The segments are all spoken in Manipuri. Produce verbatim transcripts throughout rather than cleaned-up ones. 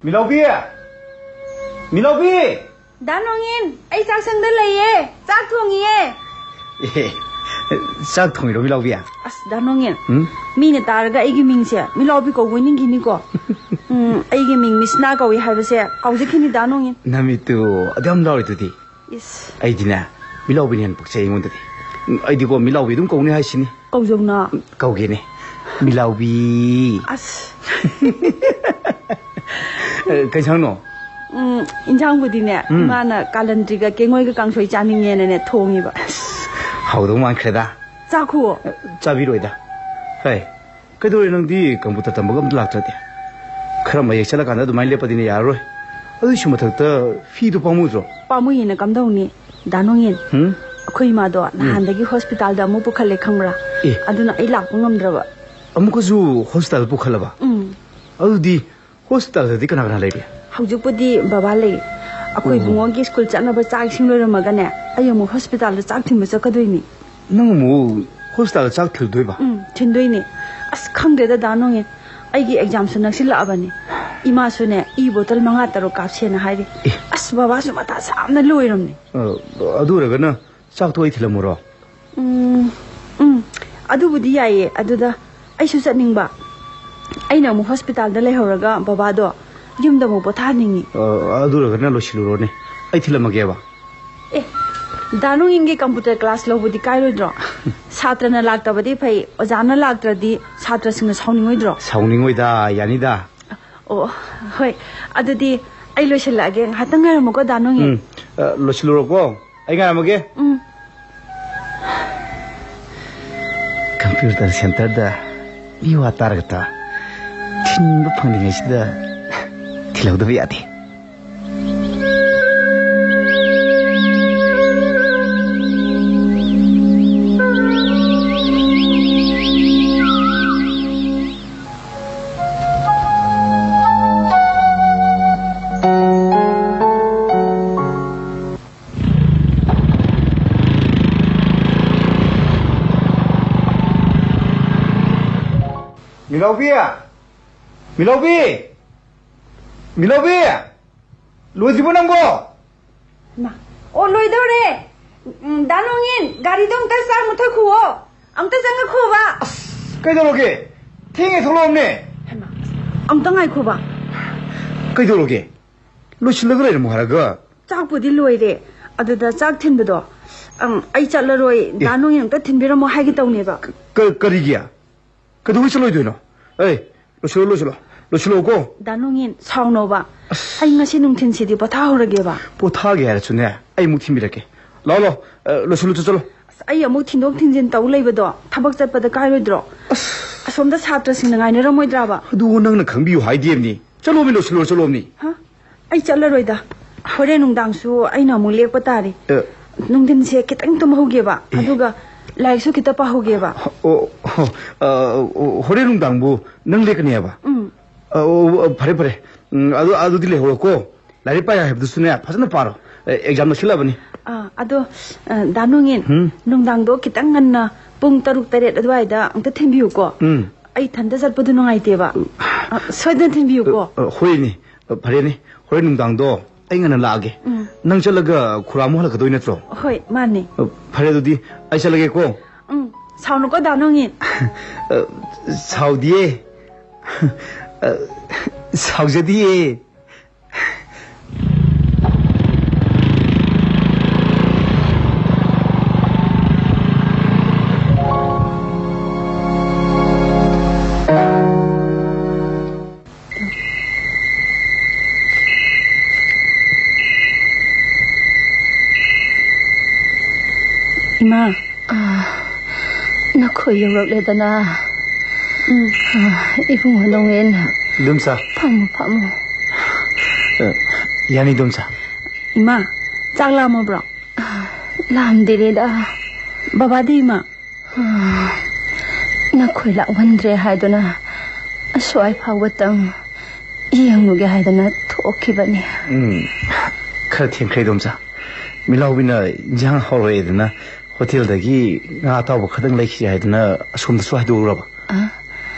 ꯃꯤꯂꯥꯎꯕꯤ! ꯃꯤꯂꯥꯎꯕꯤ! ꯗꯥ ꯅꯣꯡꯉꯤꯟ, ꯑꯩ ꯆꯥꯛꯁꯪꯗ ꯂꯩꯌꯦ꯫ ꯆꯥꯛ ꯊꯣꯡꯉꯤꯌꯦ꯫ ꯑꯦ, ꯆꯥꯛ ꯊꯣꯡꯉꯤꯔꯣ, ꯃꯤꯂꯥꯎꯕꯤ? ꯑꯁ, ꯗꯥ ꯅꯣꯡꯉꯤꯟ, ꯎꯝ? ꯃꯤꯅ ꯇꯥꯔꯒ ꯑꯩꯒꯤ ꯃꯤꯡꯁꯦ ꯃꯤꯂꯥꯎꯕꯤ ꯀꯧꯕꯣꯏ ꯅꯤꯡꯈꯤꯅꯤꯀꯣ꯫ ꯎꯝ, ꯑꯩꯒꯤ ꯃꯤꯡ ꯃꯤꯁꯅꯥ ꯀꯧꯏ ꯍꯥꯏꯕꯁꯦ ꯀꯥꯎꯖꯈꯤꯅꯤ, ꯗꯥ ꯅꯣꯡꯉꯤꯟ꯫ ꯅꯃꯤꯠꯇꯨ ꯑꯗꯨ ꯌꯥꯝ ꯂꯥꯎꯔꯤꯗꯨꯗꯤ꯫ ꯏꯁ꯫ ꯑꯩꯗꯤꯅꯦ, ꯃꯤꯂꯥꯎꯕꯤꯅ ꯍꯦꯟꯅ ꯄꯛꯆꯩ ꯑꯩꯉꯣꯟꯗꯗꯤ꯫ ꯎꯝ, ꯑꯩꯗꯤꯀꯣ, ꯃꯤꯂꯥꯎꯕꯤ ꯑꯗꯨꯝ ꯀꯧꯅꯤ ꯍꯥꯏꯁꯤꯅꯤ꯫ ꯀꯧꯖꯧꯅ꯫ ꯎꯝ, ꯀꯧꯒꯦꯅꯦ꯫ ꯃꯤꯂꯥꯎꯕꯤ꯫ ꯑꯁ꯫ ꯑꯦ, ꯀꯩ ꯏꯟꯁꯥꯡꯅꯣ? ꯎꯝ, ꯏꯟꯁꯥꯡꯕꯨꯗꯤꯅꯦ, ꯎꯝ꯫ ꯏꯃꯥꯅ ꯀꯥꯂꯟꯗ꯭ꯔꯤꯒ ꯀꯦꯡꯉꯣꯏꯒ ꯀꯥꯡꯁꯣꯏ ꯆꯥꯅꯤꯡꯉꯦꯅꯅꯦ ꯊꯣꯡꯉꯤꯕ꯫ ꯑꯁ, ꯍꯥꯎꯗꯧ ꯃꯥꯟꯈ꯭ꯔꯦꯗ꯫ ꯆꯥꯈꯨꯑꯣ꯫ ꯑꯦ, ꯆꯥꯕꯤꯔꯣꯏꯗ꯫ ꯍꯩ, ꯀꯩꯗꯧꯔꯦ ꯅꯪꯗꯤ ꯀꯝꯄ꯭ꯌꯨꯇꯔ ꯇꯝꯕꯒ ꯑꯝꯇ ꯂꯥꯛꯇ꯭ꯔꯗꯤ? ꯈꯔ ꯃꯌꯦꯛ ꯆꯠꯂꯀꯥꯟꯗ ꯑꯗꯨꯃꯥꯏꯅ ꯂꯦꯞꯄꯗꯤꯅꯦ ꯌꯥꯔꯔꯣꯏ꯫ ꯑꯗꯨꯏꯁꯨ ꯃꯊꯛꯇ ꯐꯤꯗꯣ ꯄꯥꯝꯃꯨꯗ꯭ꯔꯣ? ꯄꯥꯝꯃꯨꯏꯌꯦꯅ ꯀꯝꯗꯧꯅꯤ? ꯗꯥ ꯅꯣꯡꯉꯤꯟ, ꯍꯨꯝ? ꯑꯩꯈꯣꯏ ꯏꯃꯥꯗꯣ ꯎꯝ꯫ ꯅꯍꯥꯟꯗꯒꯤ ꯍꯣꯁꯄꯤꯇꯥꯜꯗ ꯑꯃꯨꯛ ꯄꯨꯈꯠꯂꯦ ꯈꯪꯕ꯭ꯔꯥ? ꯑꯦ꯫ ꯑꯗꯨꯅ ꯑꯩ ꯂꯥꯛꯄ ꯉꯝꯗ꯭ꯔꯕ꯫ ꯑꯃꯨꯛꯀꯁꯨ ꯍꯣꯁꯄꯤꯇꯥꯜꯗ ꯄꯨꯈꯠꯂꯕ? ꯎꯝ꯫ ꯑꯗꯨꯗꯤ ꯍꯣꯁꯄꯤꯇꯥꯜꯗꯗꯤ ꯀꯅꯥ ꯀꯅꯥ ꯂꯩꯔꯤ? ꯍꯧꯖꯤꯛꯄꯨꯗꯤ ꯕꯕꯥ ꯂꯩ꯫ ꯑꯩꯈꯣꯏ ꯑꯣ꯫ ꯏꯕꯨꯡꯉꯣꯒꯤ ꯁ꯭ꯀꯨꯜ ꯆꯠꯅꯕ ꯆꯥꯛ ꯏꯁꯤꯡ ꯂꯣꯏꯔꯝꯃꯒꯅꯦ, ꯑꯩ ꯑꯃꯨꯛ ꯍꯣꯁꯄꯤꯇꯥꯜꯗ ꯆꯥꯛ ꯊꯤꯟꯕ ꯆꯠꯀꯗꯣꯏꯅꯤ꯫ ꯅꯪ ꯑꯃꯨꯛ ꯍꯣꯁꯄꯤꯇꯥꯜꯗ ꯆꯥꯛ ꯊꯤꯜꯂꯨꯗꯣꯏꯕ? ꯎꯝ, ꯊꯤꯟꯗꯣꯏꯅꯦ꯫ ꯑꯁ, ꯈꯪꯗꯦꯗ, ꯗꯥ ꯅꯣꯡꯉꯤꯟ꯫ ꯑꯩꯒꯤ ꯑꯦꯛꯖꯥꯝꯁꯨ ꯅꯛꯁꯤꯜꯂꯛꯑꯕꯅꯤ꯫ ꯏꯃꯥꯁꯨꯅꯦ, ꯏ ꯕꯣꯇꯜ ꯃꯉꯥ ꯇꯔꯨꯛ ꯀꯥꯞꯁꯦꯅ ꯍꯥꯏꯔꯤ꯫ ꯑꯦ꯫ ꯑꯁ, ꯕꯕꯥꯁꯨ ꯃꯊꯥ ꯁꯥꯕꯅ ꯂꯣꯏꯔꯝꯅꯦ꯫ ꯑ, ꯑꯗꯨ ꯑꯣꯏꯔꯒꯅ ꯆꯥꯛꯇꯣ ꯑꯩ ꯊꯤꯜꯂꯝꯃꯨꯔꯣ? ꯎꯝ, ꯎꯝ, ꯑꯗꯨꯕꯨꯗꯤ ꯌꯥꯏꯌꯦ꯫ ꯑꯗꯨꯗ ꯑꯩꯁꯨ ꯆꯠꯅꯤꯡꯕ꯫ ꯑꯩꯅ ꯑꯃꯨꯛ ꯍꯣꯁꯄꯤꯇꯥꯜꯗ ꯂꯩꯍꯧꯔꯒ ꯕꯕꯥꯗꯣ ꯌꯨꯝꯗ ꯑꯃꯨꯛ ꯄꯣꯊꯥꯍꯟꯅꯤꯡꯉꯤ꯫ ꯑ, ꯑꯗꯨ ꯑꯣꯏꯔꯒꯅ ꯂꯣꯏꯁꯤꯜꯂꯨꯔꯣꯅꯦ꯫ ꯑꯩ ꯊꯤꯜꯂꯝꯃꯒꯦꯕ꯫ ꯑꯦ, ꯗꯥ ꯅꯣꯡꯉꯤꯟꯒꯤ ꯀꯝꯄ꯭ꯌꯨꯇꯔ ꯀ꯭ꯂꯥꯁ ꯂꯧꯕꯗꯤ ꯀꯥꯏꯔꯣꯏꯗ꯭ꯔꯣ? ꯁꯥꯇ꯭ꯔꯅ ꯂꯥꯛꯇꯕꯗꯤ ꯐꯩ, ꯑꯣꯖꯥꯅ ꯂꯥꯛꯇ꯭ꯔꯗꯤ ꯁꯥꯇ꯭ꯔꯁꯤꯡꯅ ꯁꯥꯎꯅꯤꯡꯉꯣꯏꯗ꯭ꯔꯣ? ꯁꯥꯎꯅꯤꯡꯉꯣꯏꯗ, ꯌꯥꯅꯤꯗ꯫ ꯑꯣ, ꯍꯣꯏ꯫ ꯑꯗꯨꯗꯤ ꯑꯩ ꯂꯣꯏꯁꯤꯜꯂꯛꯑꯒꯦ꯫ ꯉꯥꯏꯍꯥꯛꯇꯪ ꯉꯥꯏꯔꯝꯃꯨꯀꯣ, ꯗꯥ ꯅꯣꯡꯉꯤꯟ꯫ ꯎꯝ, ꯑ, ꯂꯣꯏꯁꯤꯜꯂꯨꯔꯣꯀꯣ꯫ ꯑꯩ ꯉꯥꯏꯔꯝꯃꯒꯦ꯫ ꯎꯝ꯫ ꯀꯝꯄ꯭ꯌꯨꯇꯔ ꯁꯦꯟꯇꯔꯗ ꯃꯤ ꯋꯥ ꯇꯥꯔꯒ ꯊꯤꯟꯕ ꯐꯪꯂꯤꯉꯩꯁꯤꯗ ꯊꯤꯜꯍꯧꯗꯕ ꯌꯥꯗꯦ꯫ ꯃꯤꯂꯥꯎꯕꯤ! ꯃꯤꯂꯥꯎꯕꯤ! ꯃꯤꯂꯧꯕꯤ! ꯂꯣꯏꯗ꯭ꯔꯤꯕꯣ ꯅꯪꯕꯣ? ꯃꯥ, ꯑꯣ, ꯂꯣꯏꯗꯧꯔꯦ꯫ ꯎꯝ, ꯗꯥ ꯅꯣꯡꯉꯤꯟ, ꯒꯥꯔꯤꯗꯣ ꯑꯝꯇ ꯁ꯭ꯇꯥꯔꯠ ꯃꯨꯠꯊꯠꯈꯨꯋꯣ꯫ ꯑꯝꯇ ꯆꯪꯉꯛꯈꯨꯕ꯫ ꯑꯁ, ꯀꯩꯗꯧꯔꯒꯦ? ꯊꯦꯡꯉꯦ, ꯊꯣꯛꯂꯛꯑꯣꯅꯦ꯫ ꯍꯩꯃꯥ, ꯑꯝꯇ ꯉꯥꯏꯈꯣꯕ꯫ ꯀꯩꯗꯧꯔꯒꯦ? ꯂꯣꯏꯁꯤꯜꯂꯒ ꯂꯩꯔꯝꯃꯣ ꯍꯥꯏꯔꯒ꯫ ꯆꯥꯛꯄꯨꯗꯤ ꯂꯣꯏꯔꯦ꯫ ꯑꯗꯨꯗ ꯆꯥꯛ ꯊꯤꯟꯕꯗꯣ, ꯑꯪ, ꯑꯩ ꯆꯠꯂꯔꯣꯏ꯫ ꯑꯦ꯫ ꯗꯥ ꯅꯣꯡꯉꯤꯟ ꯑꯝꯇ ꯊꯤꯟꯕꯤꯔꯝꯃꯣ ꯍꯥꯏꯒꯦ ꯇꯧꯅꯦꯕ꯫ ꯀ-, ꯀ-, ꯀꯔꯤꯒꯤ? ꯀꯩꯗꯧꯕꯩ ꯆꯠꯂꯣꯏꯗꯣꯏꯅꯣ? ꯑꯦ, ꯂꯣꯏꯁꯤꯜꯂꯣ, ꯂꯣꯏꯁꯤꯜꯂꯣ꯫ ꯂꯣꯏꯁꯤꯜꯂꯣꯀꯣ꯫ ꯗꯥ ꯅꯣꯡꯉꯤꯟ, ꯁꯥꯎꯅꯣꯕ꯫ ꯑꯁ꯫ ꯑꯩ ꯉꯁꯤ ꯅꯨꯡꯊꯤꯟꯁꯤꯗꯤ ꯄꯣꯊꯥꯍꯧꯔꯒꯦꯕ꯫ ꯄꯣꯊꯥꯒꯦ ꯍꯥꯏꯔꯁꯨꯅꯦ, ꯑꯩ ꯑꯃꯨꯛ ꯊꯤꯟꯕꯤꯔꯛꯀꯦ꯫ ꯂꯥꯛꯑꯣ, ꯂꯥꯛꯑꯣ꯫ ꯑ, ꯂꯣꯏꯁꯤꯜꯂꯨ, ꯆꯠ-, ꯆꯠꯂꯣ꯫ ꯑꯁ, ꯑꯩ ꯑꯃꯨꯛ ꯊꯤꯟꯗꯣꯛ ꯊꯤꯟꯖꯤꯟ ꯇꯧ ꯂꯩꯕꯗꯣ ꯊꯕꯛ ꯆꯠꯄꯗ ꯀꯥꯏꯔꯣꯏꯗ꯭ꯔꯣ? ꯑꯁ꯫ ꯑꯁꯣꯝꯗ ꯁꯥꯇ꯭ꯔꯁꯤꯡꯅ ꯉꯥꯏꯅꯔꯝꯃꯣꯏꯗ꯭ꯔꯥꯕ? ꯑꯗꯨ ꯅꯪꯅ ꯈꯪꯕꯤꯌꯨ ꯍꯥꯏꯗꯦꯕꯅꯤ꯫ ꯆꯠꯂꯣꯃꯤ, ꯂꯣꯏꯁꯤꯜꯂꯣ, ꯆꯠꯂꯣꯃꯤ꯫ ꯍꯥ? ꯑꯩ ꯆꯠꯂꯔꯣꯏꯗ꯫ ꯍꯣꯔꯦꯟ ꯅꯨꯡꯗꯥꯡꯁꯨ ꯑꯩꯅ ꯑꯃꯨꯛ ꯂꯦꯛꯄ ꯇꯥꯔꯤ꯫ ꯑ꯫ ꯅꯨꯡꯊꯤꯟꯁꯦ ꯈꯤꯇꯪ ꯇꯨꯝꯍꯧꯒꯦꯕ, ꯑꯦ꯫ ꯑꯗꯨꯒ ꯂꯥꯏꯔꯤꯛꯁꯨ ꯈꯤꯇ ꯄꯥꯍꯧꯒꯦꯕ꯫ ꯑꯣ, ꯑꯣ, ꯑ, ꯑꯣ, ꯍꯣꯔꯦꯟ ꯅꯨꯡꯗꯥꯡꯕꯨ ꯅꯪ ꯂꯦꯛꯀꯅꯤ ꯍꯥꯏꯕ? ꯎꯝ꯫ ꯑ, ꯑꯣ, ꯑꯣ, ꯐꯔꯦ, ꯐꯔꯦ꯫ ꯎꯝ, ꯑꯗꯨ, ꯑꯗꯨꯗꯤ ꯂꯩꯍꯧꯔꯣꯀꯣ꯫ ꯂꯥꯏꯔꯤꯛ ꯄꯥꯏ ꯍꯥꯏꯕꯗꯨꯁꯨꯅꯦ, ꯐꯖꯅ ꯄꯥꯔꯣ꯫ ꯑꯦ, ꯑꯦꯛꯖꯥꯝ ꯅꯛꯁꯤꯜꯂꯛꯑꯕꯅꯤ꯫ ꯑꯥ, ꯑꯗꯣ, ꯑ, ꯗꯥ ꯅꯣꯡꯉꯤꯟ, ꯍꯨꯝ? ꯅꯨꯡꯗꯥꯡꯗꯣ ꯈꯤꯇꯪ ꯉꯟꯅ ꯄꯨꯡ ꯇꯔꯨꯛ ꯇꯔꯦꯠ ꯑꯗꯨꯋꯥꯏꯗ ꯑꯝꯇ ꯊꯤꯟꯕꯤꯌꯨꯀꯣ꯫ ꯎꯝ꯫ ꯑꯩ ꯏꯊꯟꯇ ꯆꯠꯄꯗꯣ ꯅꯨꯡꯉꯥꯏꯇꯦꯕ꯫ ꯑ, ꯁꯣꯏꯗꯅ ꯊꯤꯟꯕꯤꯌꯨꯀꯣ꯫ ꯑ, ꯑ, ꯍꯣꯏꯅꯦ꯫ ꯑ, ꯐꯔꯦꯅꯦ꯫ ꯍꯣꯔꯦꯟ ꯅꯨꯡꯗꯥꯡꯗꯣ ꯑꯩ ꯉꯟꯅ ꯂꯥꯛꯑꯒꯦ꯫ ꯎꯝ꯫ ꯅꯪ ꯆꯠꯂꯒ ꯈꯨꯔꯥꯃꯨ ꯍꯜꯂꯛꯀꯗꯣꯏ ꯅꯠꯇ꯭ꯔꯣ? ꯍꯣꯏ, ꯃꯥꯅꯦ꯫ ꯑ, ꯐꯔꯦ ꯑꯗꯨꯗꯤ, ꯑꯩ ꯆꯠꯂꯒꯦꯀꯣ꯫ ꯎꯝ, ꯁꯥꯎꯅꯨꯀꯣ ꯗꯥ ꯅꯣꯡꯉꯤꯟ꯫ ꯑ, ꯁꯥꯎꯗꯤꯌꯦ꯫ ꯑ, ꯁꯥꯎꯖꯗꯤꯌꯦ꯫ ꯏꯃꯥ꯫ ꯑꯥ, ꯅꯈꯣꯏ ꯌꯧꯔꯛꯂꯦꯗꯅ꯫ ꯎꯝ꯫ ꯑꯥ, ꯏꯕꯨꯡꯉꯣ ꯅꯣꯡꯉꯤꯟ꯫ ꯏꯗꯣꯝꯆꯥ꯫ ꯐꯝꯃꯨ, ꯐꯝꯃꯨ꯫ ꯑ, ꯌꯥꯅꯤ, ꯏꯗꯣꯝꯆꯥ꯫ ꯏꯃꯥ, ꯆꯥꯛ ꯂꯥꯝꯃꯕ꯭ꯔꯣ? ꯑꯥ, ꯂꯥꯝꯗꯦꯔꯦꯗ꯫ ꯕꯕꯥꯗꯤ, ꯏꯃꯥ? ꯑꯥ, ꯅꯈꯣꯏ ꯂꯥꯛꯃꯟꯗ꯭ꯔꯦ ꯍꯥꯏꯗꯨꯅ ꯑꯁ꯭ꯋꯥꯏ ꯐꯥꯎꯕꯇꯪ ꯌꯦꯡꯂꯨꯒꯦ ꯍꯥꯏꯗꯅ ꯊꯣꯛꯈꯤꯕꯅꯤ꯫ ꯎꯝ, ꯈꯔ ꯊꯦꯡꯈ꯭ꯔꯦ, ꯏꯗꯣꯝꯆꯥ꯫ ꯃꯤꯂꯥꯎꯕꯤꯅ ꯏꯟꯖꯥꯡ ꯍꯥꯎꯔꯣꯏꯗꯅ ꯍꯣꯇꯦꯜꯗꯒꯤ ꯉꯥ ꯑꯇꯥꯎꯕ ꯈꯔꯗꯪ ꯂꯩꯈꯤꯒꯦ ꯍꯥꯏꯗꯅ ꯑꯁꯣꯝꯗꯁꯨ ꯍꯥꯏꯗꯣꯛꯎꯔꯕ꯫ ꯑ?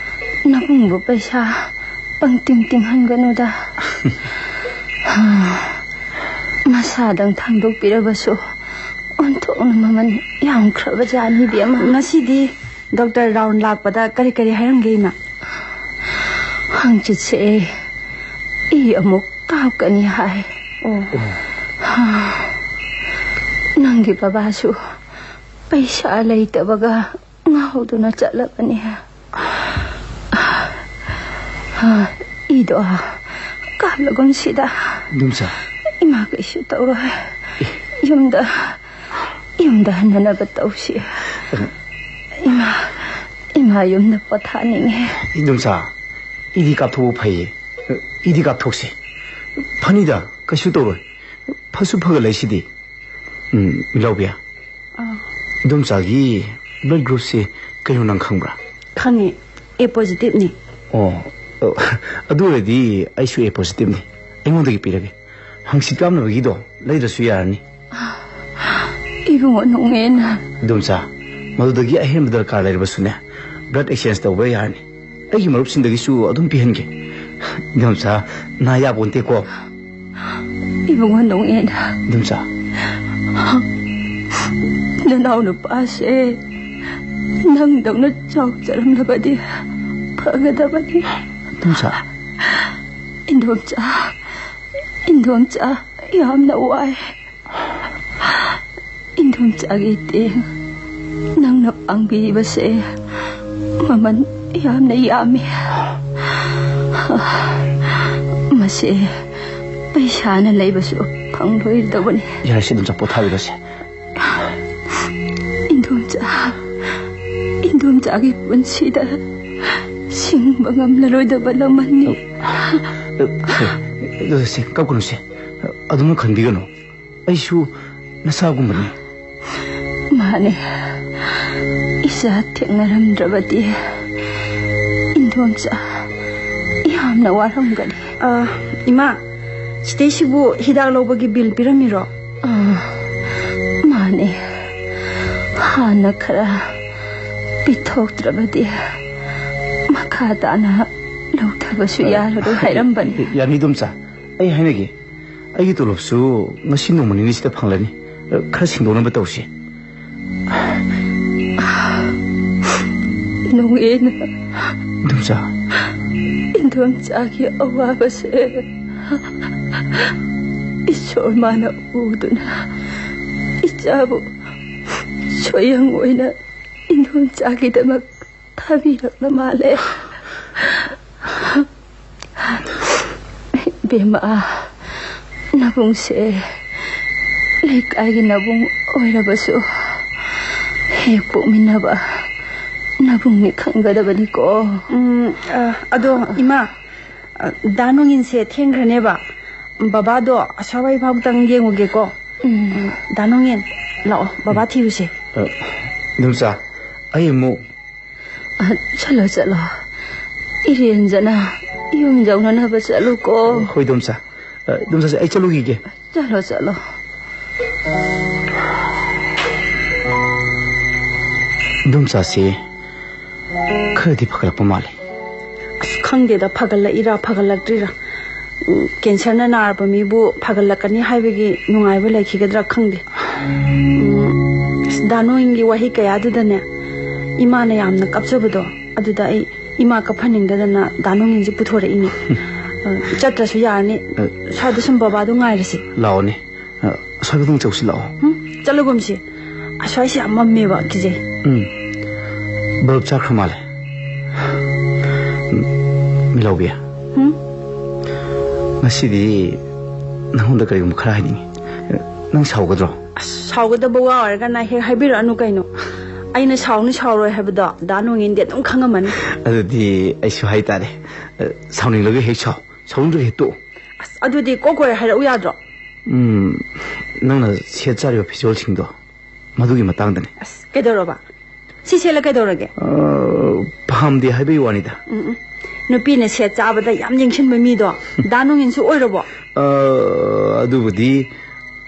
ꯅꯕꯨꯡꯕꯨ ꯄꯩꯁꯥ ꯄꯪꯇꯤꯡ ꯇꯤꯡꯍꯟꯒꯅꯨꯗ꯫ ꯃꯁꯥꯗꯪ ꯊꯥꯡꯗꯣꯛꯄꯤꯔꯕꯁꯨ ꯑꯣꯟꯊꯣꯛꯅ ꯃꯃꯜ ꯌꯥꯝꯈ꯭ꯔꯕ ꯖꯥꯠꯅꯤ, ꯏꯕꯦꯝꯃ꯫ ꯉꯁꯤꯗꯤ ꯗꯣꯛꯇꯔ ꯔꯥꯎꯟ ꯂꯥꯛꯄꯗ ꯀꯔꯤ ꯀꯔꯤ ꯍꯥꯏꯔꯝꯒꯦ, ꯏꯃꯥ? ꯍꯪꯆꯤꯠꯁꯦ ꯏ ꯑꯃꯨꯛ ꯀꯥꯞꯀꯅꯤ ꯍꯥꯏ꯫ ꯑꯣ꯫ ꯅꯪꯒꯤ ꯕꯕꯥꯁꯨ ꯄꯩꯁꯥ ꯂꯩꯇꯕꯒ ꯉꯥꯎꯗꯨꯅ ꯆꯠꯂꯕꯅꯤ꯫ ꯏꯗꯣ ꯀꯥꯞꯂꯒꯨꯝꯁꯤꯗ꯫ ꯏꯗꯣꯝꯆꯥ꯫ ꯏꯃꯥ ꯀꯩꯁꯨ ꯇꯧꯔꯣꯏ꯫ ꯌꯨꯝꯗ, ꯌꯨꯝꯗ ꯍꯟꯅꯅꯕ ꯇꯧꯁꯤ꯫ ꯏꯃꯥ, ꯏꯃꯥ ꯌꯨꯝꯗ ꯄꯣꯊꯥꯅꯤꯡꯉꯦ꯫ ꯏꯗꯣꯝꯆꯥ, ꯏꯗꯤ ꯀꯥꯞꯊꯣꯛꯄ ꯐꯩꯌꯦ꯫ ꯏꯗꯤ ꯀꯥꯞꯊꯣꯛꯁꯤ꯫ ꯐꯅꯤꯗ, ꯀꯩꯁꯨ ꯇꯧꯔꯣꯏ꯫ ꯐꯁꯨ ꯐꯒꯠꯂꯛꯏꯁꯤꯗꯤ꯫ ꯎꯝ, ꯏꯂꯥꯎꯕꯤ꯫ ꯑꯥ꯫ ꯏꯗꯣꯝꯆꯥꯒꯤ blood groupꯁꯦ ꯀꯩꯅꯣ ꯅꯪ ꯈꯪꯕ꯭ꯔꯥ? ꯈꯪꯉꯦ꯫ A positiveꯅꯤ꯫ ꯑꯣ, ꯑꯣ, ꯑꯗꯨ ꯑꯣꯏꯔꯗꯤ ꯑꯩꯁꯨ A positiveꯅꯤ꯫ ꯑꯩꯉꯣꯟꯗꯒꯤ ꯄꯤꯔꯒꯦ꯫ ꯍꯪꯆꯤꯠ ꯀꯥꯞꯅꯕꯒꯤꯗꯣ ꯂꯩꯗ꯭ꯔꯁꯨ ꯌꯥꯔꯅꯤ꯫ ꯏꯕꯨꯡꯉꯣ ꯅꯣꯡꯉꯦꯟ꯫ ꯏꯗꯣꯝꯆꯥ, ꯃꯗꯨꯗꯒꯤ ꯑꯍꯦꯟꯕ ꯗꯔꯀꯥꯔ ꯂꯩꯔꯕꯁꯨꯅꯦ, blood exchange ꯇꯧꯕ ꯌꯥꯔꯅꯤ꯫ ꯑꯩꯒꯤ ꯃꯔꯨꯞꯁꯤꯡꯗꯒꯤꯁꯨ ꯑꯗꯨꯝ ꯄꯤꯍꯟꯒꯦ꯫ ꯏꯗꯣꯝꯆꯥ, ꯅꯥ ꯌꯥꯄꯣꯟꯇꯦꯀꯣ꯫ ꯏꯕꯨꯡꯉꯣ ꯅꯣꯡꯉꯦꯟ꯫ ꯏꯗꯣꯝꯆꯥ꯫ ꯅꯅꯥꯎ ꯅꯨꯄꯥꯁꯦ ꯅꯪꯗꯧꯅ ꯆꯥꯎꯖꯔꯝꯂꯕꯗꯤ ꯐꯒꯗꯕꯅꯤ꯫ ꯏꯗꯣꯝꯆꯥ꯫ ꯏꯟꯗꯣꯝꯆꯥ, ꯏꯟꯗꯣꯝꯆꯥ, ꯌꯥꯝꯅ ꯋꯥꯏ꯫ ꯏꯟꯗꯣꯝꯆꯥꯒꯤ ꯇꯦꯡ ꯅꯪꯅ ꯄꯥꯡꯕꯤꯕꯁꯦ ꯃꯃꯜ ꯌꯥꯝꯅ ꯌꯥꯝꯃꯤ꯫ ꯃꯁꯦ ꯄꯩꯁꯥꯅ ꯂꯩꯕꯁꯨ ꯐꯪꯂꯣꯏꯗꯕꯅꯤ꯫ ꯌꯥꯔꯦꯁꯦ, ꯏꯗꯣꯝꯆꯥ, ꯄꯣꯊꯥꯕꯤꯔꯣꯁꯦ꯫ ꯏꯟꯗꯣꯝꯆꯥ, ꯏꯟꯗꯣꯝꯆꯥꯒꯤ ꯄꯨꯟꯁꯤꯗ ꯁꯤꯡꯕ ꯉꯝꯂꯔꯣꯏꯗꯕ ꯂꯃꯟꯅꯤ꯫ ꯁꯦ, ꯁꯦ, ꯀꯞꯀꯅꯨꯁꯦ꯫ ꯑꯗꯨꯝꯅ ꯈꯟꯕꯤꯒꯅꯨ꯫ ꯑꯩꯁꯨ ꯅꯆꯥꯒꯨꯝꯕꯅꯤ꯫ ꯃꯥꯅꯦ꯫ ꯏꯆꯥ ꯊꯦꯡꯅꯔꯝꯗ꯭ꯔꯕꯗꯤ ꯏꯟꯗꯣꯝꯆꯥ ꯌꯥꯝꯅ ꯋꯥꯔꯝꯒꯅꯤ꯫ ꯑ, ꯏꯃꯥ, ꯁꯤꯗꯩꯁꯤꯕꯨ ꯍꯤꯗꯥꯛ ꯂꯧꯕꯒꯤ ꯕꯤꯜ ꯄꯤꯔꯝꯃꯤꯔꯣ? ꯑ, ꯃꯥꯅꯦ꯫ ꯍꯥꯟꯅ ꯈꯔ ꯄꯤꯊꯣꯛꯇ꯭ꯔꯕꯗꯤ ꯃꯈꯥ ꯇꯥꯅ ꯂꯧꯊ ꯍꯥꯏꯕꯁꯨ ꯌꯥꯔꯔꯣꯏ ꯍꯥꯏꯔꯝꯕꯅꯤ꯫ ꯌꯥꯅꯤ, ꯏꯗꯣꯝꯆꯥ꯫ ꯑꯩ ꯍꯥꯏꯅꯒꯦ꯫ ꯑꯩꯒꯤ ꯇꯣꯂꯣꯞꯁꯨ ꯉꯁꯤ ꯅꯣꯡꯃ ꯅꯤꯅꯤꯁꯤꯗ ꯐꯪꯂꯅꯤ꯫ ꯈꯔ ꯁꯤꯡꯗꯣꯛꯅꯕ ꯇꯧꯁꯤ꯫ ꯅꯣꯡꯉꯦꯟ꯫ ꯏꯗꯣꯝꯆꯥ꯫ ꯏꯟꯗꯣꯝꯆꯥꯒꯤ ꯑꯋꯥꯕꯁꯦ ꯏꯁꯣꯔ ꯃꯥꯅ ꯎꯗꯨꯅ ꯏꯆꯥꯕꯨ ꯁꯣꯌꯪ ꯑꯣꯏꯅ ꯏꯟꯗꯣꯝꯆꯥꯒꯤꯗꯃꯛ ꯊꯥꯕꯤꯔꯛꯂ ꯃꯥꯜꯂꯦ꯫ ꯏꯕꯦꯝꯃ, ꯅꯕꯨꯡꯁꯦ ꯂꯩꯀꯥꯏꯒꯤ ꯅꯕꯨꯡ ꯑꯣꯏꯔꯕꯁꯨ ꯍꯦꯛ ꯄꯣꯛꯃꯤꯟꯅꯕ ꯅꯕꯨꯡꯅꯤ ꯈꯪꯒꯗꯕꯅꯤꯀꯣ꯫ ꯎꯝ, ꯑ, ꯑꯗꯣ ꯏꯃꯥ, ꯑ, ꯗꯥ ꯅꯣꯡꯉꯤꯟꯁꯦ ꯊꯦꯡꯈ꯭ꯔꯅꯦꯕ꯫ ꯕꯕꯥꯗꯣ ꯑꯁ꯭ꯋꯥꯏ ꯐꯥꯎꯇꯪ ꯌꯦꯡꯉꯨꯒꯦꯀꯣ꯫ ꯎꯝ꯫ ꯎꯝ, ꯗꯥ ꯅꯣꯡꯉꯤꯟ, ꯂꯥꯛꯑꯣ, ꯕꯕꯥ ꯊꯤꯔꯨꯁꯦ꯫ ꯑ, ꯏꯗꯣꯝꯆꯥ, ꯑꯩ ꯑꯃꯨꯛ ꯑ, ꯆꯠꯂꯣ, ꯆꯠꯂꯣ꯫ ꯏꯔꯦꯟꯖꯅ ꯌꯨꯝ ꯌꯧꯅꯅꯕ ꯆꯠꯂꯨꯀꯣ꯫ ꯍꯣꯏ, ꯏꯗꯣꯝꯆꯥ꯫ ꯑ, ꯏꯗꯣꯝꯆꯥꯁꯦ, ꯑꯩ ꯆꯠꯂꯨꯈꯤꯒꯦ꯫ ꯆꯠꯂꯣ, ꯆꯠꯂꯣ꯫ ꯏꯗꯣꯝꯆꯥꯁꯦ ꯈꯔꯗꯤ ꯐꯒꯠꯂꯛꯄ ꯃꯥꯜꯂꯦ꯫ ꯑꯁ, ꯈꯪꯗꯦꯗ, ꯐꯒꯠꯂꯛꯏꯔꯥ ꯐꯒꯠꯂꯛꯇ꯭ꯔꯤꯔꯥ꯫ ꯎꯝ, ꯀꯦꯟꯁꯔꯅ ꯅꯥꯔꯕ ꯃꯤꯕꯨ ꯐꯒꯠꯂꯛꯀꯅꯤ ꯍꯥꯏꯕꯒꯤ ꯅꯨꯡꯉꯥꯏꯕ ꯂꯩꯈꯤꯒꯗ꯭ꯔꯥ ꯈꯪꯗꯦ꯫ ꯎꯝ, ꯑꯁ, ꯗꯥ ꯅꯣꯡꯉꯤꯟꯒꯤ ꯋꯥꯍꯩ ꯀꯌꯥꯗꯨꯗꯅꯦ, ꯏꯃꯥꯅ ꯌꯥꯝꯅ ꯀꯞꯆꯕꯗꯣ, ꯑꯗꯨꯗ ꯑꯩ ꯏꯃꯥ ꯀꯞꯍꯟꯅꯤꯡꯗꯗꯅ ꯗꯥ ꯅꯣꯡꯉꯤꯟꯁꯦ ꯄꯨꯊꯣꯔꯛꯏꯅꯦ꯫ ꯑ, ꯆꯠꯇ꯭ꯔꯁꯨ ꯌꯥꯔꯅꯤ꯫ ꯑ, ꯁ꯭ꯋꯥꯏꯗ ꯁꯨꯝ ꯕꯕꯥꯗꯣ ꯉꯥꯏꯔꯁꯤ꯫ ꯂꯥꯛꯑꯣꯅꯦ꯫ ꯑ, ꯑꯁ꯭ꯋꯥꯏꯗ ꯑꯗꯨꯝ ꯆꯧꯁꯤ ꯂꯥꯛꯑꯣ꯫ ꯎꯝ, ꯆꯠꯂꯒꯨꯝꯁꯤ꯫ ꯑꯁ꯭ꯋꯥꯏꯁꯦ ꯌꯥꯝ ꯃꯝꯃꯦꯕ, ꯀꯤꯖꯩ꯫ ꯎꯝ꯫ ꯕꯜꯕ ꯆꯥꯛꯈ꯭ꯔ ꯃꯥꯜꯂꯦ꯫ ꯎꯝ, ꯃꯤꯂꯥꯎꯕꯤ꯫ ꯎꯝ? ꯉꯁꯤꯗꯤ ꯅꯉꯣꯟꯗ ꯀꯔꯤꯒꯨꯝꯕ ꯈꯔ ꯍꯥꯏꯅꯤꯡꯉꯤ꯫ ꯅꯪ ꯁꯥꯎꯒꯗ꯭ꯔꯣ? ꯑꯁ, ꯁꯥꯎꯒꯗꯕ ꯋꯥ ꯑꯣꯏꯔꯒꯅ ꯍꯦꯛ ꯍꯥꯏꯕꯤꯔꯛꯑꯅꯨ ꯀꯩꯅꯣ꯫ ꯑꯩꯅ ꯁꯥꯎꯅꯤ ꯁꯥꯎꯔꯣꯏ ꯍꯥꯏꯕꯗꯣ ꯗꯥ ꯅꯣꯡꯉꯤꯟꯗꯤ ꯑꯗꯨꯝ ꯈꯪꯉꯝꯃꯅꯤ꯫ ꯑꯗꯨꯗꯤ ꯑꯩꯁꯨ ꯍꯥꯏꯇꯥꯔꯦ꯫ ꯑ, ꯁꯥꯎꯅꯤꯡꯂꯒ ꯍꯦꯛ ꯁꯥꯎ, ꯁꯥꯎꯅꯤꯡꯗ꯭ꯔꯒ ꯍꯦꯛ ꯇꯣꯛꯎ꯫ ꯑꯁ, ꯑꯗꯨꯗꯤ ꯀꯣꯛ ꯀꯣꯏꯔ ꯍꯥꯏꯔꯛꯎ ꯌꯥꯗ꯭ꯔꯣ? ꯎꯝ, ꯅꯪꯅ ꯁꯦꯠ ꯆꯥꯔꯤꯕ ꯐꯤꯖꯣꯜꯁꯤꯡꯗꯣ, ꯃꯗꯨꯒꯤ ꯃꯇꯥꯡꯗꯅꯤ꯫ ꯑꯁ, ꯀꯩꯗꯧꯔꯕ? ꯁꯤ ꯁꯦꯠꯂ ꯀꯩꯗꯧꯔꯒꯦ? ꯑ, ꯄꯥꯝꯗꯦ ꯍꯥꯏꯕꯒꯤ ꯋꯥꯅꯤꯗ꯫ ꯎꯝ, ꯎꯝ꯫ ꯅꯨꯄꯤꯅ ꯁꯦꯠ ꯆꯥꯕꯗ ꯌꯥꯝ ꯌꯦꯡꯁꯤꯟꯕ ꯃꯤꯗꯣ ꯗꯥ ꯅꯣꯡꯉꯤꯟꯁꯨ ꯑꯣꯏꯔꯕꯣ? ꯑ, ꯑꯗꯨꯕꯨꯗꯤ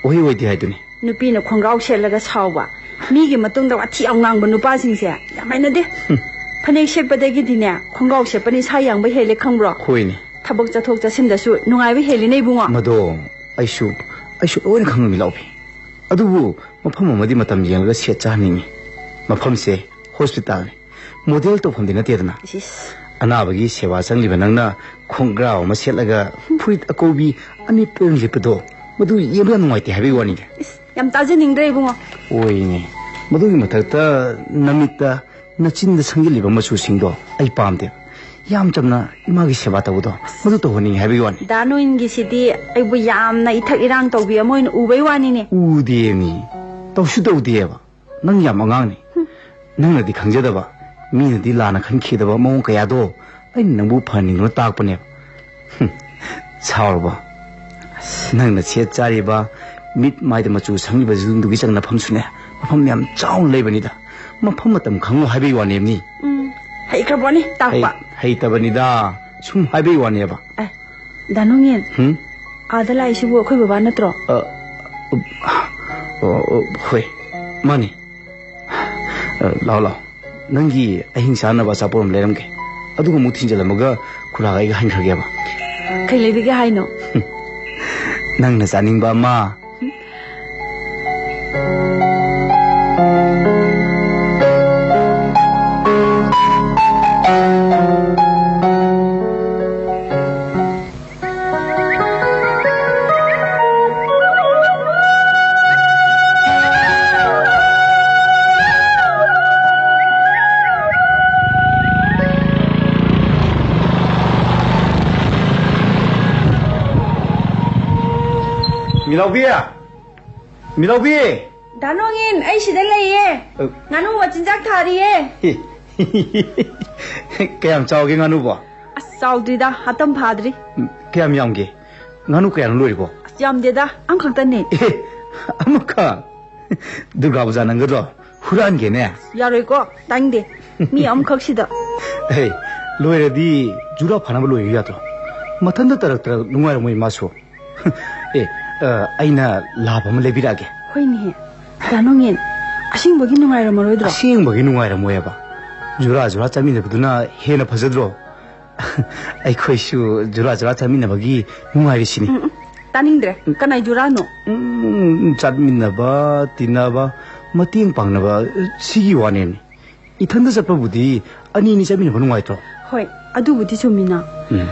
ꯑꯣꯏ ꯑꯣꯏꯗꯦ ꯍꯥꯏꯗꯨꯅꯤ꯫ ꯅꯨꯄꯤꯅ ꯈꯣꯡꯒ꯭ꯔꯥꯎ ꯁꯦꯠꯂꯒ ꯁꯥꯎꯕ, ꯃꯤꯒꯤ ꯃꯇꯨꯡꯗ ꯋꯥꯊꯤ ꯌꯥꯝ ꯉꯥꯡꯕ ꯅꯨꯄꯥꯁꯤꯡꯁꯦ ꯌꯥꯝ ꯍꯩꯅꯗꯦ꯫ ꯍꯨꯝ꯫ ꯐꯅꯦꯛ ꯁꯦꯠꯄꯗꯒꯤꯗꯤꯅꯦ, ꯈꯣꯡꯒ꯭ꯔꯥꯎ ꯁꯦꯠꯄꯅ ꯏꯁꯥ ꯌꯥꯡꯕ ꯍꯦꯜꯂꯦ, ꯈꯪꯕ꯭ꯔꯣ? ꯍꯣꯏꯅꯦ꯫ ꯊꯕꯛ ꯆꯠꯊꯣꯛ ꯆꯠꯁꯤꯟꯗꯁꯨ ꯅꯨꯡꯉꯥꯏꯕ ꯍꯦꯜꯂꯤꯅꯦ, ꯏꯕꯨꯡꯉꯣ꯫ ꯃꯗꯣ ꯑꯩꯁꯨ, ꯑꯩꯁꯨ ꯂꯣꯏꯅ ꯈꯪꯉꯝꯃꯤ, ꯂꯥꯎꯕꯤ꯫ ꯑꯗꯨꯕꯨ ꯃꯐꯝ ꯑꯃꯗꯤ ꯃꯇꯝ ꯌꯦꯡꯂꯒ ꯁꯦꯠ ꯆꯥꯍꯟꯅꯤꯡꯉꯤ꯫ ꯃꯐꯝꯁꯦ ꯍꯣꯁꯄꯤꯇꯥꯜꯅꯤ, ꯃꯣꯗꯦꯜ ꯇꯧꯐꯝꯗꯤ ꯅꯠꯇꯦꯗꯅ꯫ ꯏꯁ, ꯏꯁ꯫ ꯑꯅꯥꯕꯒꯤ ꯁꯦꯕꯥ ꯆꯪꯂꯤꯕ ꯅꯪꯅ ꯈꯣꯡꯒ꯭ꯔꯥꯎ ꯑꯃ ꯁꯦꯠꯂꯒ ꯐꯨꯔꯤꯠ ꯑꯀꯧꯕꯤ ꯑꯅꯦꯝꯄ ꯂꯤꯠꯄꯗꯣ, ꯃꯗꯨ ꯌꯦꯡꯕ ꯌꯥꯝ ꯅꯨꯡꯉꯥꯏꯇꯦ ꯍꯥꯏꯕꯒꯤ ꯋꯥꯅꯤꯗ꯫ ꯏꯁ, ꯌꯥꯝ ꯇꯥꯖꯅꯤꯡꯗ꯭ꯔꯦ, ꯏꯕꯨꯡꯉꯣ꯫ ꯑꯣꯏꯅꯦ, ꯃꯗꯨꯒꯤ ꯃꯊꯛꯇ ꯅꯃꯤꯠꯇ ꯅꯆꯤꯟꯗ ꯁꯪꯖꯤꯜꯂꯤꯕ ꯃꯆꯨꯁꯤꯡꯗꯣ ꯑꯩ ꯄꯥꯝꯗꯦꯕ꯫ ꯌꯥꯝ ꯆꯝꯅ ꯏꯃꯥꯒꯤ ꯁꯦꯕꯥ ꯇꯧꯕꯗꯣ, ꯃꯗꯨ ꯇꯧꯍꯟꯅꯤꯡꯉꯤ ꯍꯥꯏꯕꯒꯤ ꯋꯥꯅꯤ꯫ ꯗꯥ ꯅꯣꯏꯟꯒꯤꯁꯤꯗꯤ ꯑꯩꯕꯨ ꯌꯥꯝꯅ ꯏꯊꯛ ꯏꯔꯥꯡ ꯇꯧꯕꯤ ꯑꯃ ꯑꯣꯏꯅ ꯎꯕꯩ ꯋꯥꯅꯤꯅꯦ꯫ ꯎꯗꯦꯃꯤ, ꯇꯧꯁꯨ ꯇꯧꯗꯦꯕ꯫ ꯅꯪ ꯌꯥꯝ ꯑꯉꯥꯡꯅꯤ꯫ ꯍꯨꯝ꯫ ꯅꯪꯅꯗꯤ ꯈꯪꯖꯗꯕ, ꯃꯤꯅꯗꯤ ꯂꯥꯟꯅ ꯈꯟꯈꯤꯗꯕ ꯃꯑꯣꯡ ꯀꯌꯥꯗꯣ ꯑꯩꯅ ꯅꯪꯕꯨ ꯐꯍꯟꯅꯤꯡꯗꯨꯅ ꯇꯥꯛꯄꯅꯦꯕ꯫ ꯍꯨꯝ, ꯁꯥꯎꯔꯕꯣ? ꯑꯁ, ꯅꯪꯅ ꯁꯦꯠ ꯆꯥꯔꯤꯕ, ꯃꯤꯠ ꯃꯥꯏꯗ ꯃꯆꯨ ꯁꯪꯂꯤꯕꯁꯤꯡꯗꯨꯒꯤ ꯆꯪꯅꯐꯝꯁꯨꯅꯦ, ꯃꯐꯝ ꯌꯥꯝ ꯆꯥꯎꯅ ꯂꯩꯕꯅꯤꯗ꯫ ꯃꯐꯝ ꯃꯇꯝ ꯈꯪꯉꯨ ꯍꯥꯏꯕꯒꯤ ꯋꯥꯅꯦꯕꯅꯤ꯫ ꯎꯝ, ꯍꯩꯈ꯭ꯔꯕꯣꯅꯤ ꯇꯥꯛꯄ? ꯍꯩ-, ꯍꯩꯇꯕꯅꯤꯗ, ꯁꯨꯝ ꯍꯥꯏꯕꯒꯤ ꯋꯥꯅꯦꯕ꯫ ꯑꯦ, ꯗꯥ ꯅꯣꯡꯉꯦꯟ, ꯍꯨꯝ? ꯑꯥꯗ ꯂꯥꯛꯏꯁꯤꯕꯨ ꯑꯩꯈꯣꯏ ꯕꯕꯥ ꯅꯠꯇ꯭ꯔꯣ? ꯑ, ꯑ, ꯑ, ꯑ, ꯍꯣꯏ, ꯃꯥꯅꯤ꯫ ꯑ, ꯂꯥꯛꯑꯣ, ꯂꯥꯛꯑꯣ꯫ ꯅꯪꯒꯤ ꯑꯍꯤꯡ ꯆꯥꯅꯕ ꯑꯆꯥꯄꯣꯠ ꯑꯃ ꯂꯩꯔꯝꯒꯦ꯫ ꯑꯗꯨꯒ ꯑꯃꯨꯛ ꯊꯤꯟꯖꯜꯂꯝꯃꯒ ꯈꯨꯔꯥꯒ ꯑꯩꯒ ꯍꯟꯈ꯭ꯔꯒꯦꯕ꯫ ꯀꯩ ꯂꯩꯕꯤꯒꯦ ꯍꯥꯏꯅꯣ? ꯅꯪꯅ ꯆꯥꯅꯤꯡꯕ ꯑꯃ꯫ ꯃꯤꯂꯥꯎꯕꯤ! ꯃꯤꯂꯥꯎꯕꯤ! ꯗꯥ ꯅꯣꯡꯉꯤꯟ, ꯑꯩ ꯁꯤꯗ ꯂꯩꯌꯦ꯫ ꯑ꯫ ꯉꯥꯅꯨ ꯃꯆꯤꯟꯖꯥꯛ ꯊꯥꯔꯤꯌꯦ꯫ ꯀꯌꯥꯝ ꯆꯥꯎꯒꯦ ꯉꯥꯅꯨꯕꯣ? ꯑꯁ, ꯆꯥꯎꯗ꯭ꯔꯤꯗ, ꯍꯥꯇꯝ ꯐꯥꯗ꯭ꯔꯤ꯫ ꯎꯝ, ꯀꯌꯥꯝ ꯌꯥꯝꯒꯦ? ꯉꯥꯅꯨ ꯀꯌꯥꯅꯣ ꯂꯣꯏꯔꯤꯕꯣ? ꯑꯁ, ꯌꯥꯝꯗꯦꯗ, ꯑꯃꯈꯛꯇꯅꯦ꯫ ꯑꯦ, ꯑꯃꯈꯛ? ꯗꯨꯔꯒꯥ ꯄꯨꯖꯥ ꯅꯪꯒꯗ꯭ꯔꯣ? ꯍꯨꯔꯥꯟꯒꯦꯅꯦ꯫ ꯌꯥꯔꯣꯏꯀꯣ, ꯇꯥꯅꯤꯡꯗꯦ꯫ ꯃꯤ ꯑꯃꯈꯛꯁꯤꯗ꯫ ꯑꯦ, ꯂꯣꯏꯔꯗꯤ ꯖꯨꯔꯥ ꯐꯥꯅꯕ ꯂꯣꯏꯌꯨ ꯌꯥꯗ꯭ꯔꯣ? ꯃꯊꯟꯇ ꯇꯔꯛ ꯇꯔꯛ ꯅꯨꯡꯉꯥꯏꯔꯝꯃꯣꯏ ꯃꯥꯁꯨ꯫ ꯑꯦ, ꯑ, ꯑꯩꯅ ꯂꯥꯕ ꯑꯃ ꯂꯩꯕꯤꯔꯛꯑꯒꯦ꯫ ꯍꯣꯏꯅꯦꯍꯦ꯫ ꯗꯥ ꯅꯣꯡꯉꯦꯟ, ꯑꯁꯦꯡꯕꯒꯤ ꯅꯨꯡꯉꯥꯏꯔꯝꯃꯔꯣꯏꯗ꯭ꯔꯣ? ꯑꯁꯦꯡꯕꯒꯤ ꯅꯨꯡꯉꯥꯏꯔꯝꯃꯣꯏꯕ꯫ ꯖꯨꯔꯥ ꯖꯨꯔꯥ ꯆꯥꯃꯤꯟꯅꯕꯗꯨꯅ ꯍꯦꯟꯅ ꯐꯖꯗ꯭ꯔꯣ? ꯑꯩꯈꯣꯏꯁꯨ ꯖꯨꯔꯥ ꯖꯨꯔꯥ ꯆꯥꯃꯤꯟꯅꯕꯒꯤ ꯅꯨꯡꯉꯥꯏꯔꯤꯁꯤꯅꯤ꯫ ꯎꯝ, ꯎꯝ, ꯇꯥꯅꯤꯡꯗ꯭ꯔꯦ꯫ ꯀꯅꯥꯏ ꯖꯨꯔꯥꯅꯣ? ꯎꯝ, ꯆꯠꯃꯤꯟꯅꯕ, ꯇꯤꯟꯅꯕ, ꯃꯇꯦꯡ ꯄꯥꯡꯅꯕ, ꯁꯤꯒꯤ ꯋꯥꯅꯦꯅꯦ꯫ ꯏꯊꯟꯗ ꯆꯠꯄꯕꯨꯗꯤ ꯑꯅꯤ ꯑꯅꯤ ꯆꯠꯃꯤꯟꯅꯕ ꯅꯨꯡꯉꯥꯏꯇ꯭ꯔꯣ? ꯍꯣꯏ, ꯑꯗꯨꯕꯨꯗꯤ ꯆꯨꯝꯃꯤꯅ꯫ ꯎꯝ꯫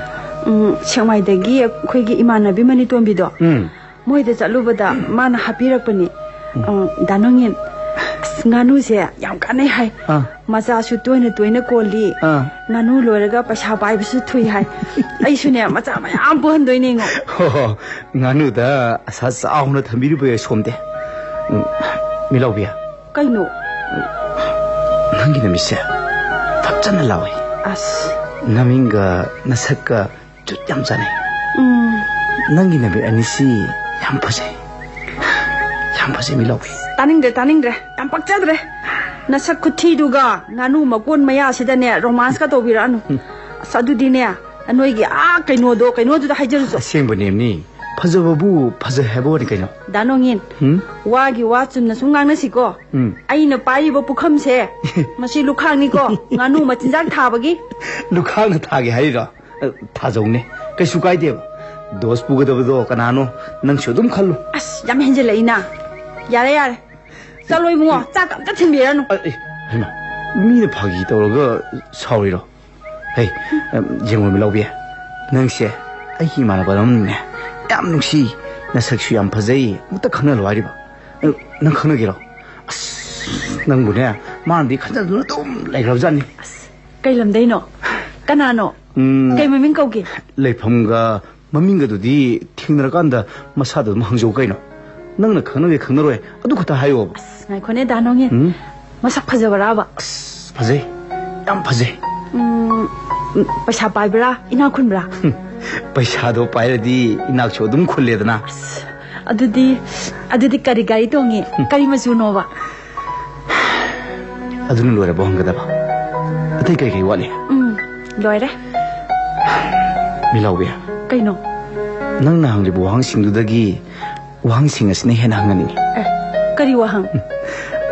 ꯎꯝ, ꯁꯦꯛꯃꯥꯏꯗꯒꯤ ꯑꯩꯈꯣꯏꯒꯤ ꯏꯃꯥꯟꯅꯕꯤ ꯃꯅꯤꯇꯣꯝꯕꯤꯗꯣ, ꯎꯝ꯫ ꯃꯣꯏꯗ ꯆꯠꯂꯨꯕꯗ ꯃꯥꯅ ꯍꯥꯞꯄꯤꯔꯛꯄꯅꯤ꯫ ꯎꯝ꯫ ꯑ, ꯗꯥ ꯅꯣꯡꯉꯤꯟ, ꯑꯁ, ꯉꯥꯅꯨꯁꯦ ꯌꯥꯝ ꯀꯥꯟꯅꯩ ꯍꯥꯏ꯫ ꯑꯥ꯫ ꯃꯆꯥꯁꯨ ꯇꯣꯏꯅ ꯇꯣꯏꯅ ꯀꯣꯜꯂꯤ꯫ ꯑꯥ꯫ ꯉꯥꯅꯨ ꯂꯣꯏꯔꯒ ꯄꯩꯁꯥ ꯄꯥꯏꯕꯁꯨ ꯊꯨꯏ ꯍꯥꯏ꯫ ꯑꯩꯁꯨꯅꯦ, ꯃꯆꯥ ꯃꯌꯥꯝ ꯄꯣꯛꯍꯟꯗꯣꯏꯅꯦꯉꯣ꯫ ꯍꯣ ꯍꯣ, ꯉꯥꯅꯨꯗ ꯑꯁꯥ ꯆꯥꯎꯅ ꯊꯝꯕꯤꯔꯨꯕ ꯌꯥꯏ ꯁꯣꯝꯗꯤ꯫ ꯎꯝ, ꯃꯤꯂꯥꯎꯕꯤ꯫ ꯀꯩꯅꯣ? ꯅꯪꯒꯤ ꯅꯃꯤꯠꯁꯦ ꯐꯖꯅ ꯂꯥꯎꯏ꯫ ꯑꯁ꯫ ꯅꯃꯤꯡꯒ ꯅꯁꯛꯀ ꯖꯨꯠ ꯌꯥꯝ ꯆꯥꯅꯩ꯫ ꯎꯝ꯫ ꯅꯪꯒꯤ ꯅꯃꯤꯠ ꯑꯅꯤꯁꯤ ꯌꯥꯝ ꯐꯖꯩ꯫ ꯌꯥꯝ ꯐꯖꯩ, ꯃꯤꯂꯥꯎꯕꯤ꯫ ꯇꯥꯅꯤꯡꯗ꯭ꯔꯦ, ꯇꯥꯅꯤꯡꯗ꯭ꯔꯦ꯫ ꯌꯥꯝ ꯄꯛꯆꯗ꯭ꯔꯦ꯫ ꯅꯁꯛ ꯈꯨꯊꯤꯗꯨꯒ ꯉꯥꯅꯨ ꯃꯀꯣꯟ ꯃꯌꯥꯁꯤꯗꯅꯦ ꯔꯣꯃꯥꯟꯁꯀ ꯇꯧꯕꯤꯔꯛꯑꯅꯨ꯫ ꯎꯝ꯫ ꯑꯁ, ꯑꯗꯨꯗꯤꯅꯦ, ꯅꯣꯏꯒꯤ ꯑꯥ ꯀꯩꯅꯣꯗꯣ, ꯀꯩꯅꯣꯗꯨꯗ ꯍꯥꯏꯖꯔꯨꯆꯣ꯫ ꯑꯁꯦꯡꯕꯅꯦꯝꯅꯤ꯫ ꯐꯖꯕꯕꯨ ꯐꯖꯩ ꯍꯥꯏꯕ ꯋꯥꯅꯤ ꯀꯩꯅꯣ꯫ ꯗꯥ ꯅꯣꯡꯉꯤꯟ, ꯎꯝ? ꯋꯥꯒꯤ ꯋꯥ ꯆꯨꯝꯅ ꯁꯨꯝ ꯉꯥꯡꯅꯁꯤꯀꯣ꯫ ꯎꯝ꯫ ꯑꯩꯅ ꯄꯥꯏꯔꯤꯕ ꯄꯨꯈꯝꯁꯦ, ꯃꯁꯤ ꯂꯨꯈꯥꯛꯅꯤꯀꯣ, ꯉꯥꯅꯨ ꯃꯆꯤꯟꯖꯥꯛ ꯊꯥꯕꯒꯤ꯫ ꯂꯨꯈꯥꯛꯅ ꯊꯥꯒꯦ ꯍꯥꯏꯔꯤꯔꯣ? ꯑ, ꯊꯥꯖꯧꯅꯦ, ꯀꯩꯁꯨ ꯀꯥꯏꯗꯦꯕ꯫ ꯗꯣꯁ ꯄꯨꯒꯗꯕꯗꯣ ꯀꯅꯥꯅꯣ? ꯅꯪꯁꯨ ꯑꯗꯨꯝ ꯈꯜꯂꯨ꯫ ꯑꯁ, ꯌꯥꯝ ꯍꯦꯟꯖꯜꯂꯛꯏꯅ꯫ ꯌꯥꯔꯦ, ꯌꯥꯔꯦ꯫ ꯆꯠꯂꯣ ꯏꯕꯨꯡꯉꯣ, ꯆꯥꯛ ꯑꯝꯇ ꯊꯤꯟꯕꯤꯔꯅꯨ꯫ ꯑ, ꯑꯦ, ꯍꯩꯃꯥ, ꯃꯤꯅ ꯐꯥꯒꯤ ꯇꯧꯔꯒ ꯁꯥꯎꯔꯤꯔꯣ? ꯍꯩ, ꯑ, ꯌꯦꯡꯉꯣ ꯃꯤꯂꯥꯎꯕꯤ, ꯅꯪꯁꯦ ꯑꯩꯒꯤ ꯏꯃꯥꯟꯅꯕ ꯑꯃꯅꯤꯅꯦ꯫ ꯌꯥꯝ ꯅꯨꯡꯁꯤ, ꯅꯁꯛꯁꯨ ꯌꯥꯝ ꯐꯖꯩ, ꯑꯃꯨꯛꯇ ꯈꯪꯅꯍꯜꯂꯣ ꯍꯥꯏꯔꯤꯕ꯫ ꯑ, ꯅꯪ ꯈꯪꯅꯒꯦꯔꯣ? ꯑꯁ, ꯅꯪꯕꯨꯅꯦ, ꯃꯥꯅꯗꯤ ꯈꯟꯖꯗꯨꯅ ꯑꯗꯨꯝ ꯂꯩꯈ꯭ꯔꯕꯖꯥꯠꯅꯤ꯫ ꯑꯁ, ꯀꯩ ꯂꯝꯗꯩꯅꯣ? ꯀꯅꯥꯅꯣ? ꯎꯝ, ꯀꯩ ꯃꯃꯤꯡ ꯀꯧꯒꯦ? ꯂꯩꯐꯝꯒ ꯃꯃꯤꯡꯒꯗꯨꯗꯤ ꯊꯦꯡꯅꯔꯀꯥꯟꯗ ꯃꯁꯥꯗ ꯑꯗꯨꯝ ꯍꯪꯖꯧ ꯀꯩꯅꯣ꯫ ꯅꯪꯅ ꯈꯪꯅꯒꯦ ꯈꯪꯅꯔꯣꯏ ꯑꯗꯨ ꯈꯛꯇ ꯍꯥꯏꯌꯣꯕ꯫ ꯑꯁ, ꯉꯥꯏꯈꯣꯅꯦ, ꯗꯥ ꯅꯣꯡꯉꯤꯟ꯫ ꯎꯝ? ꯃꯁꯛ ꯐꯖꯕꯔꯥꯕ? ꯑꯁ, ꯐꯖꯩ꯫ ꯌꯥꯝ ꯐꯖꯩ꯫ ꯎꯝ, ꯄꯩꯁꯥ ꯄꯥꯏꯕ꯭ꯔꯥ? ꯏꯅꯥꯛ ꯈꯨꯟꯕ꯭ꯔꯥ? ꯄꯩꯁꯥꯗꯣ ꯄꯥꯏꯔꯗꯤ ꯏꯅꯥꯛꯁꯨ ꯑꯗꯨꯝ ꯈꯨꯜꯂꯦꯗꯅ꯫ ꯑꯁ, ꯑꯗꯨꯗꯤ, ꯑꯗꯨꯗꯤ ꯀꯔꯤ ꯒꯥꯔꯤ ꯇꯣꯡꯉꯤ? ꯀꯔꯤ ꯃꯆꯨꯅꯣꯕ? ꯑꯗꯨꯅ ꯂꯣꯏꯔꯕꯣ ꯍꯪꯒꯗꯕ? ꯑꯇꯩ ꯀꯔꯤ ꯀꯔꯤ ꯋꯥꯠꯂꯤ? ꯎꯝ, ꯂꯣꯏꯔꯦ꯫ ꯃꯤꯂꯥꯎꯕꯤ꯫ ꯀꯩꯅꯣ? ꯅꯪꯅ ꯍꯪꯂꯤꯕ ꯋꯥꯍꯪꯁꯤꯡꯗꯨꯗꯒꯤ ꯋꯥꯍꯪꯁꯤꯡ ꯑꯁꯤꯅ ꯍꯦꯟꯅ ꯍꯪꯍꯟꯅꯤꯡꯉꯤ꯫ ꯑꯦ, ꯀꯔꯤ ꯋꯥꯍꯪ?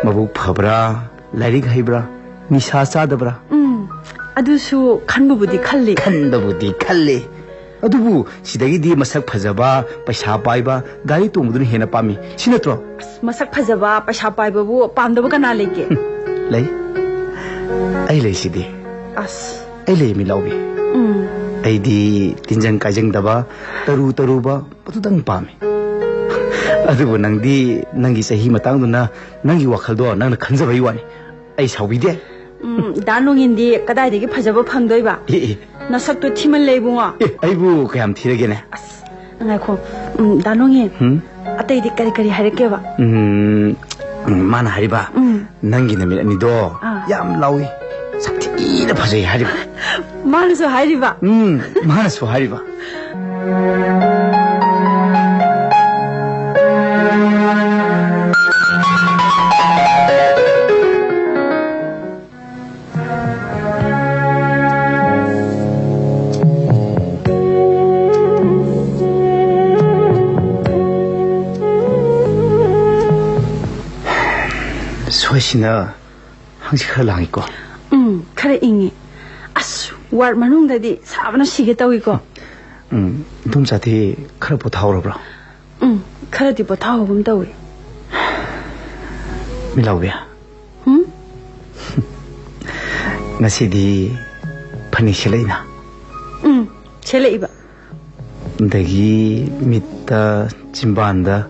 ꯃꯕꯨꯛ ꯐꯕ꯭ꯔꯥ? ꯂꯥꯏꯔꯤꯛ ꯍꯩꯕ꯭ꯔꯥ? ꯅꯤꯁꯥ ꯆꯥꯗꯕ꯭ꯔꯥ? ꯎꯝ, ꯑꯗꯨꯁꯨ ꯈꯟꯕꯕꯨꯗꯤ ꯈꯜꯂꯤ꯫ ꯈꯟꯕꯕꯨꯗꯤ ꯈꯜꯂꯤ꯫ ꯑꯗꯨꯕꯨ ꯁꯤꯗꯒꯤꯗꯤ ꯃꯁꯛ ꯐꯖꯕ, ꯄꯩꯁꯥ ꯄꯥꯏꯕ, ꯒꯥꯔꯤ ꯇꯣꯡꯕꯗꯨꯅ ꯍꯦꯟꯅ ꯄꯥꯝꯃꯤ꯫ ꯁꯤ ꯅꯠꯇ꯭ꯔꯣ? ꯑꯁ, ꯃꯁꯛ ꯐꯖꯕ, ꯄꯩꯁꯥ ꯄꯥꯏꯕꯕꯨ ꯄꯥꯝꯗꯕ ꯀꯅꯥ ꯂꯩꯒꯦ? ꯂꯩ꯫ ꯑꯩ ꯂꯩꯁꯤꯗꯤ꯫ ꯑꯁ꯫ ꯑꯩ ꯂꯩ, ꯃꯤꯠꯂꯥꯎꯕꯤ꯫ ꯎꯝ꯫ ꯑꯩꯗꯤ ꯇꯤꯟꯖꯪ ꯀꯥꯏꯖꯪꯗꯕ, ꯇꯔꯨ ꯇꯔꯨꯕ, ꯃꯗꯨꯗꯪ ꯄꯥꯝꯃꯤ꯫ ꯑꯗꯨꯕꯨ ꯅꯪꯗꯤ ꯅꯪꯒꯤ ꯆꯍꯤ ꯃꯇꯥꯡꯗꯨꯅ ꯅꯪꯒꯤ ꯋꯥꯈꯜꯗꯣ ꯅꯪꯅ ꯈꯟꯖꯕꯩ ꯋꯥꯅꯤ꯫ ꯑꯩ ꯁꯥꯎꯕꯤꯗꯦ꯫ ꯎꯝ, ꯗꯥ ꯅꯣꯡꯏꯟꯗꯤ ꯀꯗꯥꯏꯗꯒꯤ ꯐꯖꯕ ꯐꯪꯗꯣꯏꯕ? ꯑꯦ, ꯑꯦ꯫ ꯅꯁꯛꯇꯣ ꯊꯤꯃꯜꯂꯦ, ꯏꯕꯨꯡꯉꯣ꯫ ꯑꯦ, ꯑꯩꯕꯨ ꯀꯌꯥꯝ ꯊꯤꯔꯒꯦꯅꯦ? ꯑꯁ, ꯉꯥꯏꯈꯣ꯫ ꯎꯝ, ꯗꯥ ꯅꯣꯡꯏꯟ꯫ ꯍꯨꯝ? ꯑꯇꯩꯗꯤ ꯀꯔꯤ ꯀꯔꯤ ꯍꯥꯏꯔꯛꯀꯦꯕ? ꯎꯝ, ꯎꯝ, ꯃꯥꯅ ꯍꯥꯏꯔꯤꯕ, ꯎꯝ꯫ "ꯅꯪꯒꯤ ꯅꯃꯤꯠ ꯑꯅꯤꯗꯣ ꯑꯥ꯫ ꯌꯥꯝ ꯂꯥꯎꯏ, ꯁꯛꯊꯤꯅ ꯐꯖꯩ" ꯍꯥꯏꯔꯤꯕ꯫ ꯃꯥꯅꯁꯨ ꯍꯥꯏꯔꯤꯕ? ꯎꯝ, ꯃꯥꯅꯁꯨ ꯍꯥꯏꯔꯤꯕ꯫ ꯁꯣꯏꯁꯤꯅ ꯍꯪꯆꯤꯠ ꯈꯔ ꯂꯥꯡꯉꯤꯀꯣ? ꯎꯝ, ꯈꯔ ꯏꯪꯉꯤ꯫ ꯑꯁ, ꯋꯥꯔꯗ ꯃꯅꯨꯡꯗꯗꯤ ꯁꯥꯕꯅ ꯁꯤꯒꯦ ꯇꯧꯏꯀꯣ꯫ ꯎꯝ, ꯏꯗꯣꯝꯆꯥꯗꯤ ꯈꯔ ꯄꯣꯊꯥꯍꯧꯔꯕ꯭ꯔꯣ? ꯎꯝ, ꯈꯔꯗꯤ ꯄꯣꯊꯥꯍꯧꯒꯨꯝ ꯇꯧꯏ꯫ ꯃꯤꯠꯂꯥꯎꯕꯤ꯫ ꯎꯝ? ꯉꯁꯤꯗꯤ ꯐꯅꯦꯛ ꯁꯦꯠꯂꯛꯏꯅ? ꯎꯝ, ꯁꯦꯠꯂꯛꯏꯕ꯫ ꯑꯗꯒꯤ ꯃꯤꯠꯇ, ꯆꯤꯝꯕꯥꯟꯗ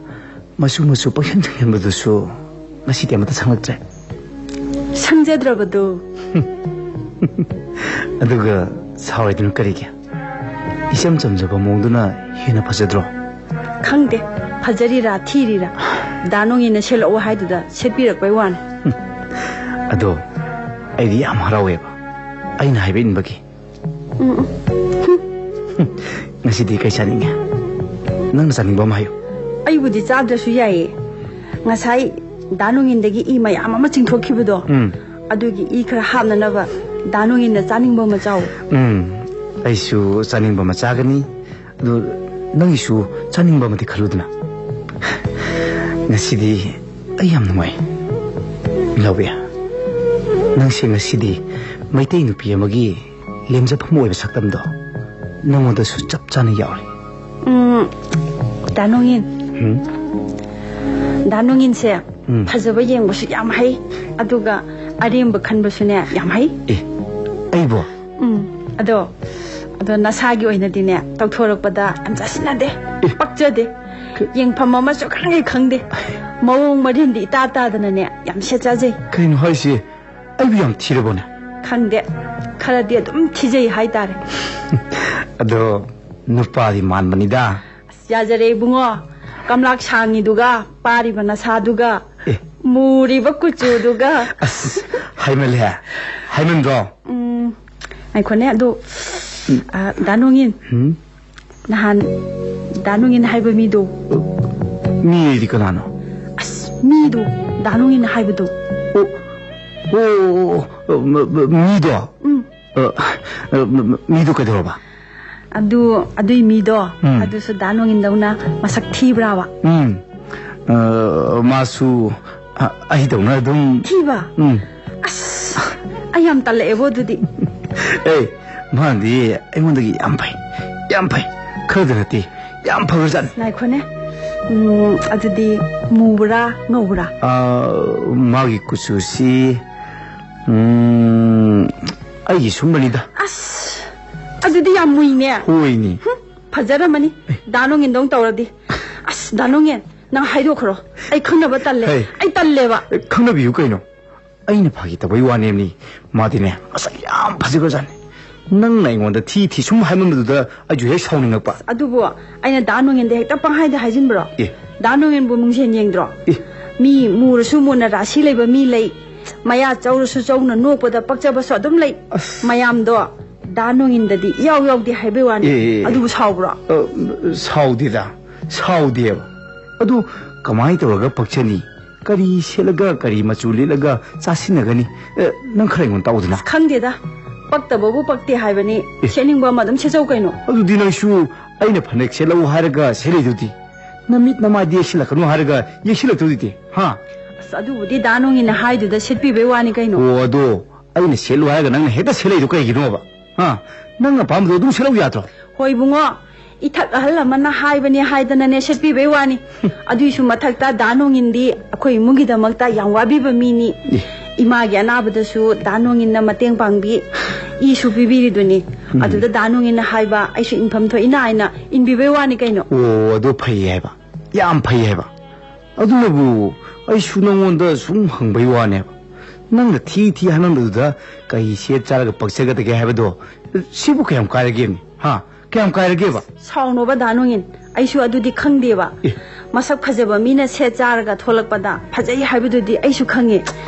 ꯃꯆꯨ ꯃꯆꯨ ꯄꯪꯁꯪ ꯁꯪꯖꯟꯕꯗꯨꯁꯨ ꯉꯁꯤꯗꯤ ꯑꯃꯠꯇ ꯁꯪꯂꯛꯇ꯭ꯔꯦ꯫ ꯁꯪꯖꯗ꯭ꯔꯕꯗꯣ꯫ ꯑꯗꯨꯒ ꯁꯥꯎꯔꯤꯗꯨꯅ ꯀꯔꯤꯒꯤ? ꯏꯆꯝ ꯆꯝꯖꯕ ꯃꯑꯣꯡꯗꯨꯅ ꯍꯦꯟꯅ ꯐꯖꯗ꯭ꯔꯣ? ꯈꯪꯗꯦ, ꯐꯖꯔꯤꯔꯥ ꯊꯤꯔꯤꯔꯥ, ꯗꯥ ꯅꯣꯡꯏꯟꯅ ꯁꯦꯠꯂꯛꯑꯣ ꯍꯥꯏꯗꯨꯗ ꯁꯦꯠꯄꯤꯔꯛꯄꯩ ꯋꯥꯅꯤ꯫ ꯑꯗꯣ ꯑꯩꯗꯤ ꯌꯥꯝ ꯍꯔꯥꯎꯋꯦꯕ, ꯑꯩꯅ ꯍꯥꯏꯕ ꯏꯟꯕꯒꯤ꯫ ꯎꯝ, ꯎꯝ꯫ ꯉꯁꯤꯗꯤ ꯀꯩ ꯆꯥꯅꯤꯡꯉꯦ? ꯅꯪꯅ ꯆꯥꯅꯤꯡꯕ ꯑꯃ ꯍꯥꯏꯌꯨ꯫ ꯑꯩꯕꯨꯗꯤ ꯆꯥꯗ꯭ꯔꯁꯨ ꯌꯥꯏꯌꯦ꯫ ꯉꯁꯥꯏ ꯗꯥ ꯅꯣꯡꯏꯟꯗꯒꯤ ꯏ ꯃꯌꯥꯝ ꯑꯃ ꯆꯤꯡꯊꯣꯛꯈꯤꯕꯗꯣ, ꯎꯝ꯫ ꯑꯗꯨꯒꯤ ꯏ ꯈꯔ ꯍꯥꯞꯅꯅꯕ ꯗꯥ ꯅꯣꯡꯏꯟꯅ ꯆꯥꯅꯤꯡꯕ ꯑꯃ ꯆꯥꯎ꯫ ꯎꯝ, ꯑꯩꯁꯨ ꯆꯥꯅꯤꯡꯕ ꯑꯃ ꯆꯥꯒꯅꯤ꯫ ꯑꯗꯨ ꯅꯪꯒꯤꯁꯨ ꯆꯥꯅꯤꯡꯕ ꯑꯃꯗꯤ ꯈꯜꯂꯨꯗꯅ꯫ ꯉꯁꯤꯗꯤ ꯑꯩ ꯌꯥꯝ ꯅꯨꯡꯉꯥꯏ, ꯂꯧꯕꯤ꯫ ꯅꯪꯁꯦ ꯉꯁꯤꯗꯤ ꯃꯩꯇꯩ ꯅꯨꯄꯤ ꯑꯃꯒꯤ ꯂꯦꯝꯖꯐꯝ ꯑꯣꯏꯕ ꯁꯛꯇꯝꯗꯣ ꯅꯉꯣꯟꯗꯁꯨ ꯆꯞ ꯆꯥꯅ ꯌꯥꯎꯔꯦ꯫ ꯎꯝ, ꯗꯥ ꯅꯣꯡꯏꯟ꯫ ꯎꯝ? ꯗꯥ ꯅꯣꯡꯏꯟꯁꯦ ꯎꯝ꯫ ꯐꯖꯕ ꯌꯦꯡꯕꯁꯨ ꯌꯥꯝ ꯍꯩ, ꯑꯗꯨꯒ ꯑꯔꯦꯝꯕ ꯈꯟꯕꯁꯨꯅꯦ ꯌꯥꯝ ꯍꯩ꯫ ꯑꯦ, ꯑꯩꯕꯣ? ꯎꯝ, ꯑꯗꯣ, ꯑꯗꯣ ꯅꯁꯥꯒꯤ ꯑꯣꯏꯅꯗꯤꯅꯦ ꯇꯧꯊꯣꯔꯛꯄꯗ ꯌꯥꯝ ꯆꯥꯁꯤꯟꯅꯗꯦ, ꯑꯦ꯫ ꯄꯛꯆꯗꯦ꯫ ꯀ- ꯌꯦꯡꯐꯝ ꯑꯃꯁꯨ ꯈꯪꯉꯦ ꯈꯪꯗꯦ꯫ ꯃꯑꯣꯡ ꯃꯔꯤꯟꯗꯤ ꯏꯇꯥ ꯇꯥꯗꯅꯅꯦ ꯌꯥꯝ ꯁꯦꯠꯆꯖꯩ꯫ ꯀꯩꯅꯣ ꯍꯥꯏꯁꯤ? ꯑꯩꯕꯨ ꯌꯥꯝ ꯊꯤꯔꯕꯣꯅꯦ? ꯈꯪꯗꯦ, ꯈꯔꯗꯤ ꯑꯗꯨꯝ ꯊꯤꯖꯩ ꯍꯥꯏꯇꯥꯔꯦ꯫ ꯑꯗꯣ ꯅꯨꯄꯥꯗꯤ ꯃꯥꯟꯕꯅꯤꯗ꯫ ꯑꯁ, ꯌꯥꯖꯔꯦ ꯏꯕꯨꯡꯉꯣ, ꯀꯝꯂꯥꯛ ꯁꯥꯡꯉꯤꯗꯨꯒ, ꯄꯥꯔꯤꯕ ꯅꯁꯥꯗꯨꯒ, ꯑꯦ꯫ ꯃꯨꯔꯤꯕ ꯀꯨꯆꯨꯗꯨꯒ꯫ ꯑꯁ, ꯍꯥꯏꯃꯜꯂꯦ, ꯍꯥꯏꯃꯟꯗ꯭ꯔꯣ? ꯎꯝ, ꯉꯥꯏꯈꯣꯅꯦ, ꯑꯗꯨ, ꯎꯝ꯫ ꯑ, ꯗꯥ ꯅꯣꯡꯏꯟ, ꯎꯝ? ꯅꯍꯥꯟ ꯗꯥ ꯅꯣꯡꯏꯟ ꯍꯥꯏꯕ ꯃꯤꯗꯣ꯫ ꯃꯤ ꯍꯥꯏꯗꯤ ꯀꯅꯥꯅꯣ? ꯑꯁ, ꯃꯤꯗꯣ, ꯗꯥ ꯅꯣꯡꯏꯟ ꯍꯥꯏꯕꯗꯣ꯫ ꯑꯣ, ꯑꯣ, ꯑꯣ, ꯑꯣ, ꯃ-, ꯃ-, ꯃꯤꯗꯣ? ꯎꯝ꯫ ꯑ, ꯑ, ꯃ-, ꯃ-, ꯃꯤꯗꯣ ꯀꯩꯗꯧꯔꯕ? ꯑꯗꯨ, ꯑꯗꯨꯏ ꯃꯤꯗꯣ, ꯎꯝ꯫ ꯑꯗꯨꯁꯨ ꯗꯥ ꯅꯣꯡꯏꯟꯗꯧꯅ ꯃꯁꯛ ꯊꯤꯕ꯭ꯔꯥꯕ? ꯎꯝ꯫ ꯑ, ꯃꯥꯁꯨ, ꯑ, ꯑꯩꯗꯧꯅ ꯑꯗꯨꯝ ꯊꯤꯕ? ꯎꯝ꯫ ꯑꯁ, ꯑꯩ ꯌꯥꯝ ꯇꯜꯂꯛꯑꯦꯕꯣ ꯑꯗꯨꯗꯤ꯫ ꯑꯦ, ꯃꯥꯗꯤ ꯑꯩꯉꯣꯟꯗꯒꯤ ꯌꯥꯝ ꯐꯩ, ꯌꯥꯝ ꯐꯩ꯫ ꯈꯔꯗ ꯅꯠꯇꯦ, ꯌꯥꯝ ꯐꯈ꯭ꯔꯖꯥꯠꯅꯤ꯫ ꯉꯥꯏꯈꯣꯅꯦ꯫ ꯎꯝ, ꯑꯗꯨꯗꯤ ꯃꯨꯕ꯭ꯔꯥ, ꯉꯧꯕ꯭ꯔꯥ? ꯑ, ꯃꯥꯒꯤ ꯀꯨꯆꯨꯁꯤ, ꯎꯝ, ꯑꯩꯒꯤ ꯁꯨꯝꯕꯅꯤꯗ꯫ ꯑꯁ, ꯑꯗꯨꯗꯤ ꯌꯥꯝ ꯃꯨꯏꯅꯦ꯫ ꯍꯣꯏꯅꯦ꯫ ꯍꯨꯝ, ꯐꯖꯔꯝꯃꯅꯤ꯫ ꯗꯥ ꯅꯣꯡꯏꯟꯗꯧ ꯇꯧꯔꯗꯤ꯫ ꯑꯁ, ꯗꯥ ꯅꯣꯡꯏꯟ, ꯅꯪ ꯍꯥꯏꯗꯣꯛꯈ꯭ꯔꯣ꯫ ꯑꯩ ꯈꯪꯅꯕ ꯇꯜꯂꯦ꯫ ꯍꯩ꯫ ꯑꯩ ꯇꯜꯂꯦꯕ꯫ ꯑꯦ, ꯈꯪꯅꯕꯤꯌꯨ ꯀꯩꯅꯣ꯫ ꯑꯩꯅ ꯐꯥꯒꯤ ꯇꯧꯕꯩ ꯋꯥꯅꯦꯕꯅꯤ꯫ ꯃꯥꯗꯤꯅꯦ, ꯃꯁꯛ ꯌꯥꯝ ꯐꯖꯈ꯭ꯔꯖꯥꯠꯅꯤ꯫ ꯅꯪꯅ ꯑꯩꯉꯣꯟꯗ ꯊꯤ ꯊꯤ ꯁꯨꯝ ꯍꯥꯏꯃꯟꯕꯗꯨꯗ ꯑꯩꯁꯨ ꯍꯦꯛ ꯁꯥꯎꯅꯤꯡꯉꯛꯄ꯫ ꯑꯗꯨꯕꯨ ꯑꯩꯅ ꯗꯥ ꯅꯣꯡꯏꯟꯗ ꯍꯦꯛꯇ ꯄꯪꯍꯥꯏꯗ ꯍꯥꯏꯖꯤꯟꯕ꯭ꯔꯣ? ꯑꯦ꯫ ꯗꯥ ꯅꯣꯡꯏꯟꯕꯨ ꯃꯤꯡꯁꯦꯟ ꯌꯦꯡꯗ꯭ꯔꯣ? ꯑꯦ꯫ ꯃꯤ ꯃꯨꯔꯁꯨ ꯃꯨꯅ ꯔꯥꯁꯤ ꯂꯩꯕ ꯃꯤ ꯂꯩ, ꯃꯌꯥ ꯆꯧꯔꯁꯨ ꯆꯧꯅ ꯅꯣꯛꯄꯗ ꯄꯛꯆꯕꯁꯨ ꯑꯗꯨꯝ ꯂꯩ꯫ ꯑꯁ꯫ ꯃꯌꯥꯝꯗꯣ ꯗꯥ ꯅꯣꯡꯏꯟꯗꯗꯤ ꯏꯌꯥꯎ ꯌꯥꯎꯗꯦ ꯍꯥꯏꯕꯩ ꯋꯥꯅꯤ꯫ ꯑꯦ, ꯑꯦ, ꯑꯦ꯫ ꯑꯗꯨꯕꯨ ꯁꯥꯎꯕ꯭ꯔꯣ? ꯑ, ꯁꯥꯎꯗꯦꯗ, ꯁꯥꯎꯗꯦꯕ꯫ ꯑꯗꯨ ꯀꯃꯥꯏꯅ ꯇꯧꯔꯒ ꯄꯛꯆꯅꯤ? ꯀꯔꯤ ꯁꯦꯠꯂꯒ, ꯀꯔꯤ ꯃꯆꯨ ꯂꯤꯠꯂꯒ ꯆꯥꯁꯤꯟꯅꯒꯅꯤ? ꯑꯦ, ꯅꯪ ꯈꯔ ꯑꯩꯉꯣꯟꯗ ꯇꯥꯛꯎꯗꯅ꯫ ꯑꯁ, ꯈꯪꯗꯦꯗ꯫ ꯄꯛꯇꯕꯕꯨ ꯄꯛꯇꯦ ꯍꯥꯏꯕꯅꯤ꯫ ꯑꯦ꯫ ꯁꯦꯠꯅꯤꯡꯕ ꯑꯃ ꯑꯗꯨꯝ ꯁꯦꯠꯆꯧ ꯀꯩꯅꯣ꯫ ꯑꯗꯨꯗꯤ ꯅꯪꯁꯨ ꯑꯩꯅ ꯐꯅꯦꯛ ꯁꯦꯠꯂꯛꯎ ꯍꯥꯏꯔꯒ ꯁꯦꯠꯂꯤꯗꯨꯗꯤ꯫ ꯅꯃꯤꯠ ꯅꯃꯥꯏꯗꯤ ꯌꯦꯛꯁꯤꯜꯂꯛꯀꯅꯨ ꯍꯥꯏꯔꯒ ꯌꯦꯛꯁꯤꯜꯂꯛꯇꯣꯏꯗꯨꯗꯤ, ꯍꯥ? ꯑꯁ, ꯑꯗꯨꯕꯨꯗꯤ ꯗꯥ ꯅꯣꯡꯉꯤꯟꯅ ꯍꯥꯏꯗꯨꯗ ꯁꯦꯠꯄꯤꯕꯩ ꯋꯥꯅꯤ ꯀꯩꯅꯣ꯫ ꯑꯣ, ꯑꯗꯣ ꯑꯩꯅ ꯁꯦꯠꯂꯨ ꯍꯥꯏꯔꯒ ꯅꯪꯅ ꯍꯦꯛꯇ ꯁꯦꯠꯂꯛꯏꯗꯣ ꯀꯩꯒꯤꯅꯣꯕ? ꯍꯥ? ꯅꯪ ꯑꯄꯥꯝꯕꯗꯣ ꯑꯗꯨꯝ ꯁꯦꯠꯂꯧ ꯌꯥꯗ꯭ꯔꯣ? ꯍꯣꯏ ꯏꯕꯨꯡꯉꯣ, ꯏꯊꯛ ꯑꯍꯜ ꯑꯃꯅ ꯍꯥꯏꯕꯅꯦ ꯍꯥꯏꯗꯅꯅꯦ ꯁꯦꯠꯄꯤꯕꯩ ꯋꯥꯅꯤ꯫ ꯑꯗꯨꯏꯁꯨ ꯃꯊꯛꯇ ꯗꯥ ꯅꯣꯡꯉꯤꯟꯗꯤ ꯑꯩꯈꯣꯏ ꯏꯃꯨꯡꯒꯤꯗꯃꯛꯇ ꯌꯥꯝ ꯋꯥꯕꯤꯕ ꯃꯤꯅꯤ꯫ ꯑꯦ꯫ ꯏꯃꯥꯒꯤ ꯑꯅꯥꯕꯗꯁꯨ ꯗꯥ ꯅꯣꯡꯉꯤꯟꯅ ꯃꯇꯦꯡ ꯄꯥꯡꯕꯤ, ꯏꯁꯨ ꯄꯤꯕꯤꯔꯤꯗꯨꯅꯤ꯫ ꯎꯝ꯫ ꯑꯗꯨꯗ ꯗꯥ ꯅꯣꯡꯉꯤꯟꯅ ꯍꯥꯏꯕ ꯑꯩꯁꯨ ꯏꯟꯐꯝ ꯊꯣꯛꯏꯅ ꯍꯥꯏꯅ ꯏꯟꯕꯤꯕꯩ ꯋꯥꯅꯤ ꯀꯩꯅꯣ꯫ ꯑꯣ, ꯑꯗꯨ ꯐꯩ ꯍꯥꯏꯕ, ꯌꯥꯝ ꯐꯩ ꯍꯥꯏꯕ꯫ ꯑꯗꯨꯅꯕꯨ ꯑꯩꯁꯨ ꯅꯉꯣꯟꯗ ꯁꯨꯝ ꯍꯪꯕꯩ ꯋꯥꯅꯦꯕ꯫ ꯅꯪꯅ ꯊꯤ ꯊꯤ ꯍꯥꯏꯃꯟꯕꯗꯨꯗ ꯀꯩ ꯁꯦꯠ ꯆꯥꯔꯒ ꯄꯛꯆꯒꯗꯒꯦ ꯍꯥꯏꯕꯗꯣ, ꯁꯤꯕꯨ ꯀꯌꯥꯝ ꯀꯥꯏꯔꯒꯦꯅꯦ? ꯍꯥ? ꯀꯌꯥꯝ ꯀꯥꯏꯔꯒꯦꯕ? ꯁꯥꯎꯅꯣꯕ ꯗꯥ ꯅꯣꯡꯉꯤꯟ, ꯑꯩꯁꯨ ꯑꯗꯨꯗꯤ ꯈꯪꯗꯦꯕ꯫ ꯑꯦ꯫ ꯃꯁꯛ ꯐꯖꯕ ꯃꯤꯅ ꯁꯦꯠ ꯆꯥꯔꯒ ꯊꯣꯛꯂꯛꯄꯗ ꯐꯖꯩ ꯍꯥꯏꯕꯗꯨꯗꯤ ꯑꯩꯁꯨ ꯈꯪꯉꯦ꯫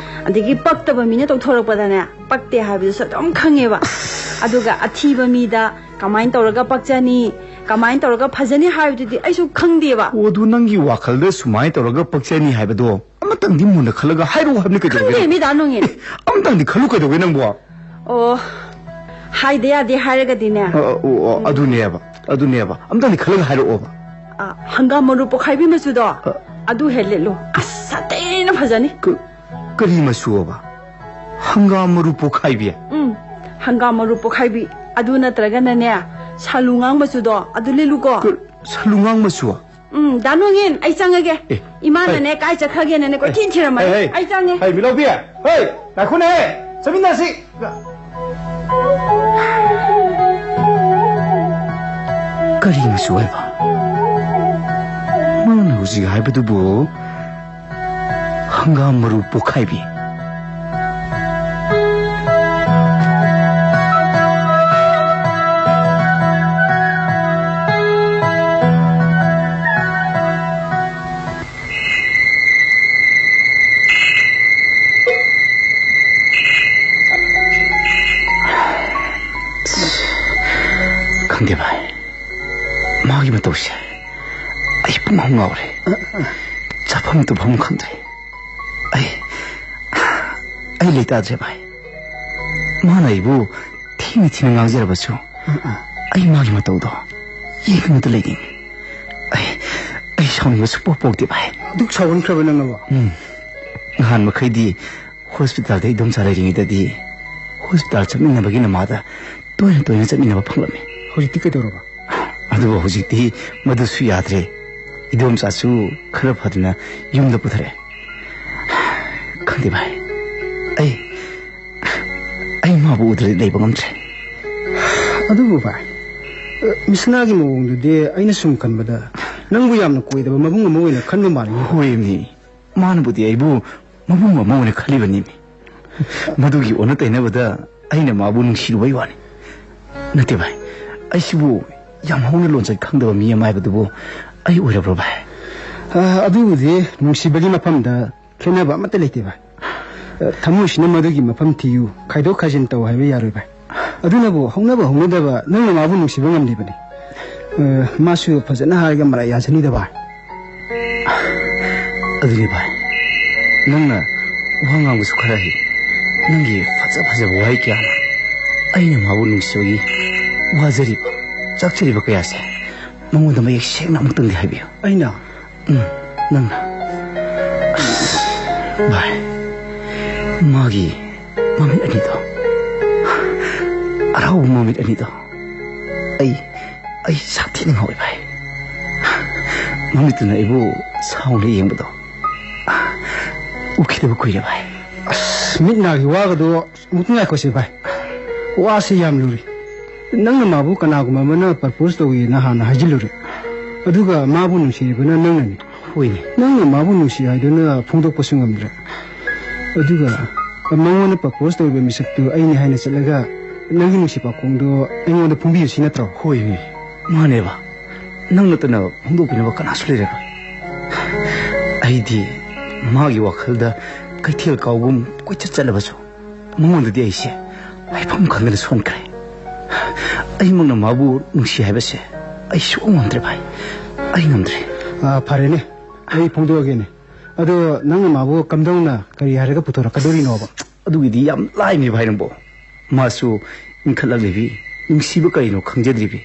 ꯑꯗꯒꯤ ꯄꯛꯇꯕ ꯃꯤꯅ ꯇꯧꯊꯣꯔꯛꯄꯗꯅꯦ, ꯄꯛꯇꯦ ꯍꯥꯏꯕꯗꯨꯁꯨ ꯑꯗꯨꯝ ꯈꯪꯉꯦꯕ꯫ ꯑꯗꯨꯒ ꯑꯊꯤꯕ ꯃꯤꯗ ꯀꯃꯥꯏꯅ ꯇꯧꯔꯒ ꯄꯛꯆꯅꯤ, ꯀꯃꯥꯏꯅ ꯇꯧꯔꯒ ꯐꯖꯅꯤ ꯍꯥꯏꯕꯗꯨꯗꯤ ꯑꯩꯁꯨ ꯈꯪꯗꯦꯕ꯫ ꯑꯣ, ꯑꯗꯨ ꯅꯪꯒꯤ ꯋꯥꯈꯜꯗ ꯁꯨꯃꯥꯏꯅ ꯇꯧꯔꯒ ꯄꯛꯆꯅꯤ ꯍꯥꯏꯕꯗꯣ ꯑꯃꯇꯪꯗꯤ ꯃꯨꯟꯅ ꯈꯜꯂꯒ ꯍꯥꯏꯔꯛꯑꯣ ꯍꯥꯏꯕꯅꯤ ꯀꯩꯗꯧꯔꯒꯦ? ꯈꯪꯗꯦ, ꯃꯤ ꯗꯥ ꯅꯣꯡꯉꯤꯟ꯫ ꯑꯦ, ꯑꯃꯇꯪꯗꯤ ꯈꯜꯂꯨ ꯀꯩꯗꯧꯒꯦ ꯅꯪꯕꯣ? ꯑꯣ, ꯍꯥꯏꯗ ꯌꯥꯗꯦ ꯍꯥꯏꯔꯒꯗꯤꯅꯦ꯫ ꯑ, ꯑ, ꯑꯣ, ꯑꯣ, ꯑꯗꯨꯅꯦꯕ, ꯑꯗꯨꯅꯦꯕ꯫ ꯑꯝꯇꯪꯗꯤ ꯈꯜꯂꯒ ꯍꯥꯏꯔꯛꯑꯣꯕ꯫ ꯑ, ꯍꯪꯒꯥꯝ ꯃꯔꯨ ꯄꯣꯛꯈꯥꯏꯕꯤ ꯃꯆꯨꯗꯣ, ꯑ꯫ ꯑꯗꯨ ꯍꯦꯛ ꯂꯤꯠꯂꯨ꯫ ꯑꯁ, ꯁꯥꯊꯤꯅ ꯐꯖꯅꯤ꯫ ꯀ-, ꯀꯔꯤ ꯃꯆꯨꯑꯕ? ꯍꯪꯒꯥꯝ ꯃꯔꯨ ꯄꯣꯛꯈꯥꯏꯕꯤ? ꯎꯝ, ꯍꯪꯒꯥꯝ ꯃꯔꯨ ꯄꯣꯛꯈꯥꯏꯕꯤ꯫ ꯑꯗꯨ ꯅꯠꯇ꯭ꯔꯒꯅꯅꯦ, ꯁꯥꯂꯨꯉꯥꯡ ꯃꯆꯨꯗꯣ, ꯑꯗꯨ ꯂꯤꯠꯂꯨꯀꯣ꯫ ꯀ-, ꯁꯥꯂꯨꯉꯥꯡ ꯃꯆꯨ? ꯎꯝ, ꯗꯥ ꯅꯣꯡꯉꯤꯟ, ꯑꯩ ꯆꯪꯉꯒꯦ꯫ ꯑꯦ, ꯏꯃꯥꯅꯅꯦ, ꯑꯦ꯫ ꯀꯥꯏ ꯆꯠꯈ꯭ꯔꯒꯦꯅꯅꯦ ꯀꯣꯏꯊꯤ ꯊꯤꯔꯝꯃꯅꯤ꯫ ꯑꯦ, ꯑꯦ꯫ ꯑꯩ ꯆꯪꯉꯦ꯫ ꯍꯩ, ꯃꯤꯂꯧꯕꯤ! ꯍꯩ, ꯉꯥꯏꯈꯣꯅꯦ! ꯆꯠꯃꯤꯟꯅꯁꯤ! ꯀꯔꯤ ꯃꯆꯨ ꯍꯥꯏꯕ? ꯃꯥꯅ ꯍꯧꯖꯤꯛ ꯍꯥꯏꯕꯗꯨꯕꯨ ꯍꯪꯒꯥꯝ ꯃꯔꯨ ꯄꯣꯛꯈꯥꯏꯕꯤ꯫ ꯈꯪꯗꯦ ꯚꯥꯏ, ꯃꯥꯒꯤ ꯃꯇꯧꯁꯦ ꯑꯩ ꯄꯨꯡꯉꯥꯎ ꯉꯥꯎꯔꯦ꯫ ꯆꯥꯐꯝ ꯇꯨꯝꯐꯝ ꯈꯪꯗ꯭ꯔꯦ꯫ ꯑꯩ, ꯑꯩ ꯂꯩꯇꯥꯗ꯭ꯔꯦ ꯚꯥꯏ꯫ ꯃꯥꯅ ꯑꯩꯕꯨ ꯊꯤꯅ ꯊꯤꯅ ꯉꯥꯡꯖꯔꯕꯁꯨ, ꯑꯩ ꯃꯥꯒꯤ ꯃꯇꯧꯗꯣ ꯌꯦꯡꯗꯨꯅꯇ ꯂꯩꯅꯤꯡꯉꯤ꯫ ꯑꯩ, ꯑꯩ ꯁꯥꯎꯅꯤꯡꯕ ꯁꯨꯛꯄꯣꯛ ꯄꯣꯛꯇꯦ ꯚꯥꯏ꯫ ꯑꯗꯨꯛ ꯁꯥꯎꯍꯟꯈ꯭ꯔꯕ ꯅꯪꯅꯕꯣ? ꯎꯝ꯫ ꯅꯍꯥꯟ ꯃꯈꯩꯗꯤ ꯍꯣꯁꯄꯤꯇꯥꯜꯗ ꯏꯗꯣꯝꯆꯥ ꯂꯩꯔꯤꯉꯩꯗꯗꯤ ꯍꯣꯁꯄꯤꯇꯥꯜ ꯆꯠꯃꯤꯟꯅꯕꯒꯤ ꯅꯃꯥꯗ ꯇꯣꯏꯅ ꯇꯣꯏꯅ ꯆꯠꯃꯤꯟꯅꯕ ꯐꯪꯂꯝꯃꯤ꯫ ꯍꯧꯖꯤꯛꯇꯤ ꯀꯩꯗꯧꯔꯕ? ꯑꯗꯨꯕꯨ ꯍꯧꯖꯤꯛꯇꯤ ꯃꯗꯨꯁꯨ ꯌꯥꯗ꯭ꯔꯦ꯫ ꯏꯗꯣꯝꯆꯥꯁꯨ ꯈꯔ ꯐꯗꯅ ꯌꯨꯝꯗ ꯄꯨꯊꯔꯛꯑꯦ꯫ ꯈꯪꯗꯦ ꯚꯥꯏ, ꯑꯩ ꯑꯩ ꯃꯥꯕꯨ ꯎꯗ꯭ꯔꯗꯤ ꯂꯩꯕ ꯉꯝꯗ꯭ꯔꯦ꯫ ꯑꯗꯨꯕꯨ ꯚꯥꯏ, ꯃꯤꯁꯅꯥꯒꯤ ꯃꯑꯣꯡꯗꯨꯗꯤ ꯑꯩꯅ ꯁꯨꯝ ꯈꯟꯕꯗ ꯅꯪꯕꯨ ꯌꯥꯝꯅ ꯀꯣꯏꯗꯕ ꯃꯕꯨꯡ ꯑꯃ ꯑꯣꯏꯅ ꯈꯟꯕ ꯃꯥꯜꯂꯤ꯫ ꯍꯣꯏꯅꯤ, ꯃꯥꯅꯕꯨꯗꯤ ꯑꯩꯕꯨ ꯃꯕꯨꯡ ꯑꯃ ꯑꯣꯏꯅ ꯈꯜꯂꯤꯕꯅꯤꯅꯦ꯫ ꯃꯗꯨꯒꯤ ꯑꯣꯟꯅ ꯇꯩꯅꯕꯗ ꯑꯩꯅ ꯃꯥꯕꯨ ꯅꯨꯡꯁꯤꯔꯨꯕꯩ ꯋꯥꯅꯤ꯫ ꯅꯠꯇꯦ ꯚꯥꯏ, ꯑꯩꯁꯤꯕꯨ ꯌꯥꯝ ꯍꯧꯅ ꯂꯣꯟꯆꯠ ꯈꯪꯗꯕ ꯃꯤ ꯑꯃ ꯍꯥꯏꯕꯗꯨꯕꯨ ꯑꯩ ꯑꯣꯏꯔꯕ꯭ꯔꯣ ꯚꯥꯏ? ꯑ, ꯑꯗꯨꯕꯨꯗꯤ ꯅꯨꯡꯁꯤꯕꯒꯤ ꯃꯐꯝꯗ ꯈꯦꯠꯅꯕ ꯑꯃꯠꯇ ꯂꯩꯇꯦ ꯚꯥꯏ꯫ ꯑ, ꯊꯃꯣꯏꯁꯤꯅ ꯃꯗꯨꯒꯤ ꯃꯐꯝ ꯊꯤꯌꯨ, ꯈꯥꯏꯗꯣꯛ ꯈꯥꯏꯖꯤꯟ ꯇꯧ ꯍꯥꯏꯕ ꯌꯥꯔꯣꯏ ꯚꯥꯏ꯫ ꯑꯗꯨꯅꯕꯨ ꯍꯧꯅꯕ ꯍꯧꯅꯗꯕ ꯅꯪꯅ ꯃꯥꯕꯨ ꯅꯨꯡꯁꯤꯕ ꯉꯝꯂꯤꯕꯅꯤ꯫ ꯑ, ꯃꯥꯁꯨ ꯐꯖꯅ ꯍꯥꯏꯔꯒ ꯃꯔꯥꯏ ꯌꯥꯖꯅꯤꯗ ꯚꯥꯏ꯫ ꯑꯗꯨꯅꯤ ꯚꯥꯏ, ꯅꯪꯅ ꯋꯥ ꯉꯥꯡꯕꯁꯨ ꯈꯔ ꯍꯩ꯫ ꯅꯪꯒꯤ ꯐꯖ ꯐꯖꯕ ꯋꯥꯍꯩ ꯀꯌꯥꯅ ꯑꯩꯅ ꯃꯥꯕꯨ ꯅꯨꯡꯁꯤꯕꯒꯤ ꯋꯥꯖꯔꯤꯕ, ꯆꯥꯛꯆꯔꯤꯕ ꯀꯌꯥꯁꯦ ꯃꯉꯣꯟꯗ ꯃꯌꯦꯛ ꯁꯦꯡꯅ ꯑꯃꯨꯛꯇꯪꯗꯤ ꯍꯥꯏꯕꯤꯌꯨ꯫ ꯑꯩꯅ? ꯎꯝ, ꯅꯪꯅ꯫ ꯚꯥꯏ, ꯃꯥꯒꯤ ꯃꯃꯤꯠ ꯑꯅꯤꯗꯣ, ꯑꯔꯥꯎꯕ ꯃꯃꯤꯠ ꯑꯅꯤꯗꯣ, ꯑꯩ, ꯑꯩ ꯁꯥꯊꯤꯅ ꯉꯥꯎꯏ ꯚꯥꯏ꯫ ꯃꯃꯤꯠꯇꯨꯅ ꯑꯩꯕꯨ ꯁꯥꯎꯅ ꯌꯦꯡꯕꯗꯣ ꯎꯈꯤꯗꯕ ꯀꯨꯏꯔꯦ ꯚꯥꯏ꯫ ꯑꯁ, ꯃꯤꯠ ꯅꯥꯒꯤ ꯋꯥꯒꯗꯣ ꯑꯃꯨꯛꯇ ꯉꯥꯏꯈꯣꯁꯦ ꯚꯥꯏ꯫ ꯋꯥꯁꯦ ꯌꯥꯝ ꯂꯨꯔꯤ꯫ ꯅꯪꯅ ꯃꯥꯕꯨ ꯀꯅꯥꯒꯨꯝꯕ ꯑꯃꯅ ꯄ꯭ꯔꯄꯣꯁ ꯇꯧꯏꯅ ꯍꯥꯟꯅ ꯍꯥꯏꯖꯤꯜꯂꯨꯔꯦ꯫ ꯑꯗꯨꯒ ꯃꯥꯕꯨ ꯅꯨꯡꯁꯤꯔꯤꯕꯅ ꯅꯪꯅꯅꯤ꯫ ꯍꯣꯏꯅꯦ꯫ ꯅꯪꯅ ꯃꯥꯕꯨ ꯅꯨꯡꯁꯤ ꯍꯥꯏꯗꯨꯅ ꯐꯣꯡꯗꯣꯛꯄꯁꯨ ꯉꯝꯗ꯭ꯔꯦ꯫ ꯑꯗꯨꯒ ꯃꯉꯣꯟꯗ ꯄ꯭ꯔꯄꯣꯁ ꯇꯧꯔꯤꯕ ꯃꯤꯁꯛꯇꯨ ꯑꯩꯅꯤ ꯍꯥꯏꯅ ꯆꯠꯂꯒ ꯅꯪꯒꯤ ꯅꯨꯡꯁꯤ ꯄꯥꯎꯈꯣꯡꯗꯣ ꯑꯩꯉꯣꯟꯗ ꯐꯣꯡꯕꯤꯌꯨ ꯁꯤ ꯅꯠꯇ꯭ꯔꯣ? ꯍꯣꯏꯅꯦ, ꯃꯥꯅꯦꯕ꯫ ꯅꯪ ꯅꯠꯇꯅ ꯐꯣꯡꯗꯣꯛꯄꯤꯅꯕ ꯀꯅꯥꯁꯨ ꯂꯩꯔꯔꯣꯏ꯫ ꯑꯩꯗꯤ ꯃꯥꯒꯤ ꯋꯥꯈꯜꯗ ꯀꯩꯊꯦꯜ ꯀꯥꯎꯒꯨꯝ ꯀꯣꯏꯆꯠ ꯆꯠꯂꯕꯁꯨ ꯃꯉꯣꯟꯗꯗꯤ ꯑꯩꯁꯦ ꯍꯥꯏꯐꯝ ꯈꯪꯗꯅ ꯁꯣꯟꯈ꯭ꯔꯦ꯫ ꯑꯩꯃꯛꯅ ꯃꯥꯕꯨ ꯅꯨꯡꯁꯤ ꯍꯥꯏꯕꯁꯦ ꯑꯩ ꯁꯨꯛꯉꯝ ꯉꯝꯗ꯭ꯔꯦ ꯚꯥꯏ꯫ ꯑꯩ ꯉꯝꯗ꯭ꯔꯦ꯫ ꯑꯥ, ꯐꯔꯦꯅꯦ, ꯑꯩ ꯐꯣꯡꯗꯣꯛꯑꯒꯦꯅꯦ꯫ ꯑꯗꯣ ꯅꯪꯅ ꯃꯥꯕꯨ ꯀꯝꯗꯧꯅ ꯀꯔꯤ ꯍꯥꯏꯔꯒ ꯄꯨꯊꯣꯔꯛꯀꯗꯧꯔꯤꯅꯣꯕ? ꯑꯗꯨꯒꯤꯗꯤ ꯌꯥꯝ ꯂꯥꯏꯅꯦ ꯚꯥꯏ ꯅꯪꯕꯣ꯫ ꯃꯥꯁꯨ ꯏꯟꯈꯠꯂꯛꯂꯤꯕꯤ, ꯅꯨꯡꯁꯤꯕ ꯀꯔꯤꯅꯣ ꯈꯪꯖꯗ꯭ꯔꯤꯕꯤ,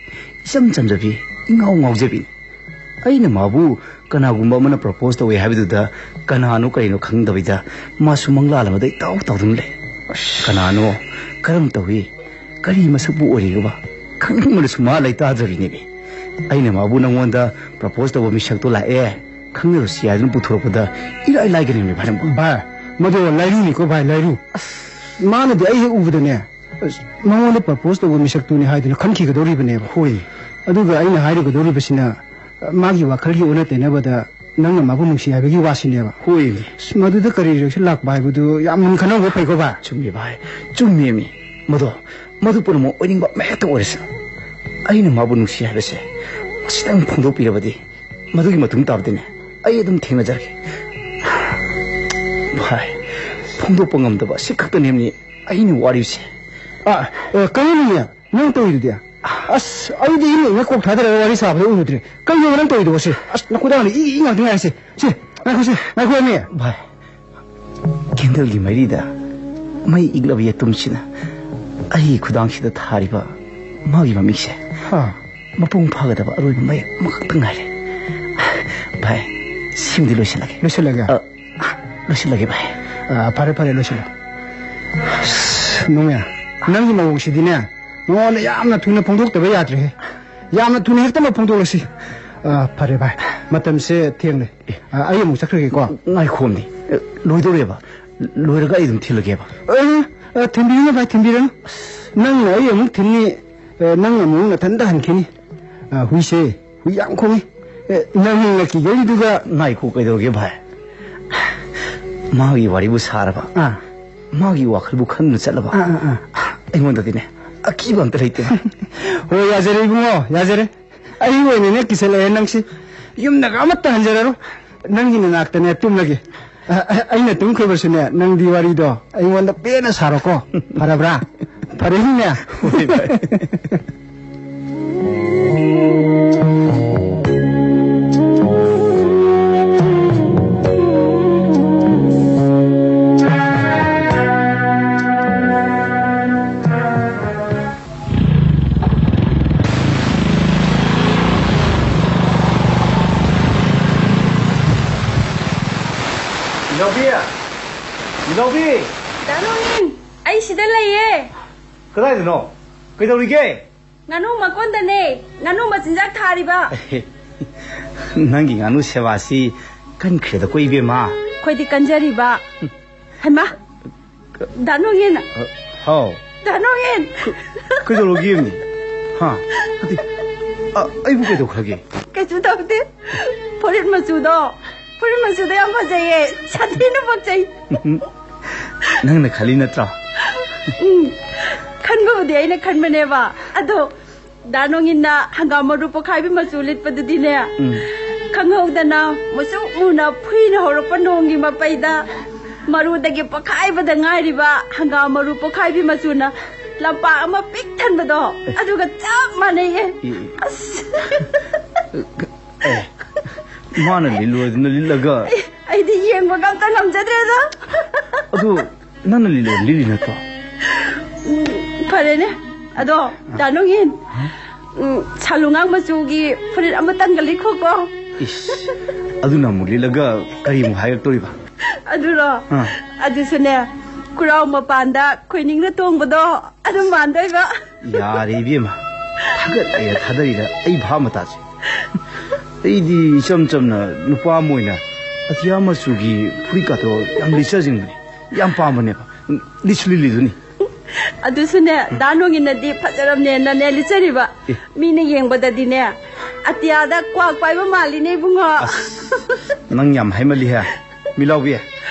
ꯏꯆꯝ ꯆꯝꯖꯕꯤ, ꯏꯉꯥꯎ ꯉꯥꯎꯖꯕꯤꯅꯤ꯫ ꯑꯩꯅ ꯃꯥꯕꯨ ꯀꯅꯥꯒꯨꯝꯕ ꯑꯃꯅ ꯄ꯭ꯔꯄꯣꯁ ꯇꯧꯋꯦ ꯍꯥꯏꯕꯗꯨꯗ ꯀꯅꯥꯅꯣ ꯀꯔꯤꯅꯣ ꯈꯪꯗꯕꯤꯗ ꯃꯥꯁꯨ ꯃꯪꯂꯥꯜ ꯑꯃꯗ ꯏꯇꯥꯎ ꯇꯥꯎꯗꯨꯅ ꯂꯩ꯫ ꯀꯅꯥꯅꯣ? ꯀꯔꯝ ꯇꯧꯏ? ꯀꯔꯤ ꯃꯁꯛꯄꯨ ꯑꯣꯏꯔꯤꯒꯕ? ꯈꯪꯅꯤꯡꯕꯅꯁꯨ ꯃꯥ ꯂꯩꯇꯥꯗ꯭ꯔꯕꯤꯅꯦꯃꯤ꯫ ꯑꯩꯅ ꯃꯥꯕꯨ ꯅꯪꯉꯣꯟꯗ ꯄ꯭ꯔꯄꯣꯁ ꯇꯧꯕ ꯃꯤꯁꯛꯇꯣ ꯂꯥꯛꯑꯦ, ꯈꯪꯅꯔꯨꯁꯤ ꯍꯥꯏꯗꯨꯅ ꯄꯨꯊꯣꯔꯛꯄꯗ ꯏꯔꯥꯏ ꯂꯥꯏꯒꯅꯦꯃꯤ ꯚꯥꯏ ꯅꯪꯕꯨ꯫ ꯚꯥꯏ, ꯃꯗꯣ ꯂꯥꯏꯔꯨꯅꯤꯀꯣ ꯚꯥꯏ, ꯂꯥꯏꯔꯨ꯫ ꯑꯁ, ꯃꯥꯅꯗꯤ ꯑꯩ ꯍꯦꯛ ꯎꯕꯗꯅꯦ, ꯑꯁ, ꯃꯉꯣꯟꯗ ꯄ꯭ꯔꯄꯣꯁ ꯇꯧꯕ ꯃꯤꯁꯛꯇꯨꯅꯤ ꯍꯥꯏꯗꯨꯅ ꯈꯟꯈꯤꯒꯗꯧꯔꯤꯕꯅꯦꯕ꯫ ꯍꯣꯏ꯫ ꯑꯗꯨꯒ ꯑꯩꯅ ꯍꯥꯏꯔꯨꯒꯗꯧꯔꯤꯕꯁꯤꯅ, ꯃꯥꯒꯤ ꯋꯥꯈꯜꯒꯤ ꯑꯣꯟꯅ ꯇꯩꯅꯕꯗ ꯅꯪꯅ ꯃꯥꯕꯨ ꯅꯨꯡꯁꯤ ꯍꯥꯏꯕꯒꯤ ꯋꯥꯁꯤꯅꯦꯕ꯫ ꯍꯣꯏꯅꯦ꯫ ꯑꯁ, ꯃꯗꯨꯗ ꯀꯔꯤ ꯔꯤꯌꯦꯛꯁꯟ ꯂꯥꯛꯄ ꯍꯥꯏꯕꯗꯨ ꯌꯥꯝ ꯃꯨꯟꯅ ꯈꯟꯅꯍꯧꯕ ꯐꯩꯀꯣ ꯚꯥꯏ꯫ ꯆꯨꯝꯃꯤ ꯚꯥꯏ, ꯆꯨꯝꯃꯦꯃꯤ꯫ ꯃꯗꯣ, ꯃꯗꯨ ꯄꯨꯝꯅꯃꯛ ꯑꯣꯏꯅꯤꯡꯕ ꯑꯃꯍꯦꯛꯇ ꯑꯣꯏꯔꯁꯅꯨ, ꯑꯩꯅ ꯃꯥꯕꯨ ꯅꯨꯡꯁꯤ ꯍꯥꯏꯕꯁꯦ ꯁꯤꯇꯪ ꯐꯣꯡꯗꯣꯛꯄꯤꯔꯕꯗꯤ, ꯃꯗꯨꯒꯤ ꯃꯇꯨꯡ ꯇꯥꯕꯗꯤꯅꯦ, ꯑꯩ ꯑꯗꯨꯝ ꯊꯦꯡꯅꯖꯔꯒꯦ꯫ ꯚꯥꯏ, ꯐꯣꯡꯗꯣꯛꯄ ꯉꯝꯗꯕ ꯁꯤ ꯈꯛꯇꯅꯦꯕꯅꯤ ꯑꯩꯅ ꯋꯥꯔꯤꯁꯦ꯫ ꯑ, ꯑ, ꯀꯩꯅꯣꯅꯦ, ꯅꯪ ꯇꯧꯔꯤꯗꯨꯗꯤ? ꯑꯁ, ꯑꯩꯗꯤ ꯏꯃꯩꯅ ꯀꯣꯛ ꯊꯥꯗꯔꯒ ꯋꯥꯔꯤ ꯁꯥꯕꯗ ꯎꯔꯨꯗ꯭ꯔꯦ꯫ ꯀꯩꯅꯣ ꯅꯪ ꯇꯧꯔꯤꯗꯨꯕꯣ ꯁꯤ? ꯑꯁ, ꯅꯈꯨꯗꯥꯡꯗ ꯏ, ꯏ ꯉꯥꯛꯇ ꯉꯥꯏꯔꯤꯁꯦ꯫ ꯁꯤ, ꯉꯥꯏꯈꯣ ꯁꯦ, ꯉꯥꯏꯈꯣ ꯃꯤ꯫ ꯚꯥꯏ, ꯀꯦꯟꯗꯜꯒꯤ ꯃꯩꯔꯤꯗ ꯃꯩ ꯏꯛꯂꯕ ꯌꯦꯇꯨꯝꯁꯤꯅ ꯑꯩꯒꯤ ꯈꯨꯗꯥꯡꯁꯤꯗ ꯊꯥꯔꯤꯕ ꯃꯥꯒꯤ ꯃꯃꯤꯡꯁꯦ ꯍꯥ꯫ ꯃꯄꯨꯡ ꯐꯥꯒꯗꯕ ꯑꯔꯣꯏꯕ ꯃꯩ ꯑꯃꯈꯛꯇ ꯉꯥꯏꯔꯦ꯫ ꯚꯥꯏ, ꯁꯤꯃꯗꯤ ꯂꯣꯏꯁꯤꯜꯂꯒꯦ꯫ ꯂꯣꯏꯁꯤꯜꯂꯒꯦ? ꯑ, ꯂꯣꯏꯁꯤꯜꯂꯒꯦ ꯚꯥꯏ꯫ ꯑ, ꯐꯔꯦ, ꯐꯔꯦ, ꯂꯣꯏꯁꯤꯜꯂꯣ꯫ ꯑꯁ, ꯅꯣꯡꯃ, ꯅꯪꯒꯤ ꯃꯑꯣꯡꯁꯤꯗꯤꯅꯦ, ꯃꯉꯣꯟꯗ ꯌꯥꯝꯅ ꯊꯨꯅ ꯐꯣꯡꯗꯣꯛꯇꯕ ꯌꯥꯗ꯭ꯔꯦꯍꯦ꯫ ꯌꯥꯝꯅ ꯊꯨꯅ ꯍꯦꯛꯇꯃꯛ ꯐꯣꯡꯗꯣꯛꯂꯁꯤ꯫ ꯑ, ꯐꯔꯦ ꯚꯥꯏ, ꯃꯇꯝꯁꯦ ꯊꯦꯡꯂꯦ꯫ ꯑ, ꯑꯩ ꯑꯃꯨꯛ ꯆꯠꯈ꯭ꯔꯒꯦꯀꯣ꯫ ꯉꯥꯏꯈꯣꯃꯤ, ꯑ, ꯂꯣꯏꯗꯧꯔꯦꯕ꯫ ꯂꯣꯏꯔꯒ ꯑꯩ ꯑꯗꯨꯝ ꯊꯤꯜꯂꯒꯦꯕ꯫ ꯑ, ꯑ, ꯊꯤꯟꯕꯤꯔꯨꯅꯨ ꯚꯥꯏ, ꯊꯤꯟꯕꯤꯔꯨꯅꯨ꯫ ꯅꯪꯅ ꯑꯩ ꯑꯃꯨꯛ ꯊꯤꯟꯅꯤ, ꯑ, ꯅꯪ ꯑꯃꯨꯛ ꯅꯊꯟꯗ ꯍꯟꯈꯤꯅꯤ꯫ ꯑ, ꯍꯨꯏꯁꯦ, ꯍꯨꯏ ꯌꯥꯝ ꯈꯣꯡꯉꯤ꯫ ꯑ, ꯅꯪ ꯉꯛꯈꯤꯒꯩꯗꯨꯒ꯫ ꯉꯥꯏꯈꯣ, ꯀꯩꯗꯧꯔꯒꯦ ꯚꯥꯏ? ꯃꯥꯒꯤ ꯋꯥꯔꯤꯕꯨ ꯁꯥꯔꯕ? ꯑꯥ꯫ ꯃꯥꯒꯤ ꯋꯥꯈꯜꯕꯨ ꯈꯟꯗꯨꯅ ꯆꯠꯂꯕ? ꯑꯥ, ꯑꯥ, ꯑꯥ꯫ ꯑꯩꯉꯣꯟꯗꯗꯤꯅꯦ, ꯑꯀꯤꯕ ꯑꯝꯇ ꯂꯩꯇꯦ꯫ ꯍꯣꯏ, ꯌꯥꯖꯔꯦ ꯏꯕꯨꯡꯉꯣ, ꯌꯥꯖꯔꯦ꯫ ꯑꯩ ꯑꯣꯏꯅꯅꯦ ꯀꯤꯁꯜꯂꯛꯑꯦ ꯅꯪꯁꯤ꯫ ꯌꯨꯝꯗꯒ ꯑꯃꯠꯇ ꯍꯟꯖꯔꯔꯣꯏ꯫ ꯅꯪꯒꯤ ꯅꯅꯥꯛꯇꯅꯦ ꯇꯨꯝꯂꯒꯦ꯫ ꯑ, ꯑ, ꯑꯩꯅ ꯇꯨꯝꯈ꯭ꯔꯕꯁꯨꯅꯦ, ꯅꯪꯗꯤ ꯋꯥꯔꯤꯗꯣ ꯑꯩꯉꯣꯟꯗ ꯄꯦꯟꯅ ꯁꯥꯔꯣꯀꯣ꯫ ꯐꯔꯕ꯭ꯔꯥ? ꯐꯔꯦꯅꯦ? ꯍꯣꯏ, ꯚꯥꯏ꯫ ꯃꯤꯂꯥꯎꯕꯤ! ꯃꯤꯂꯥꯎꯕꯤ! ꯗꯥ ꯅꯣꯡꯏꯟ, ꯑꯩ ꯁꯤꯗ ꯂꯩꯌꯦ꯫ ꯀꯗꯥꯏꯗꯅꯣ? ꯀꯩꯗꯧꯔꯤꯒꯦ? ꯉꯥꯅꯨ ꯃꯀꯣꯟꯗꯅꯦ, ꯉꯥꯅꯨ ꯃꯆꯤꯟꯖꯥꯛ ꯊꯥꯔꯤꯕ꯫ ꯅꯪꯒꯤ ꯉꯥꯅꯨ ꯁꯦꯕꯥꯁꯤ ꯀꯟꯈ꯭ꯔꯦꯗꯀꯣ, ꯏꯕꯦꯝꯃ꯫ ꯑꯩꯈꯣꯏꯗꯤ ꯀꯟꯖꯔꯤꯕ꯫ ꯍꯩꯃꯥ! ꯗꯥ ꯅꯣꯡꯏꯟ! ꯑ, ꯍꯥꯎ꯫ ꯗꯥ ꯅꯣꯡꯏꯟ! ꯀ-, ꯀꯩꯗꯧꯔꯒꯦ ꯌꯦꯡꯉꯨ? ꯍꯥ? ꯅꯠꯇꯦ, ꯑ, ꯑꯩꯕꯨ ꯀꯩꯗꯧꯈ꯭ꯔꯒꯦ? ꯀꯩꯁꯨ ꯇꯧꯗꯦ꯫ ꯐꯨꯔꯤꯠ ꯃꯆꯨꯗꯣ, ꯐꯨꯔꯤꯠ ꯃꯆꯨꯗꯣ ꯌꯥꯝ ꯐꯖꯩꯌꯦ꯫ ꯁꯥꯊꯤꯅ ꯄꯛꯆꯩ꯫ ꯅꯪꯅ ꯈꯜꯂꯤ ꯅꯠꯇ꯭ꯔꯣ? ꯎꯝ, ꯈꯟꯕꯕꯨꯗꯤ ꯑꯩꯅ ꯈꯟꯕꯅꯦꯕ꯫ ꯑꯗꯣ ꯗꯥ ꯅꯣꯡꯏꯟꯅ ꯍꯪꯒꯥꯝ ꯃꯔꯨ ꯄꯣꯛꯈꯥꯏꯕꯤ ꯃꯆꯨ ꯂꯤꯠꯄꯗꯨꯗꯤꯅꯦ, ꯎꯝ꯫ ꯈꯪꯍꯧꯗꯅ ꯃꯨꯁꯨꯛ ꯃꯨꯅ ꯐꯨꯏꯅ ꯍꯧꯔꯛꯄ ꯅꯣꯡꯒꯤ ꯃꯄꯩꯗ ꯃꯔꯨꯗꯒꯤ ꯄꯣꯛꯈꯥꯏꯕꯗ ꯉꯥꯏꯔꯤꯕ ꯍꯪꯒꯥꯝ ꯃꯔꯨ ꯄꯣꯛꯈꯥꯏꯕꯤ ꯃꯆꯨꯅ ꯂꯝꯄꯥꯛ ꯑꯃ ꯄꯤꯛ ꯊꯟꯕꯗꯣ, ꯑꯦ꯫ ꯑꯗꯨꯒ ꯆꯞ ꯃꯥꯟꯅꯩꯌꯦ꯫ ꯑꯦ, ꯑꯦ꯫ ꯑꯁ꯫ ꯑꯦ, ꯃꯥꯅ ꯂꯤꯠꯂꯣꯏꯗꯅ ꯂꯤꯠꯂꯒ꯫ ꯑꯩ, ꯑꯩꯗꯤ ꯌꯦꯡꯕꯒ ꯑꯝꯇ ꯉꯝꯖꯗ꯭ꯔꯦꯗ꯫ ꯑꯗꯨ ꯅꯪꯅ ꯂꯤꯠꯂꯣ, ꯂꯤꯠꯂꯤ ꯅꯠꯇ꯭ꯔꯣ? ꯎꯝ, ꯐꯔꯦꯅꯦ꯫ ꯑꯗꯣ, ꯗꯥ ꯅꯣꯡꯏꯟ, ꯍꯥ? ꯎꯝ, ꯁꯥꯂꯨꯉꯥꯡ ꯃꯆꯨꯒꯤ ꯐꯨꯔꯤꯠ ꯑꯃꯇꯪꯒ ꯂꯤꯠꯈꯣꯀꯣ꯫ ꯏꯁ, ꯑꯗꯨꯅ ꯑꯃꯨꯛ ꯂꯤꯠꯂꯒ ꯀꯔꯤꯃꯨꯛ ꯍꯥꯏꯔꯛꯇꯣꯔꯤꯕ? ꯑꯗꯨꯔꯣ? ꯑꯥ꯫ ꯑꯗꯨꯁꯨꯅꯦ, ꯈꯨꯔꯥꯎ ꯃꯄꯥꯟꯗ ꯈꯣꯏꯅꯤꯡꯅ ꯇꯣꯡꯕꯗꯣ, ꯑꯗꯨ ꯃꯥꯟꯗꯣꯏꯕ꯫ ꯌꯥꯔꯦ ꯏꯕꯦꯝꯃ, ꯊꯥꯒꯠꯂꯦ ꯊꯥꯗꯔꯤꯔ ꯑꯩ ꯚꯥꯞ ꯑꯃ ꯇꯥꯁꯦ꯫ ꯑꯩꯗꯤ ꯏꯆꯝ ꯆꯝꯅ ꯅꯨꯄꯥ ꯑꯃ ꯑꯣꯏꯅ ꯑꯇꯤꯌꯥ ꯃꯆꯨꯒꯤ ꯐꯨꯔꯤꯠꯀꯥꯗꯣ ꯌꯥꯝ ꯂꯤꯠꯆꯖꯅꯤꯡꯕꯅꯤ꯫ ꯌꯥꯝ ꯄꯥꯝꯕꯅꯦꯕ꯫ ꯂꯤꯠꯁꯨ ꯂꯤꯠꯂꯤꯗꯨꯅꯤ꯫ ꯑꯗꯨꯁꯨꯅꯦ, ꯗꯥ ꯅꯣꯡꯏꯟꯅꯗꯤ ꯐꯖꯔꯝꯅꯦꯅꯅꯦ ꯂꯤꯠꯆꯔꯤꯕ꯫ ꯑꯦ꯫ ꯃꯤꯅ ꯌꯦꯡꯕꯗꯗꯤꯅꯦ, ꯑꯇꯤꯌꯥꯗ ꯀ꯭ꯋꯥꯛ ꯄꯥꯏꯕ ꯃꯥꯜꯂꯤꯅꯦ, ꯏꯕꯨꯡꯉꯣ꯫ ꯑꯁ, ꯅꯪ ꯌꯥꯝ ꯍꯥꯏꯃꯜꯂꯤꯍꯦ꯫ ꯃꯤꯂꯥꯎꯕꯤ,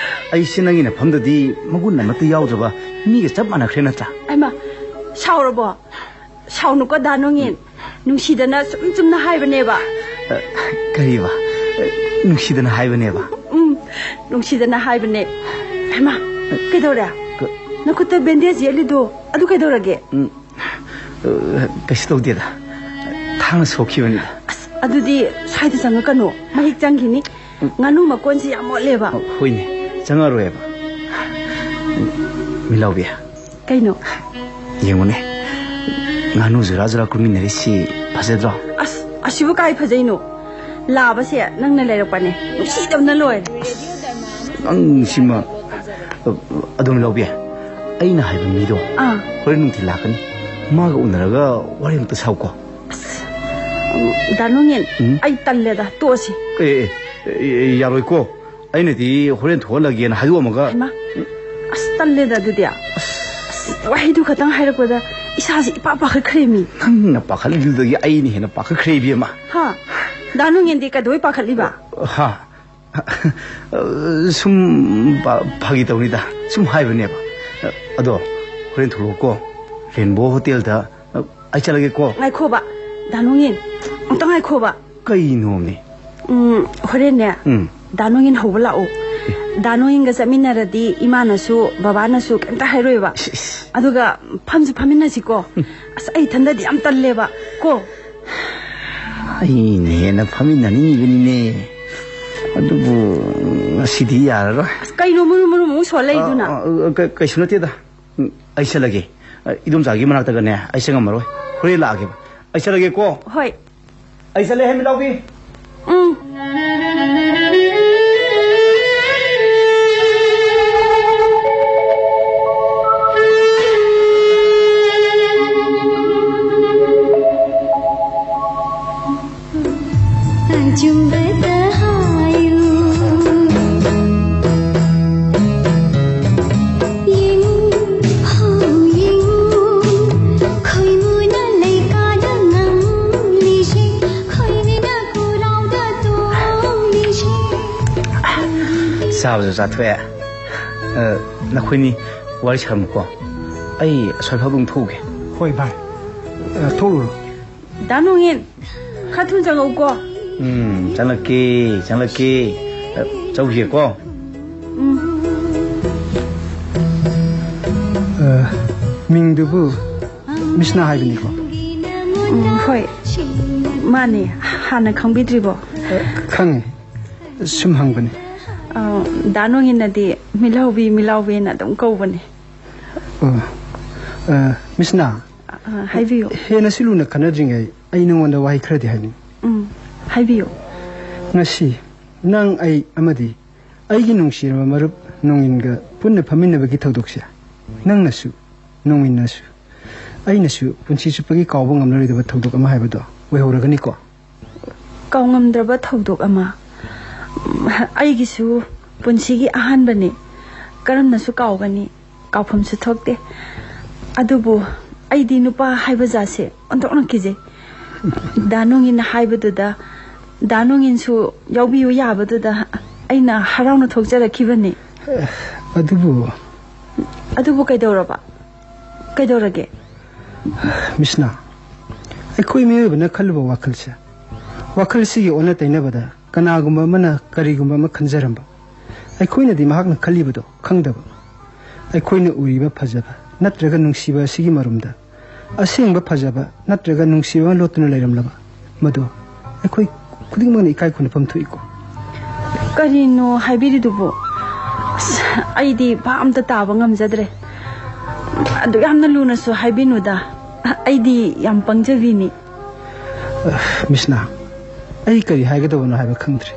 ꯑꯩꯁꯦ ꯅꯪꯒꯤ ꯅꯐꯝꯗꯗꯤ ꯃꯒꯨꯟ ꯑꯃꯠꯇ ꯌꯥꯎꯗ꯭ꯔꯕ ꯃꯤꯒ ꯆꯞ ꯃꯥꯟꯅꯈ꯭ꯔꯦ ꯅꯠꯇ꯭ꯔꯥ? ꯑꯩꯃ, ꯁꯥꯎꯔꯕꯣ? ꯁꯥꯎꯅꯨꯀꯣ, ꯗꯥ ꯅꯣꯡꯏꯟ꯫ ꯅꯨꯡꯁꯤꯗꯅ ꯁꯨꯝ ꯆꯨꯝꯅ ꯍꯥꯏꯕꯅꯦꯕ꯫ ꯑ, ꯀꯔꯤꯕ? ꯑ, ꯅꯨꯡꯁꯤꯗꯅ ꯍꯥꯏꯕꯅꯦꯕ? ꯎꯝ, ꯅꯨꯡꯁꯤꯗꯅ ꯍꯥꯏꯕꯅꯦ꯫ ꯍꯩꯃꯥ, ꯀꯩꯗꯧꯔꯦ? ꯀ- ꯅꯈꯨꯠꯇ ꯕꯦꯟꯗꯦꯖ ꯌꯦꯠꯂꯤꯗꯣ, ꯑꯗꯨ ꯀꯩꯗꯧꯔꯒꯦ? ꯎꯝ, ꯑ, ꯀꯩꯁꯨ ꯇꯧꯗꯦꯗ꯫ ꯊꯥꯡꯅ ꯁꯣꯛꯈꯤꯕꯅꯤꯗ꯫ ꯑꯁ, ꯑꯗꯨꯗꯤ ꯁ꯭ꯋꯥꯏꯗ ꯆꯪꯉꯛꯀꯅꯨ, ꯃꯍꯤꯛ ꯆꯪꯈꯤꯅꯤ꯫ ꯉꯥꯅꯨ ꯃꯀꯣꯟꯁꯤ ꯌꯥꯝ ꯃꯣꯠꯂꯦꯕ꯫ ꯑ, ꯍꯣꯏꯅꯦ, ꯆꯪꯉꯛꯑꯔꯣꯏꯕ꯫ ꯃꯤꯂꯥꯎꯕꯤ꯫ ꯀꯩꯅꯣ? ꯌꯦꯡꯉꯨꯅꯦ, ꯉꯥꯅꯨ ꯖꯨꯔꯥ ꯖꯨꯔꯥ ꯀꯨꯝꯃꯤꯟꯅꯔꯤꯁꯤ ꯐꯖꯗ꯭ꯔꯣ? ꯑꯁ, ꯑꯁꯤꯕꯨ ꯀꯥꯏ ꯐꯖꯩꯅꯣ? ꯂꯥꯕꯁꯦ ꯅꯪꯅ ꯂꯩꯔꯛꯄꯅꯦ, ꯅꯨꯡꯁꯤꯗꯕꯅ ꯂꯣꯏꯔꯦ꯫ ꯑꯁ꯫ ꯅꯪ ꯁꯤꯃ, ꯑ, ꯑꯗꯨꯝ ꯂꯧꯕꯤ꯫ ꯑꯩꯅ ꯍꯥꯏꯕ ꯃꯤꯗꯣ ꯑꯥ꯫ ꯍꯣꯔꯦꯟ ꯅꯨꯡꯊꯤꯜ ꯂꯥꯛꯀꯅꯤ꯫ ꯃꯥꯒ ꯎꯅꯔꯒ ꯋꯥꯔꯤ ꯑꯝꯇ ꯁꯥꯎꯀꯣ꯫ ꯎꯝ, ꯗꯥ ꯅꯣꯡꯉꯦꯟ, ꯎꯝ? ꯑꯩ ꯇꯜꯂꯦꯗ, ꯇꯣꯛꯑꯁꯤ꯫ ꯑꯦ, ꯑꯦ, ꯑꯦ, ꯌꯥꯔꯣꯏꯀꯣ꯫ ꯑꯩꯅꯗꯤ ꯍꯣꯔꯦꯟ ꯊꯣꯛꯍꯜꯂꯒꯦꯅ ꯍꯥꯏꯗꯣꯛꯑꯝꯃꯒ꯫ ꯍꯩꯃꯥ, ꯑꯁ, ꯇꯜꯂꯦꯗ ꯑꯗꯨꯗꯤ꯫ ꯑꯁ, ꯋꯥꯍꯩꯗꯨ ꯈꯛꯇꯪ ꯍꯥꯏꯔꯛꯄꯗ ꯏꯁꯥꯁꯦ ꯏꯄꯥ ꯄꯥꯈꯠꯈ꯭ꯔꯦꯃꯤ꯫ ꯅꯪꯅ ꯄꯥꯈꯠꯂꯤꯗꯨꯗꯒꯤ ꯑꯩꯅ ꯍꯦꯟꯅ ꯄꯥꯈꯠꯈ꯭ꯔꯦ, ꯏꯕꯦꯝꯃ꯫ ꯍꯥ? ꯗꯥ ꯅꯣꯡꯉꯦꯟꯗꯤ ꯀꯩꯗꯧꯕꯩ ꯄꯥꯈꯠꯂꯤꯕ? ꯍꯥ? ꯁꯨꯝ ꯄ-, ꯐꯥꯒꯤ ꯇꯧꯅꯤꯗ꯫ ꯁꯨꯝ ꯍꯥꯏꯕꯅꯦꯕ꯫ ꯑꯗꯣ ꯍꯣꯔꯦꯟ ꯊꯣꯛꯂꯛꯎꯀꯣ꯫ ꯔꯦꯟꯕꯣ ꯍꯣꯇꯦꯜꯗ ꯑꯩ ꯆꯠꯂꯒꯦꯀꯣ꯫ ꯉꯥꯏꯈꯣꯕ, ꯗꯥ ꯅꯣꯡꯉꯦꯟ, ꯑꯝꯇ ꯉꯥꯏꯈꯣꯕ꯫ ꯀꯩꯅꯣꯃꯤ? ꯎꯝ, ꯍꯣꯔꯦꯟꯅꯦ, ꯎꯝ꯫ ꯗꯥ ꯅꯣꯡꯉꯦꯟ ꯍꯧꯕ ꯂꯥꯛꯑꯣ꯫ ꯗꯥ ꯅꯣꯡꯉꯦꯟꯒ ꯆꯠꯃꯤꯟꯅꯔꯗꯤ ꯏꯃꯥꯅꯁꯨ ꯕꯕꯥꯅꯁꯨ ꯀꯩꯝꯇ ꯍꯥꯏꯔꯣꯏꯕ꯫ ꯏꯁ, ꯏꯁ꯫ ꯑꯗꯨꯒ ꯐꯝꯁꯨ ꯐꯝꯃꯤꯟꯅꯁꯤꯀꯣ꯫ ꯎꯝ꯫ ꯑꯁ, ꯑꯩ ꯏꯊꯟꯗꯗꯤ ꯌꯥꯝ ꯇꯜꯂꯦꯕ ꯀꯣ꯫ ꯑꯩꯅ ꯍꯦꯟꯅ ꯐꯝꯃꯤꯟꯅꯅꯤꯡꯉꯤꯕꯅꯤꯅꯦ꯫ ꯑꯗꯨꯕꯨ ꯉꯁꯤꯗꯤ ꯌꯥꯔꯔꯣꯏ꯫ ꯑꯁ, ꯀꯩꯅꯣ ꯃꯔꯨ ꯃꯔꯨ ꯑꯃꯨꯛ ꯁꯣꯜꯂꯛꯏꯗꯨꯅ? ꯑ, ꯑ, ꯀ-, ꯀꯩꯁꯨ ꯅꯠꯇꯦꯗ꯫ ꯎꯝ, ꯑꯩ ꯆꯠꯂꯒꯦ꯫ ꯑ, ꯏꯗꯣꯝꯆꯥꯒꯤ ꯃꯅꯥꯛꯇꯒꯅꯦ, ꯑꯩ ꯆꯪꯉꯝꯃꯔꯣꯏ꯫ ꯍꯣꯔꯦꯟ ꯂꯥꯛꯑꯒꯦꯕ꯫ ꯑꯩ ꯆꯠꯂꯒꯦꯀꯣ꯫ ꯍꯣꯏ꯫ ꯑꯩ ꯆꯠꯂꯦ, ꯍꯦ ꯃꯤꯠꯂꯥꯎꯕꯤ꯫ ꯎꯝ꯫ ꯑꯆꯨꯝꯕꯗ ꯍꯥꯏꯌꯨ꯫ ꯌꯦꯡꯉꯨ, ꯍꯧ ꯌꯦꯡꯉꯨ, ꯈꯣꯏꯃꯨꯅ ꯂꯩꯀꯥꯗ ꯉꯝꯂꯤꯁꯦ, ꯈꯣꯏꯔꯤꯅ ꯈꯨꯔꯥꯎꯗ ꯇꯣꯡꯂꯤꯁꯦ꯫ ꯆꯥꯕꯁꯨ ꯆꯥꯊꯣꯛꯑꯦ꯫ ꯑ, ꯅꯈꯣꯏꯅꯤ ꯋꯥꯔꯤ ꯁꯥꯔꯝꯃꯨꯀꯣ꯫ ꯑꯩ ꯑꯁꯣꯏ ꯐꯕ ꯑꯃ ꯊꯣꯛꯎꯒꯦ꯫ ꯍꯣꯏ, ꯚꯥꯏ꯫ ꯑ, ꯊꯣꯛꯎꯔꯣ꯫ ꯗꯥ ꯅꯣꯡꯉꯦꯟ, ꯈꯔ ꯊꯨꯅ ꯆꯪꯉꯛꯎꯀꯣ꯫ ꯎꯝ, ꯆꯪꯂꯛꯀꯦ, ꯆꯪꯂꯛꯀꯦ꯫ ꯑ, ꯆꯧꯁꯤꯀꯣ꯫ ꯎꯝ꯫ ꯑ, ꯃꯤꯡꯗꯨꯕꯨ ꯃꯤꯁꯅꯥ ꯍꯥꯏꯕꯅꯤꯀꯣ? ꯎꯝ, ꯍꯣꯏ꯫ ꯃꯥꯅꯦ꯫ ꯍꯥꯟꯅ ꯈꯪꯕꯤꯗ꯭ꯔꯤꯕꯣ? ꯑ, ꯈꯪꯉꯦ꯫ ꯁꯨꯝ ꯍꯪꯕꯅꯤ꯫ ꯑ, ꯗꯥ ꯅꯣꯡꯉꯦꯟꯅꯗꯤ ꯃꯤꯠꯂꯥꯎꯕꯤ, ꯃꯤꯠꯂꯥꯎꯕꯤꯅ ꯑꯗꯨꯝ ꯀꯧꯕꯅꯦ꯫ ꯑꯣ꯫ ꯑ, ꯃꯤꯁꯅꯥ, ꯑ, ꯍꯥꯏꯕꯤꯌꯨ꯫ ꯍꯦꯟꯅ ꯁꯤ ꯂꯨꯅ ꯈꯟꯅꯗ꯭ꯔꯤꯉꯩ ꯑꯩ ꯅꯉꯣꯟꯗ ꯋꯥꯍꯩ ꯈꯔꯗꯤ ꯍꯥꯏꯅꯤꯡꯉꯤ꯫ ꯎꯝ, ꯍꯥꯏꯕꯤꯌꯨ꯫ ꯉꯁꯤ ꯅꯪ, ꯑꯩ ꯑꯃꯗꯤ ꯑꯩꯒꯤ ꯅꯨꯡꯁꯤꯔꯕ ꯃꯔꯨꯞ ꯅꯣꯡꯏꯟꯒ ꯄꯨꯟꯅ ꯐꯝꯃꯤꯟꯅꯕꯒꯤ ꯊꯧꯗꯣꯛꯁꯦ ꯅꯪꯅꯁꯨ, ꯅꯣꯡꯏꯟꯅꯁꯨ, ꯑꯩꯅꯁꯨ ꯄꯨꯟꯁꯤ ꯆꯨꯞꯄꯒꯤ ꯀꯥꯎꯕ ꯉꯝꯂꯔꯣꯏꯗꯕ ꯊꯧꯗꯣꯛ ꯑꯃ ꯍꯥꯏꯕꯗꯣ ꯑꯣꯏꯍꯧꯔꯒꯅꯤꯀꯣ꯫ ꯀꯥꯎꯉꯝꯗ꯭ꯔꯕ ꯊꯧꯗꯣꯛ ꯑꯃ꯫ ꯑꯩꯒꯤꯁꯨ ꯄꯨꯟꯁꯤꯒꯤ ꯑꯍꯥꯟꯕꯅꯤ꯫ ꯀꯔꯝꯅꯁꯨ ꯀꯥꯎꯒꯅꯤ? ꯀꯥꯎꯐꯝꯁꯨ ꯊꯣꯛꯇꯦ꯫ ꯑꯗꯨꯕꯨ ꯑꯩꯗꯤ ꯅꯨꯄꯥ ꯍꯥꯏꯕ ꯖꯥꯠꯁꯦ ꯑꯣꯟꯊꯣꯛꯅ ꯀꯤꯖꯩ꯫ ꯗꯥ ꯅꯣꯡꯏꯟꯅ ꯍꯥꯏꯕꯗꯨꯗ, ꯗꯥ ꯅꯣꯡꯏꯟꯁꯨ ꯌꯥꯎꯕꯤꯌꯨ ꯌꯥꯕꯗꯨꯗ ꯑꯩꯅ ꯍꯔꯥꯎꯅ ꯊꯣꯛꯆꯔꯛꯈꯤꯕꯅꯤ꯫ ꯑꯗꯨꯕꯨ ꯑꯗꯨꯕꯨ ꯀꯩꯗꯧꯔꯕ? ꯀꯩꯗꯧꯔꯒꯦ? ꯃꯤꯁꯅꯥ, ꯑꯩꯈꯣꯏ ꯃꯤꯑꯣꯏꯕꯅ ꯈꯜꯂꯨꯕ ꯋꯥꯈꯜꯁꯦ, ꯋꯥꯈꯜꯁꯤꯒꯤ ꯑꯣꯟꯅ ꯇꯩꯅꯕꯗ ꯀꯅꯥꯒꯨꯝꯕ ꯑꯃꯅ ꯀꯔꯤꯒꯨꯝꯕ ꯑꯃ ꯈꯟꯖꯔꯝꯕ, ꯑꯩꯈꯣꯏꯅꯗꯤ ꯃꯍꯥꯛꯅ ꯈꯜꯂꯤꯕꯗꯣ ꯈꯪꯗꯕ꯫ ꯑꯩꯈꯣꯏꯅ ꯎꯔꯤꯕ ꯐꯖꯕ ꯅꯠꯇ꯭ꯔꯒ ꯅꯨꯡꯁꯤꯕ ꯑꯁꯤꯒꯤ ꯃꯔꯨꯝꯗ ꯑꯁꯦꯡꯕ ꯐꯖꯕ ꯅꯠꯇ꯭ꯔꯒ ꯅꯨꯡꯁꯤꯕ ꯑꯃ ꯂꯣꯠꯇꯨꯅ ꯂꯩꯔꯝꯂꯕ, ꯃꯗꯨ ꯑꯩꯈꯣꯏ ꯈꯨꯗꯤꯡꯃꯛꯅ ꯏꯀꯥꯏ ꯈꯨꯝꯅꯐꯝ ꯊꯣꯛꯏꯀꯣ꯫ ꯀꯔꯤꯅꯣ ꯍꯥꯏꯕꯤꯔꯤꯗꯨꯕꯨ? ꯑꯁ, ꯑꯩꯗꯤ ꯚꯥꯞ ꯑꯝꯇ ꯇꯥꯕ ꯉꯝꯖꯗ꯭ꯔꯦ꯫ ꯑꯗꯨ ꯌꯥꯝꯅ ꯂꯨꯅꯁꯨ ꯍꯥꯏꯕꯤꯅꯨꯗ꯫ ꯑꯩꯗꯤ ꯌꯥꯝ ꯄꯪꯖꯕꯤꯅꯤ꯫ ꯃꯤꯁꯅꯥ, ꯑꯩ ꯀꯔꯤ ꯍꯥꯏꯒꯗꯕꯅꯣ ꯍꯥꯏꯕ ꯈꯪꯗ꯭ꯔꯦ꯫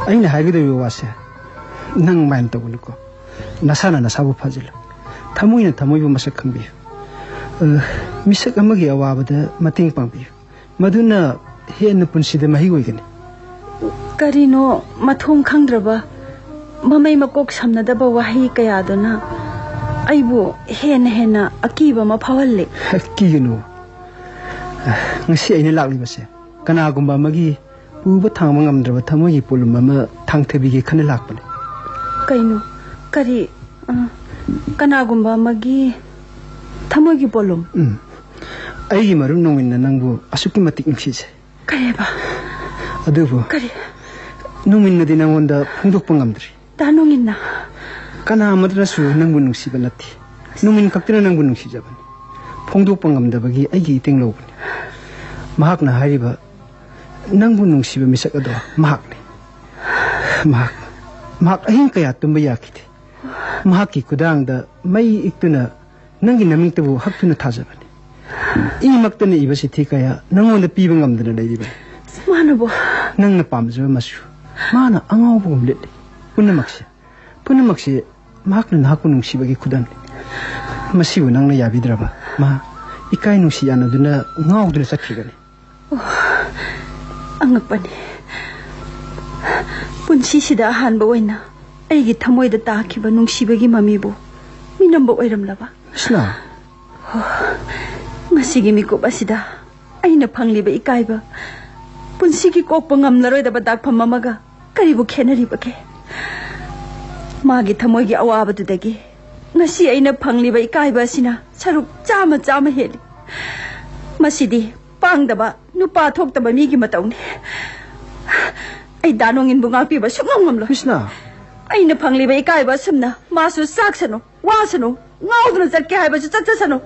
ꯑꯩꯅ ꯍꯥꯏꯒꯗꯧꯔꯤꯕ ꯋꯥꯁꯦ ꯅꯪ ꯃꯥꯏꯟ ꯇꯧꯒꯅꯨꯀꯣ꯫ ꯅꯁꯥꯅ ꯅꯁꯥꯕꯨ ꯐꯥꯖꯤꯜꯂꯨ꯫ ꯊꯃꯣꯏꯅ ꯊꯃꯣꯏꯕꯨ ꯃꯁꯛ ꯈꯪꯕꯤꯌꯨ꯫ ꯑ, ꯃꯤꯁꯛ ꯑꯃꯒꯤ ꯑꯋꯥꯕꯗ ꯃꯇꯦꯡ ꯄꯥꯡꯕꯤꯌꯨ꯫ ꯃꯗꯨꯅ ꯍꯦꯟꯅ ꯄꯨꯟꯁꯤꯗ ꯃꯍꯩ ꯑꯣꯏꯒꯅꯤ꯫ ꯀꯔꯤꯅꯣ ꯃꯊꯣꯡ ꯈꯪꯗ꯭ꯔꯕ, ꯃꯃꯩ ꯃꯀꯣꯛ ꯁꯝꯅꯗꯕ ꯋꯥꯍꯩ ꯀꯌꯥꯗꯨꯅ ꯑꯩꯕꯨ ꯍꯦꯟꯅ ꯍꯦꯟꯅ ꯑꯀꯤꯕ ꯑꯃ ꯐꯥꯎꯍꯜꯂꯦ꯫ ꯀꯤꯒꯅꯨ꯫ ꯉꯁꯤ ꯑꯩꯅ ꯂꯥꯛꯂꯤꯕꯁꯦ ꯀꯅꯥꯒꯨꯝꯕ ꯑꯃꯒꯤ ꯄꯨꯕ ꯊꯥꯡꯕ ꯉꯝꯗ꯭ꯔꯕ ꯊꯃꯣꯏꯒꯤ ꯄꯣꯠꯂꯨꯝ ꯑꯃ ꯊꯥꯡꯊꯕꯤꯒꯦ ꯈꯟꯅ ꯂꯥꯛꯄꯅꯤ꯫ ꯀꯩꯅꯣ? ꯀꯔꯤ? ꯑ, ꯀꯅꯥꯒꯨꯝꯕ ꯑꯃꯒꯤ ꯊꯃꯣꯏꯒꯤ ꯄꯣꯠꯂꯨꯝ? ꯎꯝ꯫ ꯑꯩꯒꯤ ꯃꯔꯨꯞ ꯅꯣꯡꯏꯟꯅ ꯅꯪꯕꯨ ꯑꯁꯨꯛꯀꯤ ꯃꯇꯤꯛ ꯅꯨꯡꯁꯤꯖꯩ꯫ ꯀꯔꯤꯕ? ꯑꯗꯨꯕꯨ ꯀꯔꯤ? ꯅꯣꯡꯏꯟꯅꯗꯤ ꯅꯪꯉꯣꯟꯗ ꯐꯣꯡꯗꯣꯛꯄ ꯉꯝꯗ꯭ꯔꯤ꯫ ꯗꯥ ꯅꯣꯡꯏꯟꯅ? ꯀꯅꯥ ꯑꯃꯠꯇꯅꯁꯨ ꯅꯪꯕꯨ ꯅꯨꯡꯁꯤꯕ ꯅꯠꯇꯦ꯫ ꯅꯣꯡꯏꯟ ꯈꯛꯇꯅ ꯅꯪꯕꯨ ꯅꯨꯡꯁꯤꯖꯕꯅꯤ꯫ ꯐꯣꯡꯗꯣꯛꯄ ꯉꯝꯗꯕꯒꯤ ꯑꯩꯒꯤ ꯏꯇꯦꯡ ꯂꯧꯕꯅꯤ꯫ ꯃꯍꯥꯛꯅ ꯍꯥꯏꯔꯤꯕ ꯅꯪꯕꯨ ꯅꯨꯡꯁꯤꯕ ꯃꯤꯁꯛ ꯑꯗꯣ ꯃꯍꯥꯛꯅꯤ꯫ ꯃꯍꯥꯛ, ꯃꯍꯥꯛ ꯑꯍꯤꯡ ꯀꯌꯥ ꯇꯨꯝꯕ ꯌꯥꯈꯤꯗꯦ꯫ ꯃꯍꯥꯛꯀꯤ ꯈꯨꯗꯥꯡꯗ ꯃꯩ ꯏꯛꯇꯨꯅ ꯅꯪꯒꯤ ꯅꯃꯤꯡꯇꯕꯨ ꯍꯛꯇꯨꯅ ꯊꯥꯖꯕꯅꯤ꯫ ꯏꯃꯛꯇꯅ ꯏꯕ ꯆꯤꯊꯤ ꯀꯌꯥ ꯅꯪꯉꯣꯟꯗ ꯄꯤꯕ ꯉꯝꯗꯅ ꯂꯩꯔꯤꯕꯅꯤ꯫ ꯃꯥꯅꯕꯨ? ꯅꯪꯅ ꯄꯥꯝꯖꯕ ꯃꯆꯨ ꯃꯥꯅ ꯑꯉꯥꯎꯕꯒꯨꯝ ꯂꯤꯠꯂꯤ꯫ ꯄꯨꯝꯅꯃꯛꯁꯦ, ꯄꯨꯝꯅꯃꯛꯁꯦ ꯃꯍꯥꯛꯅ ꯅꯍꯥꯛꯄꯨ ꯅꯨꯡꯁꯤꯕꯒꯤ ꯈꯨꯗꯝꯅꯤ꯫ ꯃꯁꯤꯕꯨ ꯅꯪꯅ ꯌꯥꯕꯤꯗ꯭ꯔꯕ? ꯃꯥ ꯏꯀꯥꯏ ꯅꯨꯡꯁꯤ ꯌꯥꯅꯗꯨꯅ ꯉꯥꯎꯗꯨꯅ ꯆꯠꯈꯤꯕꯅꯤ꯫ ꯑꯣ, ꯑꯉꯛꯄꯅꯤ꯫ ꯄꯨꯟꯁꯤꯁꯤꯗ ꯑꯍꯥꯟꯕ ꯑꯣꯏꯅ ꯑꯩꯒꯤ ꯊꯃꯣꯏꯗ ꯇꯥꯈꯤꯕ ꯅꯨꯡꯁꯤꯕꯒꯤ ꯃꯃꯤꯕꯨ ꯃꯤꯅꯝꯕ ꯑꯣꯏꯔꯝꯂꯕ? ꯀ꯭ꯔꯤꯁꯅ! ꯉꯁꯤꯒꯤ ꯃꯤꯀꯨꯞ ꯑꯁꯤꯗ ꯑꯩꯅ ꯐꯪꯂꯤꯕ ꯏꯀꯥꯏꯕ, ꯄꯨꯟꯁꯤꯒꯤ ꯀꯣꯛꯄ ꯉꯝꯂꯔꯣꯏꯗꯕ ꯗꯥꯛꯐꯝ ꯑꯃꯒ ꯀꯔꯤꯕꯨ ꯈꯦꯠꯅꯔꯤꯕꯒꯦ? ꯃꯥꯒꯤ ꯊꯃꯣꯏꯒꯤ ꯑꯋꯥꯕꯗꯨꯗꯒꯤ ꯉꯁꯤ ꯑꯩꯅ ꯐꯪꯂꯤꯕ ꯏꯀꯥꯏꯕ ꯑꯁꯤꯅ ꯁꯔꯨꯛ ꯆꯥꯝꯃ ꯆꯥꯝꯃ ꯍꯦꯜꯂꯤ꯫ ꯃꯁꯤꯗꯤ ꯄꯥꯡꯗꯕ, ꯅꯨꯄꯥ ꯊꯣꯛꯇꯕ ꯃꯤꯒꯤ ꯃꯇꯧꯅꯤ꯫ ꯑꯩ ꯗꯥ ꯅꯣꯡꯏꯟꯕꯨ ꯉꯥꯛꯄꯤꯕ ꯁꯨꯡꯉꯝ ꯉꯝꯂꯣꯏ꯫ ꯀ꯭ꯔꯤꯁꯅ! ꯑꯩꯅ ꯐꯪꯂꯤꯕ ꯏꯀꯥꯏꯕ ꯑꯁꯨꯝꯅ ꯃꯥꯁꯨ ꯆꯥꯛꯁꯅꯨ, ꯋꯥꯁꯅꯨ, ꯉꯥꯎꯗꯨꯅ ꯆꯠꯀꯦ ꯍꯥꯏꯕꯁꯨ ꯆꯠꯆꯁꯅꯨ꯫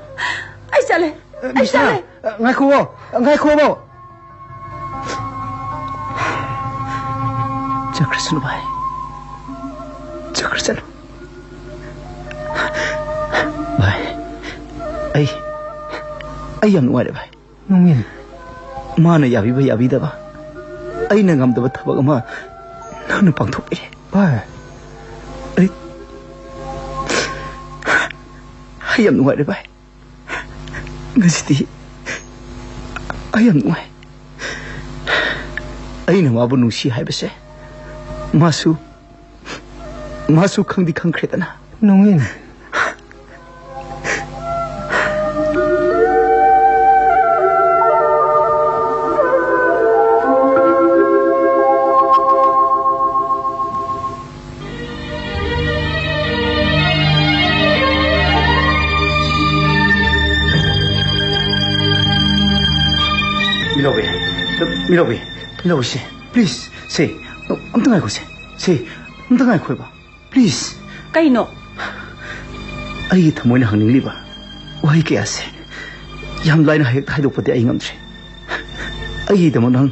ꯑꯩ ꯆꯠꯂꯦ꯫ ꯑꯩ ꯃꯤꯁꯅꯥ, ꯆꯠꯂꯦ꯫ ꯉꯥꯏꯈꯨꯑꯣ, ꯉꯥꯏꯈꯨꯑꯣ꯫ ꯆꯠꯈ꯭ꯔꯁꯅꯨ ꯚꯥꯏ, ꯆꯠꯈ꯭ꯔꯁꯅꯨ꯫ ꯚꯥꯏ, ꯑꯩ, ꯑꯩ ꯌꯥꯝ ꯅꯨꯡꯉꯥꯏꯔꯦ ꯚꯥꯏ꯫ ꯅꯣꯡꯏꯟ꯫ ꯃꯥꯅ ꯌꯥꯕꯤꯕ ꯌꯥꯕꯤꯗꯕ, ꯑꯩꯅ ꯉꯝꯗꯕ ꯊꯕꯛ ꯑꯃ ꯅꯪꯅ ꯄꯥꯡꯊꯣꯛꯄꯤꯔꯦ꯫ ꯚꯥꯏ꯫ ꯑꯩ, ꯑꯩ ꯌꯥꯝ ꯅꯨꯡꯉꯥꯏꯔꯦ ꯚꯥꯏ꯫ ꯉꯁꯤꯗꯤ ꯑꯩ ꯌꯥꯝ ꯅꯨꯡꯉꯥꯏ꯫ ꯑꯩꯅ ꯃꯥꯕꯨ ꯅꯨꯡꯁꯤ ꯍꯥꯏꯕꯁꯦ ꯃꯥꯁꯨ, ꯃꯥꯁꯨ ꯈꯪꯗꯤ ꯈꯪꯈ꯭ꯔꯦꯗꯅ꯫ ꯅꯣꯡꯏꯟ꯫ ꯃꯤꯂꯥꯎꯕꯤ, ꯃꯤꯂꯥꯎꯕꯤ, ꯃꯤꯂꯥꯎꯕꯤ, ꯁꯦ, please, ꯁꯦ, ꯑꯝꯇ ꯉꯥꯏꯈꯣ, ꯁꯦ, ꯁꯦ, ꯑꯝꯇ ꯉꯥꯏꯈꯣꯕ, please꯫ ꯀꯩꯅꯣ? ꯑꯩꯒꯤ ꯊꯃꯣꯏꯅ ꯍꯪꯅꯤꯡꯂꯤꯕ ꯋꯥꯍꯩ ꯀꯌꯥꯁꯦ ꯌꯥꯝ ꯂꯥꯏꯅ ꯍꯦꯛꯇ ꯍꯥꯏꯗꯣꯛꯄꯗꯤ ꯑꯩ ꯉꯝꯗ꯭ꯔꯦ꯫ ꯑꯩꯒꯤꯗꯃꯛ ꯅꯪ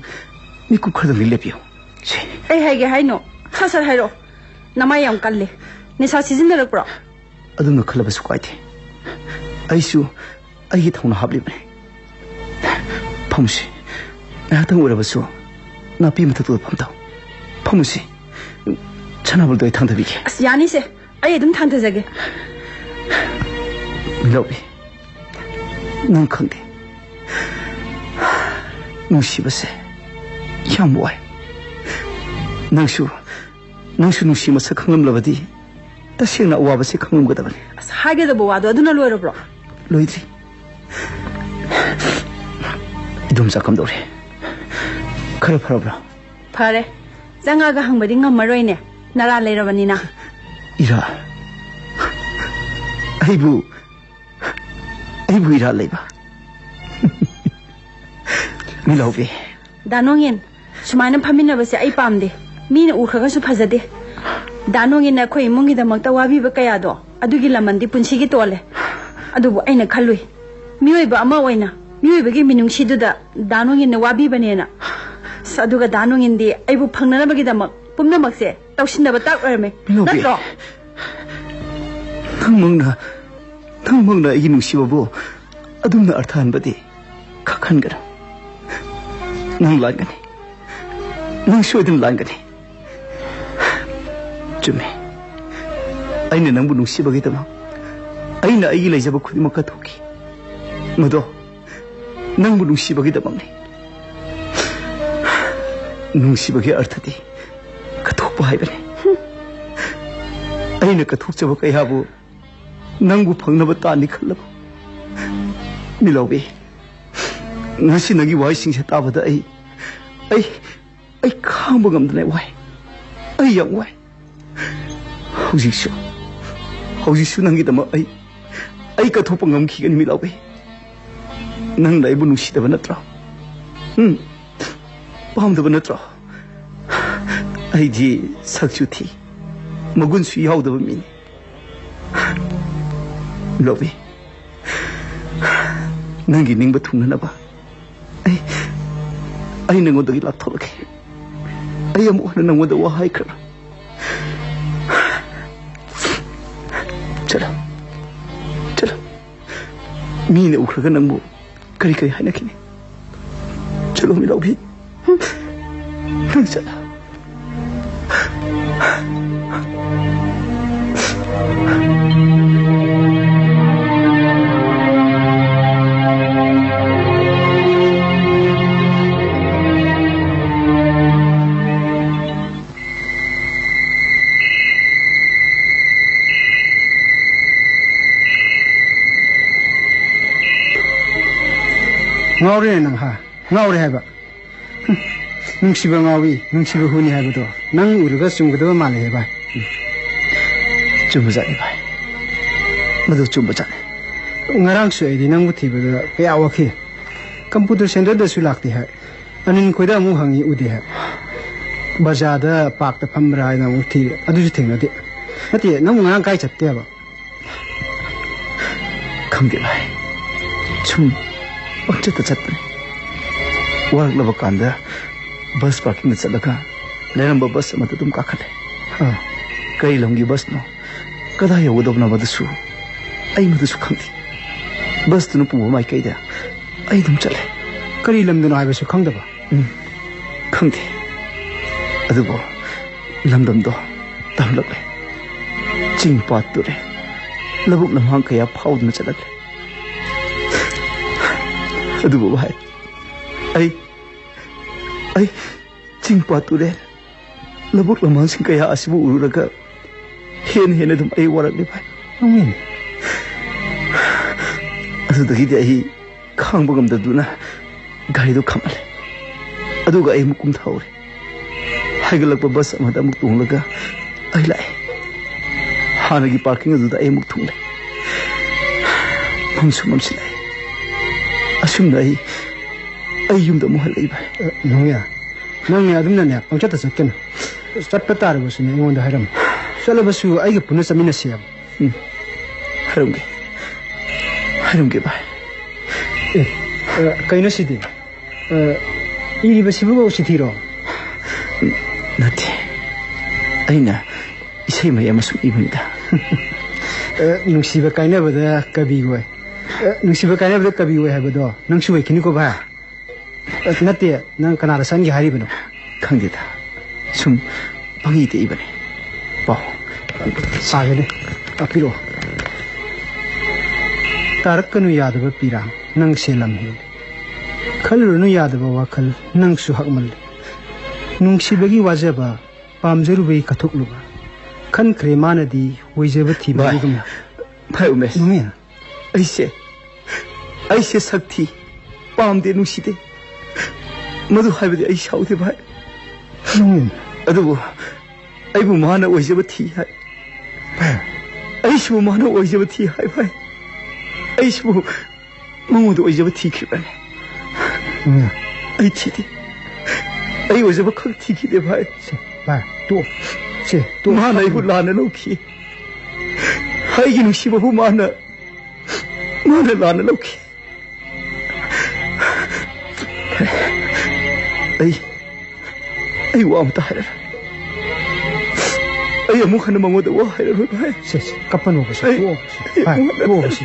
ꯃꯤꯀꯨꯞ ꯈꯔꯗꯪꯗꯤ ꯂꯦꯞꯄꯤꯌꯨ꯫ ꯁꯦ꯫ ꯀꯩ ꯍꯥꯏꯒꯦ ꯍꯥꯏꯅꯣ? ꯁꯠ ꯁꯠ ꯍꯥꯏꯔꯛꯑꯣ꯫ ꯅꯃꯥꯏ ꯌꯥꯝ ꯀꯜꯂꯦ꯫ ꯅꯤꯁꯥ ꯁꯤꯖꯤꯟꯅꯔꯛꯄ꯭ꯔꯣ? ꯑꯗꯨꯝꯅ ꯈꯜꯂꯕꯁꯨ ꯀꯥꯏꯗꯦ꯫ ꯑꯩꯁꯨ ꯑꯩꯒꯤ ꯊꯧꯅꯥ ꯍꯥꯞꯂꯤꯕꯅꯤ꯫ ꯐꯝꯁꯤ꯫ ꯉꯥꯏꯍꯥꯛꯇꯪ ꯑꯣꯏꯔꯕꯁꯨ ꯅꯥꯄꯤ ꯃꯊꯛꯇꯨꯗ ꯐꯝꯊꯧ꯫ ꯐꯝꯁꯤ꯫ ꯑꯅꯥꯕꯗꯣ ꯑꯩ ꯊꯥꯡꯊꯕꯤꯒꯦ꯫ ꯑꯁ, ꯌꯥꯅꯤꯁꯦ꯫ ꯑꯩ ꯑꯗꯨꯝ ꯊꯥꯡꯊꯖꯒꯦ꯫ ꯃꯤꯂꯧꯕꯤ, ꯅꯪ ꯈꯪꯗꯦ꯫ ꯅꯨꯡꯁꯤꯕꯁꯦ ꯌꯥꯝ ꯋꯥꯏ꯫ ꯅꯪꯁꯨ, ꯅꯪꯁꯨ ꯅꯨꯡꯁꯤ ꯃꯁꯛ ꯈꯪꯂꯝꯂꯕꯗꯤ ꯇꯁꯦꯡꯅ ꯑꯋꯥꯕꯁꯦ ꯈꯪꯂꯝꯒꯗꯕꯅꯤ꯫ ꯑꯁ, ꯍꯥꯏꯒꯗꯕ ꯋꯥꯗꯣ ꯑꯗꯨꯅ ꯂꯣꯏꯔꯕ꯭ꯔꯣ? ꯂꯣꯏꯗ꯭ꯔꯤ꯫ ꯏꯗꯣꯝꯆꯥ ꯀꯝꯗꯧꯔꯦ? ꯈꯔ ꯐꯔꯕ꯭ꯔꯣ? ꯐꯔꯦ꯫ ꯆꯪꯉꯒ ꯍꯪꯕꯗꯤ ꯉꯝꯃꯔꯣꯏꯅꯦ, ꯅꯔꯥ ꯂꯩꯔꯕꯅꯤꯅ꯫ ꯏꯔꯥ? ꯑꯩꯕꯨ, ꯑꯩꯕꯨ ꯏꯔꯥ ꯂꯩꯕ? ꯃꯤꯂꯧꯕꯤ꯫ ꯗꯥ ꯅꯣꯡꯉꯤꯟ, ꯁꯨꯃꯥꯏꯅ ꯐꯝꯃꯤꯟꯅꯕꯁꯦ ꯑꯩ ꯄꯥꯝꯗꯦ꯫ ꯃꯤꯅ ꯎꯈ꯭ꯔꯒꯁꯨ ꯐꯖꯗꯦ꯫ ꯗꯥ ꯅꯣꯡꯉꯤꯟꯅ ꯑꯩꯈꯣꯏ ꯏꯃꯨꯡꯒꯤꯗꯃꯛꯇ ꯋꯥꯕꯤꯕ ꯀꯌꯥꯗꯣ, ꯑꯗꯨꯒꯤ ꯂꯃꯟꯗꯤ ꯄꯨꯟꯁꯤꯒꯤ ꯇꯣꯜꯂꯦ꯫ ꯑꯗꯨꯕꯨ ꯑꯩꯅ ꯈꯜꯂꯨꯏ, ꯃꯤꯑꯣꯏꯕ ꯑꯃ ꯑꯣꯏꯅ ꯃꯤꯑꯣꯏꯕꯒꯤ ꯃꯤꯅꯨꯡꯁꯤꯗꯨꯗ ꯗꯥ ꯅꯣꯡꯉꯤꯟꯅ ꯋꯥꯕꯤꯕꯅꯦꯅ꯫ ꯑꯁ, ꯑꯗꯨꯒ ꯗꯥ ꯅꯣꯡꯉꯤꯟꯗꯤ ꯑꯩꯕꯨ ꯐꯪꯅꯅꯕꯒꯤꯗꯃꯛ ꯄꯨꯝꯅꯃꯛꯁꯦ ꯇꯧꯁꯤꯟꯅꯕ ꯇꯥꯛ ꯑꯣꯏꯔꯝꯃꯦ꯫ ꯃꯤꯂꯧꯕꯤ꯫ ꯅꯠꯇ꯭ꯔꯣ? ꯅꯪꯃꯛꯅ, ꯅꯪꯃꯛꯅ ꯑꯩꯒꯤ ꯅꯨꯡꯁꯤꯕꯕꯨ ꯑꯗꯨꯝꯅ ꯑꯔꯊ ꯍꯟꯕꯗꯤ ꯈꯛ ꯍꯟꯒꯅꯨ꯫ ꯅꯪ ꯂꯥꯟꯒꯅꯤ꯫ ꯅꯪ ꯁꯣꯏꯗꯅ ꯂꯥꯟꯒꯅꯤ꯫ ꯆꯨꯝꯃꯤ꯫ ꯑꯩꯅ ꯅꯪꯕꯨ ꯅꯨꯡꯁꯤꯕꯒꯤꯗꯃꯛ ꯑꯩꯅ ꯑꯩꯒꯤ ꯂꯩꯖꯕ ꯈꯨꯗꯤꯡꯃꯛ ꯀꯠꯊꯣꯛꯈꯤ꯫ ꯃꯗꯣ ꯅꯪꯕꯨ ꯅꯨꯡꯁꯤꯕꯒꯤꯗꯃꯛꯅꯤ꯫ ꯅꯨꯡꯁꯤꯕꯒꯤ ꯑꯔꯊꯗꯤ ꯀꯠꯊꯣꯛꯄ ꯍꯥꯏꯕꯅꯤ꯫ ꯑꯩꯅ ꯀꯠꯊꯣꯛꯆꯕ ꯀꯌꯥꯕꯨ ꯅꯪꯕꯨ ꯐꯪꯅꯕ ꯇꯥꯟꯅꯤ ꯈꯜꯂꯕ? ꯃꯤꯂꯧꯕꯤ, ꯉꯁꯤ ꯅꯪꯒꯤ ꯋꯥꯍꯩꯁꯤꯡꯁꯦ ꯇꯥꯕꯗ ꯑꯩ, ꯑꯩ, ꯑꯩ ꯈꯥꯡꯕ ꯉꯝꯗꯅ ꯋꯥꯏ꯫ ꯑꯩ ꯌꯥꯝ ꯋꯥꯏ꯫ ꯍꯧꯖꯤꯛꯁꯨ, ꯍꯧꯖꯤꯛꯁꯨ ꯅꯪꯒꯤꯗꯃꯛ ꯑꯩ, ꯑꯩ ꯀꯠꯊꯣꯛꯄ ꯉꯝꯈꯤꯒꯅꯤ, ꯃꯤꯂꯧꯕꯤ꯫ ꯅꯪꯅ ꯑꯩꯕꯨ ꯅꯨꯡꯁꯤꯗꯕ ꯅꯠꯇ꯭ꯔꯣ? ꯎꯝ? ꯄꯥꯝꯗꯕ ꯅꯠꯇ꯭ꯔꯣ? ꯑꯩꯗꯤ ꯁꯛꯁꯨ ꯊꯤ, ꯃꯒꯨꯟꯁꯨ ꯌꯥꯎꯗꯕ ꯃꯤꯅꯤ꯫ ꯂꯧꯕꯤ, ꯅꯪꯒꯤ ꯅꯤꯡꯕ ꯊꯨꯡꯅꯅꯕ ꯑꯩ, ꯑꯩ ꯅꯉꯣꯟꯗꯒꯤ ꯂꯥꯞꯊꯣꯛꯂꯒꯦ꯫ ꯑꯩ ꯑꯃꯨꯛ ꯍꯟꯅ ꯅꯉꯣꯟꯗ ꯋꯥ ꯍꯥꯏꯈ꯭ꯔꯔꯣꯏ꯫ ꯆꯠꯂꯣ, ꯆꯠꯂꯣ꯫ ꯃꯤꯅ ꯎꯈ꯭ꯔꯒ ꯅꯪꯕꯨ ꯀꯔꯤ ꯀꯔꯤ ꯍꯥꯏꯅꯈꯤꯅꯤ? ꯆꯠꯂꯣ, ꯃꯤꯂꯧꯕꯤ꯫ ꯅꯪ ꯆꯠꯂꯣ꯫ ꯉꯥꯎꯔꯦꯅꯦ ꯅꯪ, ꯍꯥ? ꯉꯥꯎꯔꯦ ꯍꯥꯏꯕ꯫ ꯍꯨꯝ, ꯅꯨꯡꯁꯤꯕ ꯉꯥꯎꯏ, ꯅꯨꯡꯁꯤꯕ ꯍꯨꯅꯤ ꯍꯥꯏꯕꯗꯣ ꯅꯪ ꯎꯔꯒ ꯆꯨꯝꯒꯗꯕ ꯃꯥꯜꯂꯦ, ꯚꯥꯏ꯫ ꯎꯝ꯫ ꯆꯨꯝꯕꯖꯥꯠꯅꯤ, ꯚꯥꯏ꯫ ꯃꯗꯨ ꯆꯨꯝꯕꯖꯥꯠꯅꯤ꯫ ꯉꯔꯥꯡꯁꯨ ꯑꯩꯗꯤ ꯅꯪꯕꯨ ꯊꯤꯕꯗ ꯀꯌꯥ ꯋꯥꯈꯤ꯫ ꯀꯝꯄ꯭ꯌꯨꯇꯔ ꯁꯦꯟꯇꯔꯗꯁꯨ ꯂꯥꯛꯇꯦ ꯍꯥꯏ꯫ ꯑꯅꯤꯜ ꯈꯣꯏꯗ ꯑꯃꯨꯛ ꯍꯪꯉꯤ, ꯎꯗꯦ ꯍꯥꯏ꯫ ꯕꯖꯥꯔꯗ ꯄꯥꯔꯛꯇ ꯐꯝꯕ꯭ꯔꯥ ꯍꯥꯏꯅ ꯑꯃꯨꯛ ꯊꯤ, ꯑꯗꯨꯁꯨ ꯊꯦꯡꯅꯗꯦ꯫ ꯅꯠꯇꯦ, ꯅꯪꯕꯨ ꯉꯔꯥꯡ ꯀꯥꯏ ꯆꯠꯀꯦ ꯍꯥꯏꯕ? ꯈꯪꯗꯦ ꯚꯥꯏ, ꯁꯨꯝ ꯄꯪꯆꯠꯇ ꯆꯠꯄꯅꯦ꯫ ꯋꯥꯔꯛꯂꯕ ꯀꯥꯟꯗ ꯕꯁ ꯄꯥꯔꯀꯤꯡꯗ ꯆꯠꯂꯒ ꯂꯩꯔꯝꯕ ꯕꯁ ꯑꯃꯗ ꯑꯗꯨꯝ ꯀꯥꯈꯠꯂꯦ꯫ ꯑꯥ꯫ ꯀꯔꯤ ꯂꯝꯒꯤ ꯕꯁꯅꯣ, ꯀꯗꯥꯏ ꯌꯧꯒꯗꯕꯅꯣ ꯃꯗꯨꯁꯨ ꯑꯩ ꯃꯗꯨꯁꯨ ꯈꯪꯗꯦ꯫ ꯕꯁꯇꯨꯅ ꯄꯨꯕ ꯃꯥꯏꯀꯩꯗ ꯑꯩ ꯑꯗꯨꯝ ꯆꯠꯂꯦ꯫ ꯀꯔꯤ ꯂꯝꯗꯅꯣ ꯍꯥꯏꯕꯁꯨ ꯈꯪꯗꯕ? ꯎꯝ, ꯈꯪꯗꯦ꯫ ꯑꯗꯨꯕꯨ ꯂꯝꯗꯝꯗꯣ ꯇꯝꯂꯛꯂꯦ꯫ ꯆꯤꯡ ꯄꯥꯠ ꯇꯨꯔꯦꯜ, ꯂꯧꯕꯨꯛ ꯂꯝꯍꯥꯡ ꯀꯌꯥ ꯐꯥꯎꯗꯨꯅ ꯆꯠꯂꯛꯂꯦ꯫ ꯑꯗꯨꯕꯨ ꯚꯥꯏ, ꯑꯩ, ꯑꯩ ꯆꯤꯡ ꯄꯥꯠ ꯇꯨꯔꯦꯜ, ꯂꯧꯕꯨꯛ ꯂꯝꯍꯥꯡꯁꯤꯡ ꯀꯌꯥ ꯑꯁꯤꯕꯨ ꯎꯔꯨꯔꯒ ꯍꯦꯟꯅ ꯍꯦꯟꯅ ꯑꯗꯨꯝ ꯑꯩ ꯋꯥꯔꯛꯂꯦ ꯚꯥꯏ꯫ ꯅꯣꯡꯃꯤꯟ꯫ ꯑꯗꯨꯗꯒꯤꯗꯤ ꯑꯩ ꯈꯥꯡꯕ ꯉꯝꯗꯗꯨꯅ ꯒꯥꯔꯤꯗꯨ ꯈꯥꯝꯍꯜꯂꯦ꯫ ꯑꯗꯨꯒ ꯑꯩ ꯑꯃꯨꯛ ꯀꯨꯝꯊꯍꯧꯔꯦ꯫ ꯍꯥꯏꯒꯠꯂꯛꯄ ꯕꯁ ꯑꯃꯗ ꯑꯃꯨꯛ ꯇꯣꯡꯂꯒ ꯑꯩ ꯂꯥꯛꯑꯦ꯫ ꯍꯥꯟꯅꯒꯤ ꯄꯥꯔꯀꯤꯡ ꯑꯗꯨꯗ ꯑꯩ ꯑꯃꯨꯛ ꯊꯨꯡꯂꯦ꯫ ꯃꯝꯁꯨ ꯃꯝꯁꯤꯜꯂꯛꯑꯦ꯫ ꯑꯁꯨꯝꯅ ꯑꯩ, ꯑꯩ ꯌꯨꯝꯗ ꯑꯃꯨꯛ ꯍꯜꯂꯛꯏ ꯚꯥꯏ꯫ ꯑ, ꯅꯣꯡꯃꯤꯟ, ꯅꯪꯅꯦ ꯑꯗꯨꯝꯅꯅꯦ ꯄꯪꯆꯠꯇ ꯆꯠꯀꯅꯨ꯫ ꯆꯠꯄ ꯇꯥꯔꯕꯁꯨꯅꯦ ꯑꯩꯉꯣꯟꯗ ꯍꯥꯏꯔꯝꯃꯨ꯫ ꯆꯠꯂꯕꯁꯨ ꯑꯩꯒ ꯄꯨꯟꯅ ꯆꯠꯃꯤꯟꯅꯁꯦꯕ꯫ ꯎꯝ꯫ ꯍꯥꯏꯔꯝꯒꯦ꯫ ꯍꯥꯏꯔꯝꯒꯦ ꯚꯥꯏ꯫ ꯑꯦ, ꯑ, ꯀꯩꯅꯣ ꯁꯤꯗꯤ? ꯑ, ꯏꯔꯤꯕꯁꯤꯕꯨ ꯆꯤꯊꯤꯔꯣ? ꯅꯠꯇꯦ꯫ ꯑꯩꯅ ꯏꯁꯩ ꯃꯌꯦꯛ ꯑꯃ ꯁꯨꯝ ꯏꯕꯅꯤꯗ꯫ ꯑ, ꯅꯨꯡꯁꯤꯕ ꯀꯥꯏꯅꯕꯗ ꯀꯕꯤ ꯑꯣꯏ꯫ ꯑ, ꯅꯨꯡꯁꯤꯕ ꯀꯥꯏꯅꯕꯗ ꯀꯕꯤ ꯑꯣꯏ ꯍꯥꯏꯕꯗꯣ ꯅꯪꯁꯨ ꯑꯣꯏꯈꯤꯅꯤꯀꯣ ꯚꯥꯏ꯫ ꯑ, ꯅꯠꯇꯦ, ꯅꯪ ꯀꯅꯥꯗ ꯆꯠꯍꯟꯒꯦ ꯍꯥꯏꯔꯤꯕꯅꯣ? ꯈꯪꯗꯦꯗ꯫ ꯁꯨꯝ ꯄꯪꯏꯗ ꯏꯕꯅꯤ꯫ ꯄꯥꯎ꯫ ꯄꯥꯒꯦꯅꯦ꯫ ꯄꯥꯄꯤꯔꯛꯑꯣ꯫ ꯇꯥꯔꯛꯀꯅꯨ ꯌꯥꯗꯕ ꯄꯤꯔꯥꯡ, ꯅꯪꯁꯦ ꯂꯝ ꯍꯦꯜꯂꯤ꯫ ꯈꯜꯂꯨꯔꯅꯨ ꯌꯥꯗꯕ ꯋꯥꯈꯜ, ꯅꯪꯁꯨ ꯍꯛꯃꯜꯂꯤ꯫ ꯅꯨꯡꯁꯤꯕꯒꯤ ꯋꯥꯖꯕ, ꯄꯥꯝꯖꯔꯨꯕꯒꯤ ꯀꯠꯊꯣꯛꯂꯨꯕ꯫ ꯈꯟꯈ꯭ꯔꯦ ꯃꯥꯅꯗꯤ ꯑꯣꯏꯖꯕ ꯊꯤꯕꯒꯤꯒꯨꯝꯅ꯫ ꯚꯥꯏ ꯎꯃꯦꯁ꯫ ꯅꯣꯡꯃꯤꯟ꯫ ꯑꯩꯁꯦ, ꯑꯩꯁꯦ ꯁꯛ ꯊꯤ꯫ ꯄꯥꯝꯗꯦ, ꯅꯨꯡꯁꯤꯗꯦ꯫ ꯃꯗꯨ ꯍꯥꯏꯕꯗꯤ ꯑꯩ ꯁꯥꯎꯗꯦ ꯚꯥꯏ꯫ ꯎꯝ꯫ ꯑꯗꯨꯕꯨ ꯑꯩꯕꯨ ꯃꯥꯅ ꯑꯣꯏꯖꯕ ꯊꯤ ꯍꯥꯏ꯫ ꯚꯥꯏ꯫ ꯑꯩꯁꯤꯕꯨ ꯃꯥꯅ ꯑꯣꯏꯖꯕ ꯊꯤ ꯍꯥꯏ ꯚꯥꯏ꯫ ꯑꯩꯁꯤꯕꯨ ꯃꯉꯣꯟꯗ ꯑꯣꯏꯖꯕ ꯊꯤꯈ꯭ꯔꯤꯕꯅꯤ꯫ ꯎꯝ꯫ ꯑꯩ ꯊꯤꯗꯦ꯫ ꯑꯩ ꯑꯣꯏꯖꯕ ꯈꯛ ꯊꯤꯈꯤꯗꯦ ꯚꯥꯏ꯫ ꯁꯦ, ꯚꯥꯏ, ꯇꯣꯛꯑꯣ꯫ ꯁꯦ, ꯇꯣꯛꯑꯣ꯫ ꯃꯥꯅ ꯑꯩꯕꯨ ꯂꯥꯟꯅ ꯂꯧꯈꯤ꯫ ꯑꯩꯒꯤ ꯅꯨꯡꯁꯤꯕꯕꯨ ꯃꯥꯅ, ꯃꯥꯅ ꯂꯥꯟꯅ ꯂꯧꯈꯤ꯫ ꯑꯩ, ꯑꯩ ꯋꯥ ꯑꯃꯇ ꯍꯥꯏꯔꯔꯣꯏ꯫ ꯑꯩ ꯑꯃꯨꯛ ꯍꯟꯅ ꯃꯉꯣꯟꯗ ꯋꯥ ꯍꯥꯏꯔꯔꯣꯏ ꯚꯥꯏ꯫ ꯁꯦ, ꯁꯦ, ꯀꯞꯄꯅꯣꯕ, ꯁꯦ, ꯑꯩ, ꯇꯣꯛꯑꯣ, ꯁꯦ꯫ ꯑꯩ ꯚꯥꯏ, ꯑꯃꯨꯛ ꯍꯟꯅ ꯇꯣꯛꯑꯣ, ꯁꯦ꯫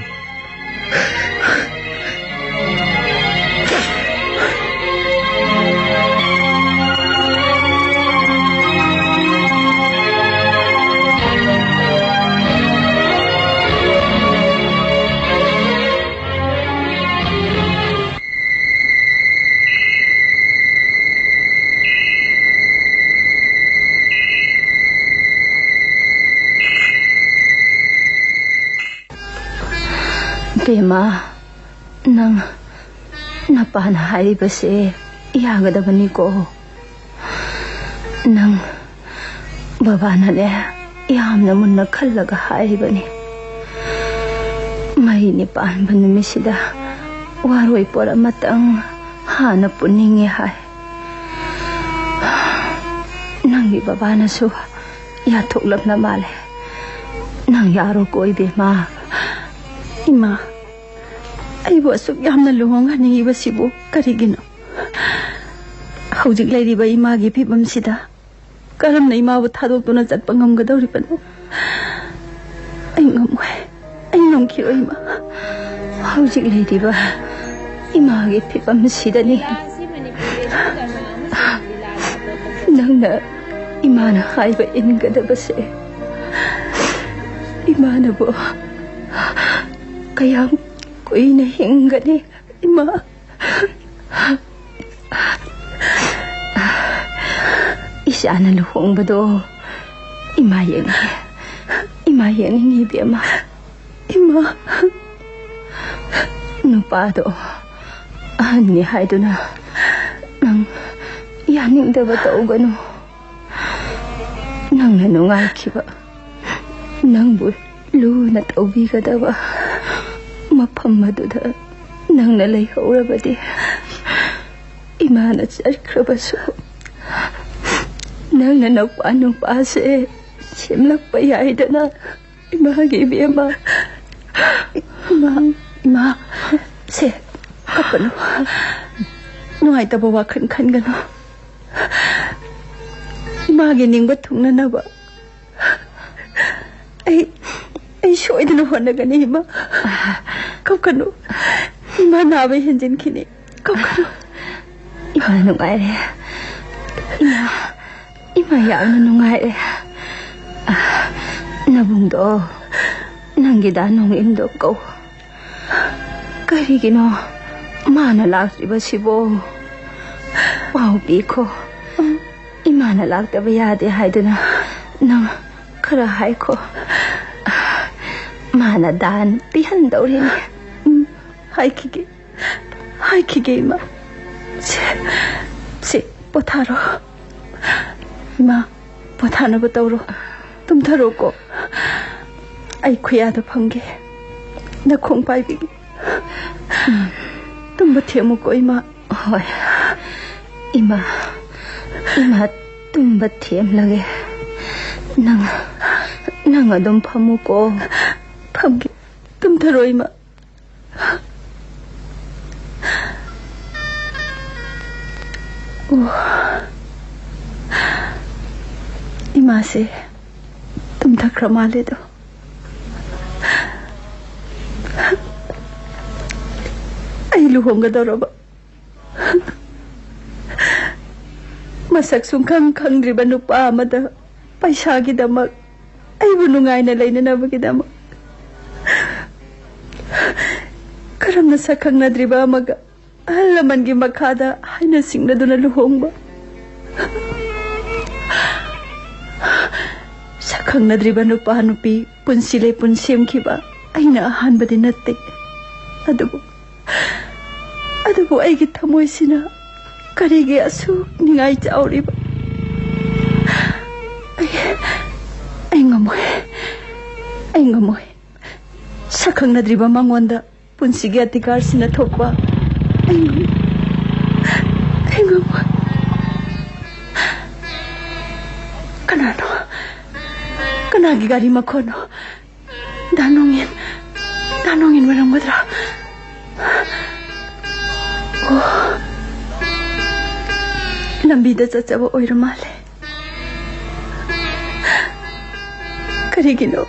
ꯕꯦꯝꯃ, ꯅꯪ ꯅꯄꯥꯅ ꯍꯥꯏꯔꯤꯕꯁꯦ ꯌꯥꯒꯗꯕꯅꯤꯀꯣ꯫ ꯅꯪ, ꯕꯕꯥꯅꯅꯦ, ꯌꯥꯝꯅ ꯃꯨꯟꯅ ꯈꯜꯂꯒ ꯍꯥꯏꯔꯤꯕꯅꯤ꯫ ꯃꯩ ꯅꯤꯄꯥꯟꯕ ꯅꯨꯃꯤꯠꯁꯤꯗ ꯋꯥꯔꯣꯏ ꯄꯣꯠ ꯑꯃꯇꯪ ꯍꯥꯟꯅ ꯄꯨꯅꯤꯡꯉꯦ ꯍꯥꯏ꯫ ꯅꯪꯒꯤ ꯕꯕꯥꯅꯁꯨ ꯌꯥꯊꯣꯛꯂꯝꯂ ꯃꯥꯜꯂꯦ꯫ ꯅꯪ ꯌꯥꯔꯣꯀꯣ, ꯏꯕꯦꯝꯃ꯫ ꯏꯃꯥ, ꯑꯩꯕꯨ ꯑꯁꯨꯛ ꯌꯥꯝꯅ ꯂꯨꯍꯣꯡꯍꯟꯅꯤꯡꯉꯤꯕꯁꯤꯕꯨ ꯀꯔꯤꯒꯤꯅꯣ? ꯍꯧꯖꯤꯛ ꯂꯩꯔꯤꯕ ꯏꯃꯥꯒꯤ ꯐꯤꯕꯝꯁꯤꯗ ꯀꯔꯝꯅ ꯏꯃꯥꯕꯨ ꯊꯥꯗꯣꯛꯇꯨꯅ ꯆꯠꯄ ꯉꯝꯒꯗꯧꯔꯤꯕꯅꯣ? ꯑꯩ ꯉꯝꯃꯣꯏ꯫ ꯑꯩ ꯉꯝꯈꯤꯔꯣꯏ, ꯏꯃꯥ꯫ ꯍꯧꯖꯤꯛ ꯂꯩꯔꯤꯕ ꯏꯃꯥꯒꯤ ꯐꯤꯕꯝꯁꯤꯗꯅꯤ ꯅꯪꯅ ꯏꯃꯥꯅ ꯍꯥꯏꯕ ꯏꯟꯒꯗꯕꯁꯦ꯫ ꯏꯃꯥꯅꯕꯨ ꯀꯌꯥꯝ ꯀꯨꯏꯅ ꯍꯤꯡꯒꯅꯤ, ꯏꯃꯥ? ꯏꯆꯥꯅ ꯂꯨꯍꯣꯡꯕꯗꯣ ꯏꯃꯥ ꯌꯦꯡꯅꯤꯡꯉꯦ꯫ ꯏꯃꯥ ꯌꯦꯡꯅꯤꯡꯉꯤ, ꯏꯕꯦꯝꯃ꯫ ꯏꯃꯥ꯫ ꯅꯨꯄꯥꯗꯣ ꯑꯍꯟꯅꯤ ꯍꯥꯏꯗꯨꯅ ꯅꯪ ꯌꯥꯅꯤꯡꯗꯕ ꯇꯧꯒꯅꯨ꯫ ꯅꯪꯅ ꯅꯨꯡꯉꯥꯏꯈꯤꯕ, ꯅꯪꯕꯨ ꯂꯨꯅ ꯇꯧꯕꯤꯒꯗꯕ ꯃꯐꯝ ꯑꯗꯨꯗ ꯅꯪꯅ ꯂꯩꯍꯧꯔꯕꯗꯤ, ꯏꯃꯥꯅ ꯆꯠꯈ꯭ꯔꯕꯁꯨ ꯅꯪꯅ ꯅꯨꯄꯥ ꯅꯨꯄꯥꯁꯦ ꯁꯦꯝꯂꯛꯄ ꯌꯥꯏꯗꯅ꯫ ꯏꯃꯥꯒꯤ ꯏꯕꯦꯝꯃ, ꯏꯃꯥ, ꯏꯃꯥ, ꯁꯦ, ꯀꯞꯀꯅꯨ꯫ ꯅꯨꯡꯉꯥꯏꯇꯕ ꯋꯥꯈꯜ ꯈꯟꯒꯅꯨ꯫ ꯏꯃꯥꯒꯤ ꯅꯤꯡꯕ ꯊꯨꯡꯅꯅꯕ ꯑꯩ, ꯑꯩ ꯁꯣꯏꯗꯅ ꯍꯣꯠꯅꯒꯅꯤ, ꯏꯃꯥ꯫ ꯀꯞꯀꯅꯨ꯫ ꯏꯃꯥ ꯅꯥꯕ ꯍꯦꯟꯖꯤꯟꯈꯤꯅꯤ꯫ ꯀꯞꯀꯅꯨ꯫ ꯏꯃꯥ ꯅꯨꯡꯉꯥꯏꯔꯦ꯫ ꯏꯃꯥ, ꯏꯃꯥ ꯌꯥꯝꯅ ꯅꯨꯡꯉꯥꯏꯔꯦ꯫ ꯅꯕꯨꯡꯗꯣ, ꯅꯪꯒꯤ ꯗꯥ ꯅꯣꯡꯏꯟꯗꯣ ꯀꯧ꯫ ꯀꯔꯤꯒꯤꯅꯣ ꯃꯥꯅ ꯂꯥꯛꯇ꯭ꯔꯤꯕꯁꯤꯕꯣ? ꯄꯥꯎ ꯄꯤꯈꯣ꯫ ꯏꯃꯥꯅ ꯂꯥꯛꯇꯕ ꯌꯥꯗꯦ ꯍꯥꯏꯗꯨꯅ ꯅꯪ ꯈꯔ ꯍꯥꯏꯈꯣ꯫ ꯃꯥꯅ ꯗꯥꯟ ꯄꯤꯍꯟꯗꯧꯔꯤꯅꯤ꯫ ꯎꯝ, ꯍꯥꯏꯈꯤꯒꯦ, ꯍꯥꯏꯈꯤꯒꯦ, ꯏꯃꯥ꯫ ꯁꯦ, ꯁꯦ, ꯄꯣꯊꯥꯔꯣ꯫ ꯏꯃꯥ, ꯄꯣꯊꯥꯅꯕ ꯇꯧꯔꯣ꯫ ꯇꯨꯝꯊꯔꯣꯀꯣ꯫ ꯑꯩ ꯈꯨꯌꯥꯗ ꯐꯝꯒꯦ꯫ ꯅꯈꯣꯡ ꯄꯥꯏꯕꯤꯒꯦ꯫ ꯇꯨꯝꯕ ꯊꯦꯝꯃꯨꯀꯣ, ꯏꯃꯥ꯫ ꯍꯣꯏ꯫ ꯏꯃꯥ, ꯏꯃꯥ, ꯇꯨꯝꯕ ꯊꯦꯝꯂꯒꯦ꯫ ꯅꯪ, ꯅꯪ ꯑꯗꯨꯝ ꯐꯝꯃꯨꯀꯣ꯫ ꯐꯝꯒꯦ꯫ ꯇꯨꯝꯊꯔꯣ, ꯏꯃꯥ꯫ ꯑꯣ꯫ ꯏꯃꯥꯁꯦ ꯇꯨꯝꯊꯈ꯭ꯔ ꯃꯥꯜꯂꯦꯗꯣ꯫ ꯑꯩ ꯂꯨꯍꯣꯡꯒꯗꯧꯔꯕ, ꯃꯁꯛ ꯁꯨꯡꯈꯪ ꯈꯪꯗ꯭ꯔꯤꯕ ꯅꯨꯄꯥ ꯑꯃꯗ ꯄꯩꯁꯥꯒꯤꯗꯃꯛ, ꯑꯩꯕꯨ ꯅꯨꯡꯉꯥꯏꯅ ꯂꯩꯅꯅꯕꯒꯤꯗꯃꯛ, ꯀꯔꯝꯅ ꯁꯛ ꯈꯪꯅꯗ꯭ꯔꯤꯕ ꯑꯃꯒ ꯑꯍꯜ ꯂꯃꯟꯒꯤ ꯃꯈꯥꯗ ꯍꯥꯏꯅ ꯁꯤꯡꯅꯗꯨꯅ ꯂꯨꯍꯣꯡꯕ? ꯁꯛ ꯈꯪꯅꯗ꯭ꯔꯤꯕ ꯅꯨꯄꯥ ꯅꯨꯄꯤ ꯄꯨꯟꯁꯤ ꯂꯩꯄꯨꯟ ꯁꯦꯝꯈꯤꯕ ꯑꯩꯅ ꯑꯍꯥꯟꯕꯗꯤ ꯅꯠꯇꯦ꯫ ꯑꯗꯨꯕꯨ ꯑꯗꯨꯕꯨ ꯑꯩꯒꯤ ꯊꯃꯣꯏꯁꯤꯅ ꯀꯔꯤꯒꯤ ꯑꯁꯨꯛ ꯅꯤꯡꯉꯥꯏ ꯆꯥꯎꯔꯤꯕ? ꯑꯩ, ꯑꯩ ꯉꯝꯃꯣꯏ꯫ ꯑꯩ ꯉꯝꯃꯣꯏ꯫ ꯁꯛꯈꯪꯅꯗ꯭ꯔꯤꯕ ꯃꯉꯣꯟꯗ ꯄꯨꯟꯁꯤꯒꯤ ꯑꯙꯤꯀꯥꯔꯁꯤꯅ ꯊꯣꯛꯄ꯫ ꯑꯩ ꯉꯝꯃꯣꯏ꯫ ꯑꯩ ꯉꯝꯃꯣꯏ꯫ ꯀꯅꯥꯅꯣ? ꯀꯅꯥꯒꯤ ꯒꯥꯔꯤ ꯃꯈꯣꯟꯅꯣ? ꯗꯥ ꯅꯣꯡꯏꯟ, ꯗꯥ ꯅꯣꯡꯏꯟ ꯑꯣꯏꯔꯝꯒꯗ꯭ꯔꯥ? ꯑꯣ, ꯂꯝꯕꯤꯗ ꯆꯠꯆꯕ ꯑꯣꯏꯔ ꯃꯥꯜꯂꯦ꯫ ꯀꯔꯤꯒꯤꯅꯣ,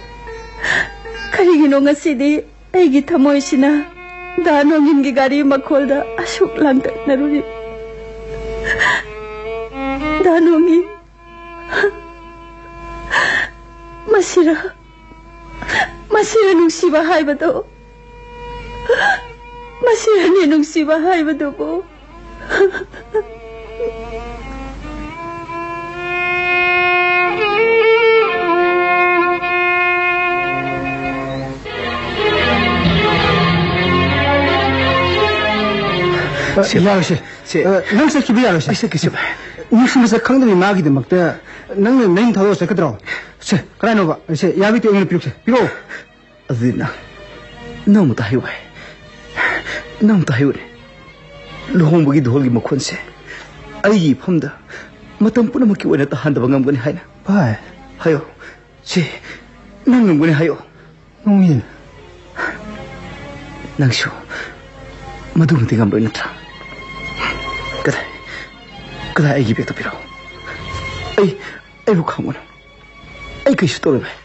ꯀꯔꯤꯒꯤꯅꯣ ꯉꯁꯤꯗꯤ ꯑꯩꯒꯤ ꯊꯃꯣꯏꯁꯤꯅ ꯗꯥ ꯅꯣꯡꯏꯟꯒꯤ ꯒꯥꯔꯤ ꯃꯈꯣꯜꯗ ꯑꯁꯨꯛ ꯂꯥꯡꯇꯛꯅꯔꯨꯔꯤ? ꯗꯥ ꯅꯣꯡꯏꯟ, ꯃꯁꯤꯔ, ꯃꯁꯤꯔ ꯅꯨꯡꯁꯤꯕ ꯍꯥꯏꯕꯗꯣ? ꯃꯁꯤꯔꯅꯤ ꯅꯨꯡꯁꯤꯕ ꯍꯥꯏꯕꯗꯨꯕꯨ? ꯁꯦ, ꯌꯥꯔꯣꯏꯁꯦ꯫ ꯁꯦ꯫ ꯑ, ꯅꯪ ꯆꯠꯈꯤꯕ ꯌꯥꯔꯣꯏꯁꯦ꯫ ꯑꯩ ꯆꯠꯀꯦ, ꯁꯦ, ꯚꯥꯏ꯫ ꯅꯨꯡꯁꯤ ꯃꯁꯛ ꯈꯪꯗꯕꯤ ꯃꯥꯒꯤꯗꯃꯛꯇ ꯅꯪꯅ ꯅꯌꯨꯝ ꯊꯥꯗꯣꯛꯑ ꯆꯠꯀꯗ꯭ꯔꯣ? ꯁꯦ, ꯀꯗꯥꯏꯅꯣꯕ? ꯁꯦ, ꯌꯥꯕꯤꯇꯣ ꯑꯩꯉꯣꯟꯗ ꯄꯤꯔꯛꯎꯁꯦ꯫ ꯄꯤꯔꯛꯑꯣ꯫ ꯑꯗꯨꯗꯤ ꯅꯪ, ꯅꯪ ꯑꯃꯨꯛꯇ ꯍꯥꯏꯌꯨ, ꯚꯥꯏ꯫ ꯅꯪ ꯑꯃꯨꯛꯇ ꯍꯥꯏꯌꯨꯅꯦ꯫ ꯂꯨꯍꯣꯡꯕꯒꯤ ꯙꯣꯜꯒꯤ ꯃꯈꯣꯟꯁꯦ ꯑꯩꯒꯤ ꯏꯐꯝꯗ ꯃꯇꯝ ꯄꯨꯝꯅꯃꯛꯀꯤ ꯑꯣꯏꯅ ꯇꯥꯍꯟꯗꯕ ꯉꯝꯒꯅꯤ ꯍꯥꯏꯅ? ꯚꯥꯏ꯫ ꯍꯥꯏꯌꯣ꯫ ꯁꯦ, ꯅꯪ ꯉꯝꯒꯅꯤ ꯍꯥꯏꯌꯣ꯫ ꯅꯣꯡꯏꯟ꯫ ꯅꯪꯁꯨ ꯃꯗꯨꯃꯗꯤ ꯉꯝꯂꯣꯏ ꯅꯠꯇ꯭ꯔꯥ? ꯀꯗꯥꯏ, ꯀꯗꯥꯏ ꯑꯩꯒꯤ ꯕꯦꯒꯇꯣ ꯄꯤꯔꯛꯑꯣ꯫ ꯑꯩ, ꯑꯩꯕꯨ ꯈꯪꯒꯅꯨ꯫ ꯑꯩ ꯀꯩꯁꯨ ꯇꯧꯔꯣꯏ, ꯚꯥꯏ꯫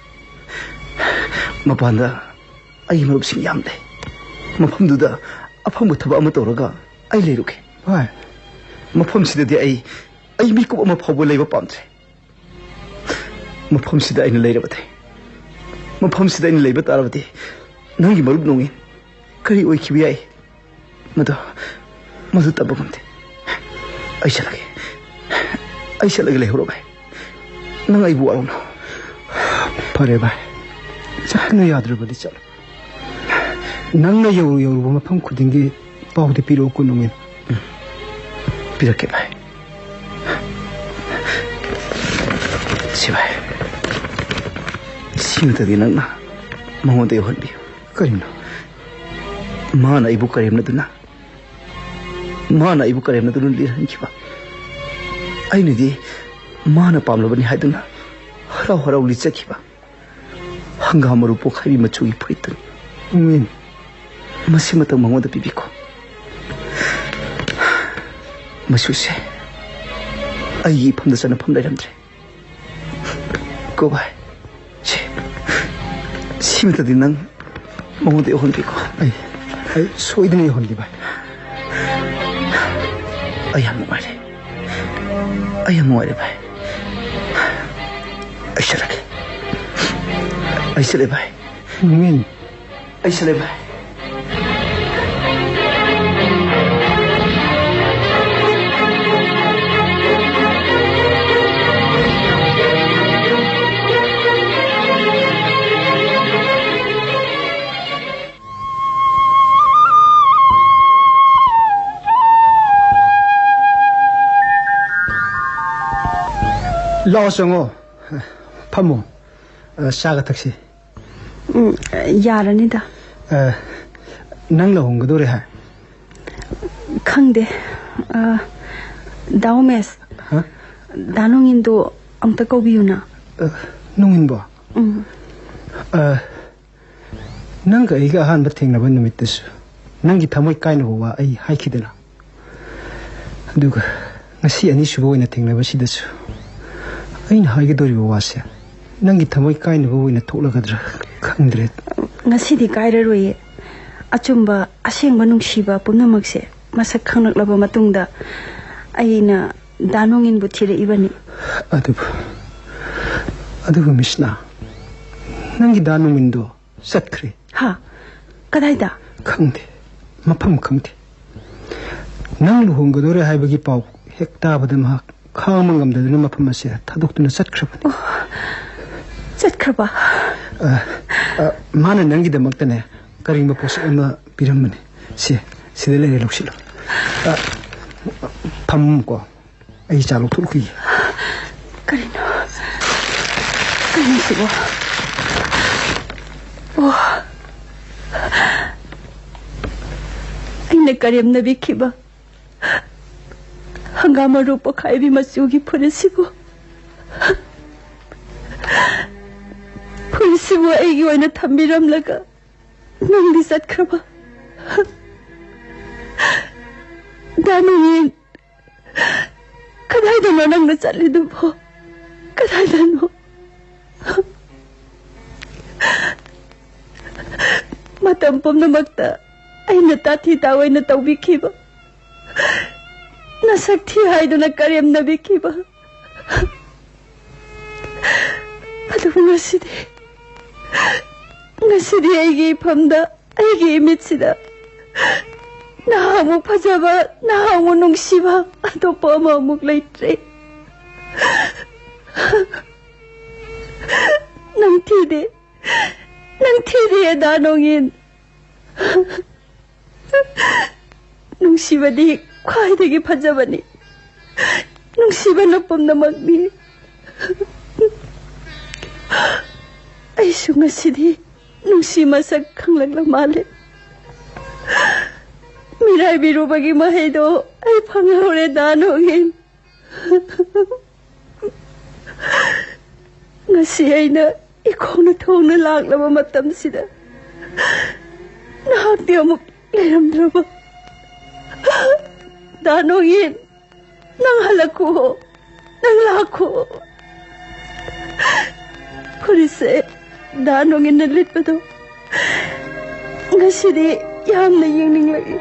ꯃꯄꯥꯟꯗ ꯑꯩꯒꯤ ꯃꯔꯨꯞꯁꯤꯡ ꯌꯥꯝ ꯂꯩ꯫ ꯃꯐꯝꯗꯨꯗ ꯑꯐꯪꯕ ꯊꯕꯛ ꯑꯃ ꯇꯧꯔꯒ ꯑꯩ ꯂꯩꯔꯨꯒꯦ꯫ ꯚꯥꯏ꯫ ꯃꯐꯝꯁꯤꯗꯗꯤ ꯑꯩ, ꯑꯩ ꯃꯤꯀꯨꯞ ꯑꯃ ꯐꯥꯎꯕ ꯂꯩꯕ ꯄꯥꯝꯗ꯭ꯔꯦ꯫ ꯃꯐꯝꯁꯤꯗ ꯑꯩꯅ ꯂꯩꯔꯕꯗꯤ, ꯃꯐꯝꯁꯤꯗ ꯑꯩꯅ ꯂꯩꯕ ꯇꯥꯔꯕꯗꯤ, ꯅꯪꯒꯤ ꯃꯔꯨꯞ ꯅꯣꯡꯏꯟ ꯀꯔꯤ ꯑꯣꯏꯈꯤꯕ ꯌꯥꯏ? ꯃꯗꯨ, ꯃꯗꯨ ꯇꯝꯕ ꯉꯝꯗꯦ꯫ ꯑꯩ ꯆꯠꯂꯒꯦ꯫ ꯑꯩ ꯆꯠꯂꯒꯦ, ꯂꯩꯍꯧꯔꯣ, ꯚꯥꯏ꯫ ꯅꯪ ꯑꯩꯕꯨ ꯋꯥꯔꯧꯅꯨ꯫ ꯐꯔꯦ, ꯚꯥꯏ꯫ ꯆꯠꯄꯅ ꯌꯥꯗ꯭ꯔꯕꯗꯤ ꯆꯠꯂꯣ꯫ ꯅꯪꯅ ꯌꯧꯔꯨ ꯌꯧꯔꯨꯕ ꯃꯐꯝ ꯈꯨꯗꯤꯡꯒꯤ ꯄꯥꯎꯗꯤ ꯄꯤꯔꯛꯎꯀꯣ, ꯅꯣꯡꯉꯤꯟ꯫ ꯄꯤꯔꯛꯀꯦ, ꯚꯥꯏ꯫ ꯁꯤ, ꯚꯥꯏ꯫ ꯁꯤ ꯅꯠꯇ꯭ꯔꯗꯤ ꯅꯪꯅ ꯃꯉꯣꯟꯗ ꯌꯧꯍꯟꯕꯤꯌꯨ꯫ ꯀꯔꯤꯅꯣ? ꯃꯥꯅ ꯑꯩꯕꯨ ꯀꯔꯦꯝꯅꯗꯨꯅ, ꯃꯥꯅ ꯑꯩꯕꯨ ꯀꯔꯦꯝꯅꯗꯨꯅ ꯂꯤꯔꯍꯟꯈꯤꯕ꯫ ꯑꯩꯅꯗꯤ ꯃꯥꯅ ꯄꯥꯝꯂꯕꯅꯤ ꯍꯥꯏꯗꯨꯅ ꯍꯔꯥꯎ ꯍꯔꯥꯎ ꯂꯤꯆꯈꯤꯕ ꯍꯪꯒꯥꯝ ꯃꯔꯨ ꯄꯣꯛꯈꯥꯏꯕꯤ ꯃꯆꯨꯒꯤ ꯐꯨꯔꯤꯠꯇꯨꯅꯤ꯫ ꯎꯝ꯫ ꯃꯁꯤꯃꯇꯪ ꯃꯉꯣꯟꯗ ꯄꯤꯕꯤꯈꯣ꯫ ꯃꯆꯨꯁꯦ ꯑꯩꯒꯤ ꯏꯐꯝꯗ ꯆꯟꯅꯐꯝ ꯂꯩꯔꯝꯗ꯭ꯔꯦ꯫ ꯀꯣ ꯚꯥꯏ, ꯁꯤ, ꯁꯤꯃꯇꯗꯤ ꯅꯪ ꯃꯉꯣꯟꯗ ꯌꯧꯍꯟꯕꯤꯈꯣ꯫ ꯑꯩ, ꯑꯩ ꯁꯣꯏꯗꯅ ꯌꯧꯍꯟꯒꯦ, ꯚꯥꯏ꯫ ꯑꯩ ꯌꯥꯝ ꯅꯨꯡꯉꯥꯏꯔꯦ꯫ ꯑꯩ ꯌꯥꯝ ꯅꯨꯡꯉꯥꯏꯔꯦ, ꯚꯥꯏ꯫ ꯑꯩ ꯆꯠꯂꯒꯦ꯫ ꯑꯩ ꯆꯠꯂꯦ, ꯚꯥꯏ꯫ ꯅꯣꯡꯉꯤꯟ꯫ ꯑꯩ ꯆꯠꯂꯦ, ꯚꯥꯏ꯫ ꯂꯥꯛꯑꯣ, ꯆꯪꯉꯣ꯫ ꯐꯝꯃꯣ꯫ ꯑ, ꯆꯥꯒ ꯊꯛꯁꯤ꯫ ꯎꯝ, ꯌꯥꯔꯅꯤꯗ꯫ ꯑ, ꯅꯪ ꯂꯨꯍꯣꯡꯒꯗꯧꯔꯦ ꯍꯥꯏ? ꯈꯪꯗꯦ꯫ ꯑ, ꯗꯥ ꯎꯃꯦꯁ, ꯍꯥ? ꯗꯥ ꯅꯣꯡꯏꯟꯗꯣ ꯑꯝꯇ ꯀꯧꯕꯤꯌꯨꯅ꯫ ꯑ, ꯅꯣꯡꯏꯟꯕꯣ? ꯎꯝ꯫ ꯑ, ꯅꯪꯒ ꯑꯩꯒ ꯑꯍꯥꯟꯕ ꯊꯦꯡꯅꯕ ꯅꯨꯃꯤꯠꯇꯁꯨ ꯅꯪꯒꯤ ꯊꯃꯣꯏ ꯀꯥꯏꯅꯕ ꯋꯥ ꯑꯩ ꯍꯥꯏꯈꯤꯗꯅ? ꯑꯗꯨꯒ ꯉꯁꯤ ꯑꯅꯤꯁꯨꯕ ꯑꯣꯏꯅ ꯊꯦꯡꯅꯕꯁꯤꯗꯁꯨ ꯑꯩꯅ ꯍꯥꯏꯒꯗꯧꯔꯤꯕ ꯋꯥꯁꯦ ꯅꯪꯒꯤ ꯊꯃꯣꯏ ꯀꯥꯏꯅꯕ ꯑꯣꯏꯅ ꯊꯣꯛꯂꯒꯗ꯭ꯔꯥ ꯈꯪꯗ꯭ꯔꯦ꯫ ꯉꯁꯤꯗꯤ ꯀꯥꯏꯔꯔꯣꯏꯌꯦ꯫ ꯑꯆꯨꯝꯕ, ꯑꯁꯦꯡꯕ ꯅꯨꯡꯁꯤꯕ ꯄꯨꯝꯅꯃꯛꯁꯦ ꯃꯁꯛ ꯈꯪꯂꯛꯂꯕ ꯃꯇꯨꯡꯗ ꯑꯩꯅ ꯗꯥ ꯅꯣꯡꯏꯟꯕꯨ ꯊꯤꯔꯛꯏꯕꯅꯤ꯫ ꯑꯗꯨꯕꯨ, ꯑꯗꯨꯕꯨ ꯃꯤꯁꯅꯥ, ꯅꯪꯒꯤ ꯗꯥ ꯅꯣꯡꯏꯟꯗꯣ ꯆꯠꯈ꯭ꯔꯦ꯫ ꯍꯥ? ꯀꯗꯥꯏꯗ? ꯈꯪꯗꯦ꯫ ꯃꯐꯝ ꯈꯪꯗꯦ꯫ ꯅꯪ ꯂꯨꯍꯣꯡꯒꯗꯧꯔꯦ ꯍꯥꯏꯕꯒꯤ ꯄꯥꯎ ꯍꯦꯛ ꯇꯥꯕꯗ ꯃꯍꯥꯛ ꯈꯥꯡꯕ ꯉꯝꯗꯗꯨꯅ ꯃꯐꯝ ꯑꯁꯦ ꯊꯥꯗꯣꯛꯇꯨꯅ ꯆꯠꯈ꯭ꯔꯕꯅꯤ꯫ ꯑꯣ, ꯆꯠꯈ꯭ꯔꯕ? ꯑ, ꯑ, ꯃꯥꯅ ꯅꯪꯒꯤꯗꯃꯛꯇꯅꯦ ꯀꯔꯤꯒꯨꯝꯕ ꯄꯣꯠꯁꯛ ꯑꯃ ꯄꯤꯔꯝꯕꯅꯤ꯫ ꯁꯦ, ꯁꯤꯗ ꯂꯩꯔꯦ, ꯂꯧꯁꯤꯜꯂꯣ꯫ ꯑ, ꯐꯝꯃꯨꯀꯣ꯫ ꯑꯩ ꯆꯥ ꯂꯧꯊꯣꯛꯂꯨꯈꯤꯒꯦ꯫ ꯀꯔꯤꯅꯣ? ꯀꯔꯤꯅꯣ ꯁꯤꯕꯣ? ꯑꯣ꯫ ꯑꯩꯅ ꯀꯔꯦꯝꯅꯕꯤꯈꯤꯕ ꯍꯪꯒꯥꯝ ꯃꯔꯨ ꯄꯣꯛꯈꯥꯏꯕꯤ ꯃꯆꯨꯒꯤ ꯐꯨꯔꯤꯠꯁꯤꯕꯨ, ꯐꯨꯔꯤꯠꯁꯤꯕꯨ ꯑꯩꯒꯤ ꯑꯣꯏꯅ ꯊꯝꯕꯤꯔꯝꯂꯒ ꯅꯪꯗꯤ ꯆꯠꯈ꯭ꯔꯕ? ꯗꯥ ꯅꯣꯡꯌꯦꯟ, ꯀꯗꯥꯏꯗꯅꯣ ꯅꯪꯅ ꯆꯠꯂꯤꯗꯨꯕꯣ? ꯀꯗꯥꯏꯗꯅꯣ? ꯃꯇꯝ ꯄꯨꯝꯅꯃꯛꯇ ꯑꯩꯅ ꯇꯥꯊꯤ ꯇꯥꯑꯣꯏꯅ ꯇꯧꯕꯤꯈꯤꯕ, ꯅꯁꯛ ꯊꯤ ꯍꯥꯏꯗꯨꯅ ꯀꯔꯦꯝꯅꯕꯤꯈꯤꯕ, ꯑꯗꯨꯕꯨ ꯉꯁꯤꯗꯤ, ꯉꯁꯤꯗꯤ ꯑꯩꯒꯤ ꯏꯐꯝꯗ, ꯑꯩꯒꯤ ꯏꯃꯤꯠꯁꯤꯗ ꯅꯍꯥꯛꯃꯨꯛ ꯐꯖꯕ, ꯅꯍꯥꯛꯃꯨꯛ ꯅꯨꯡꯁꯤꯕ ꯑꯇꯣꯞꯄ ꯑꯃꯃꯨꯛ ꯂꯩꯇ꯭ꯔꯦ꯫ ꯅꯪ ꯊꯤꯗꯦ, ꯅꯪ ꯊꯤꯗꯦ, ꯗꯥ ꯅꯣꯡꯌꯤꯟ꯫ ꯅꯨꯡꯁꯤꯕꯗꯤ ꯈ꯭ꯋꯥꯏꯗꯒꯤ ꯐꯖꯕꯅꯤ꯫ ꯅꯨꯡꯁꯤꯕꯅ ꯄꯨꯝꯅꯃꯛꯅꯤ꯫ ꯑꯩꯁꯨ ꯉꯁꯤꯗꯤ ꯅꯨꯡꯁꯤ ꯃꯁꯛ ꯈꯪꯂꯛꯂ ꯃꯥꯜꯂꯦ꯫ ꯃꯤꯔꯥꯏꯕꯤꯔꯨꯕꯒꯤ ꯃꯍꯩꯗꯣ ꯑꯩ ꯐꯪꯍꯧꯔꯦ, ꯗꯥ ꯅꯣꯡꯌꯤꯟ꯫ ꯉꯁꯤ ꯑꯩꯅ ꯏꯈꯣꯡꯅ ꯊꯣꯡꯅ ꯂꯥꯛꯂꯕ ꯃꯇꯝꯁꯤꯗ ꯅꯍꯥꯛꯇꯤ ꯑꯃꯨꯛ ꯂꯩꯔꯝꯗ꯭ꯔꯕ? ꯗꯥ ꯅꯣꯡꯌꯤꯟ, ꯅꯪ ꯍꯜꯂꯛꯈꯣ, ꯅꯪ ꯂꯥꯛꯈꯣ꯫ ꯐꯨꯔꯤꯠꯁꯦ ꯗꯥ ꯅꯣꯡꯌꯤꯟꯅ ꯂꯤꯠꯄꯗꯣ ꯉꯁꯤꯗꯤ ꯌꯥꯝꯅ ꯌꯦꯡꯅꯤꯡꯂꯛꯏ꯫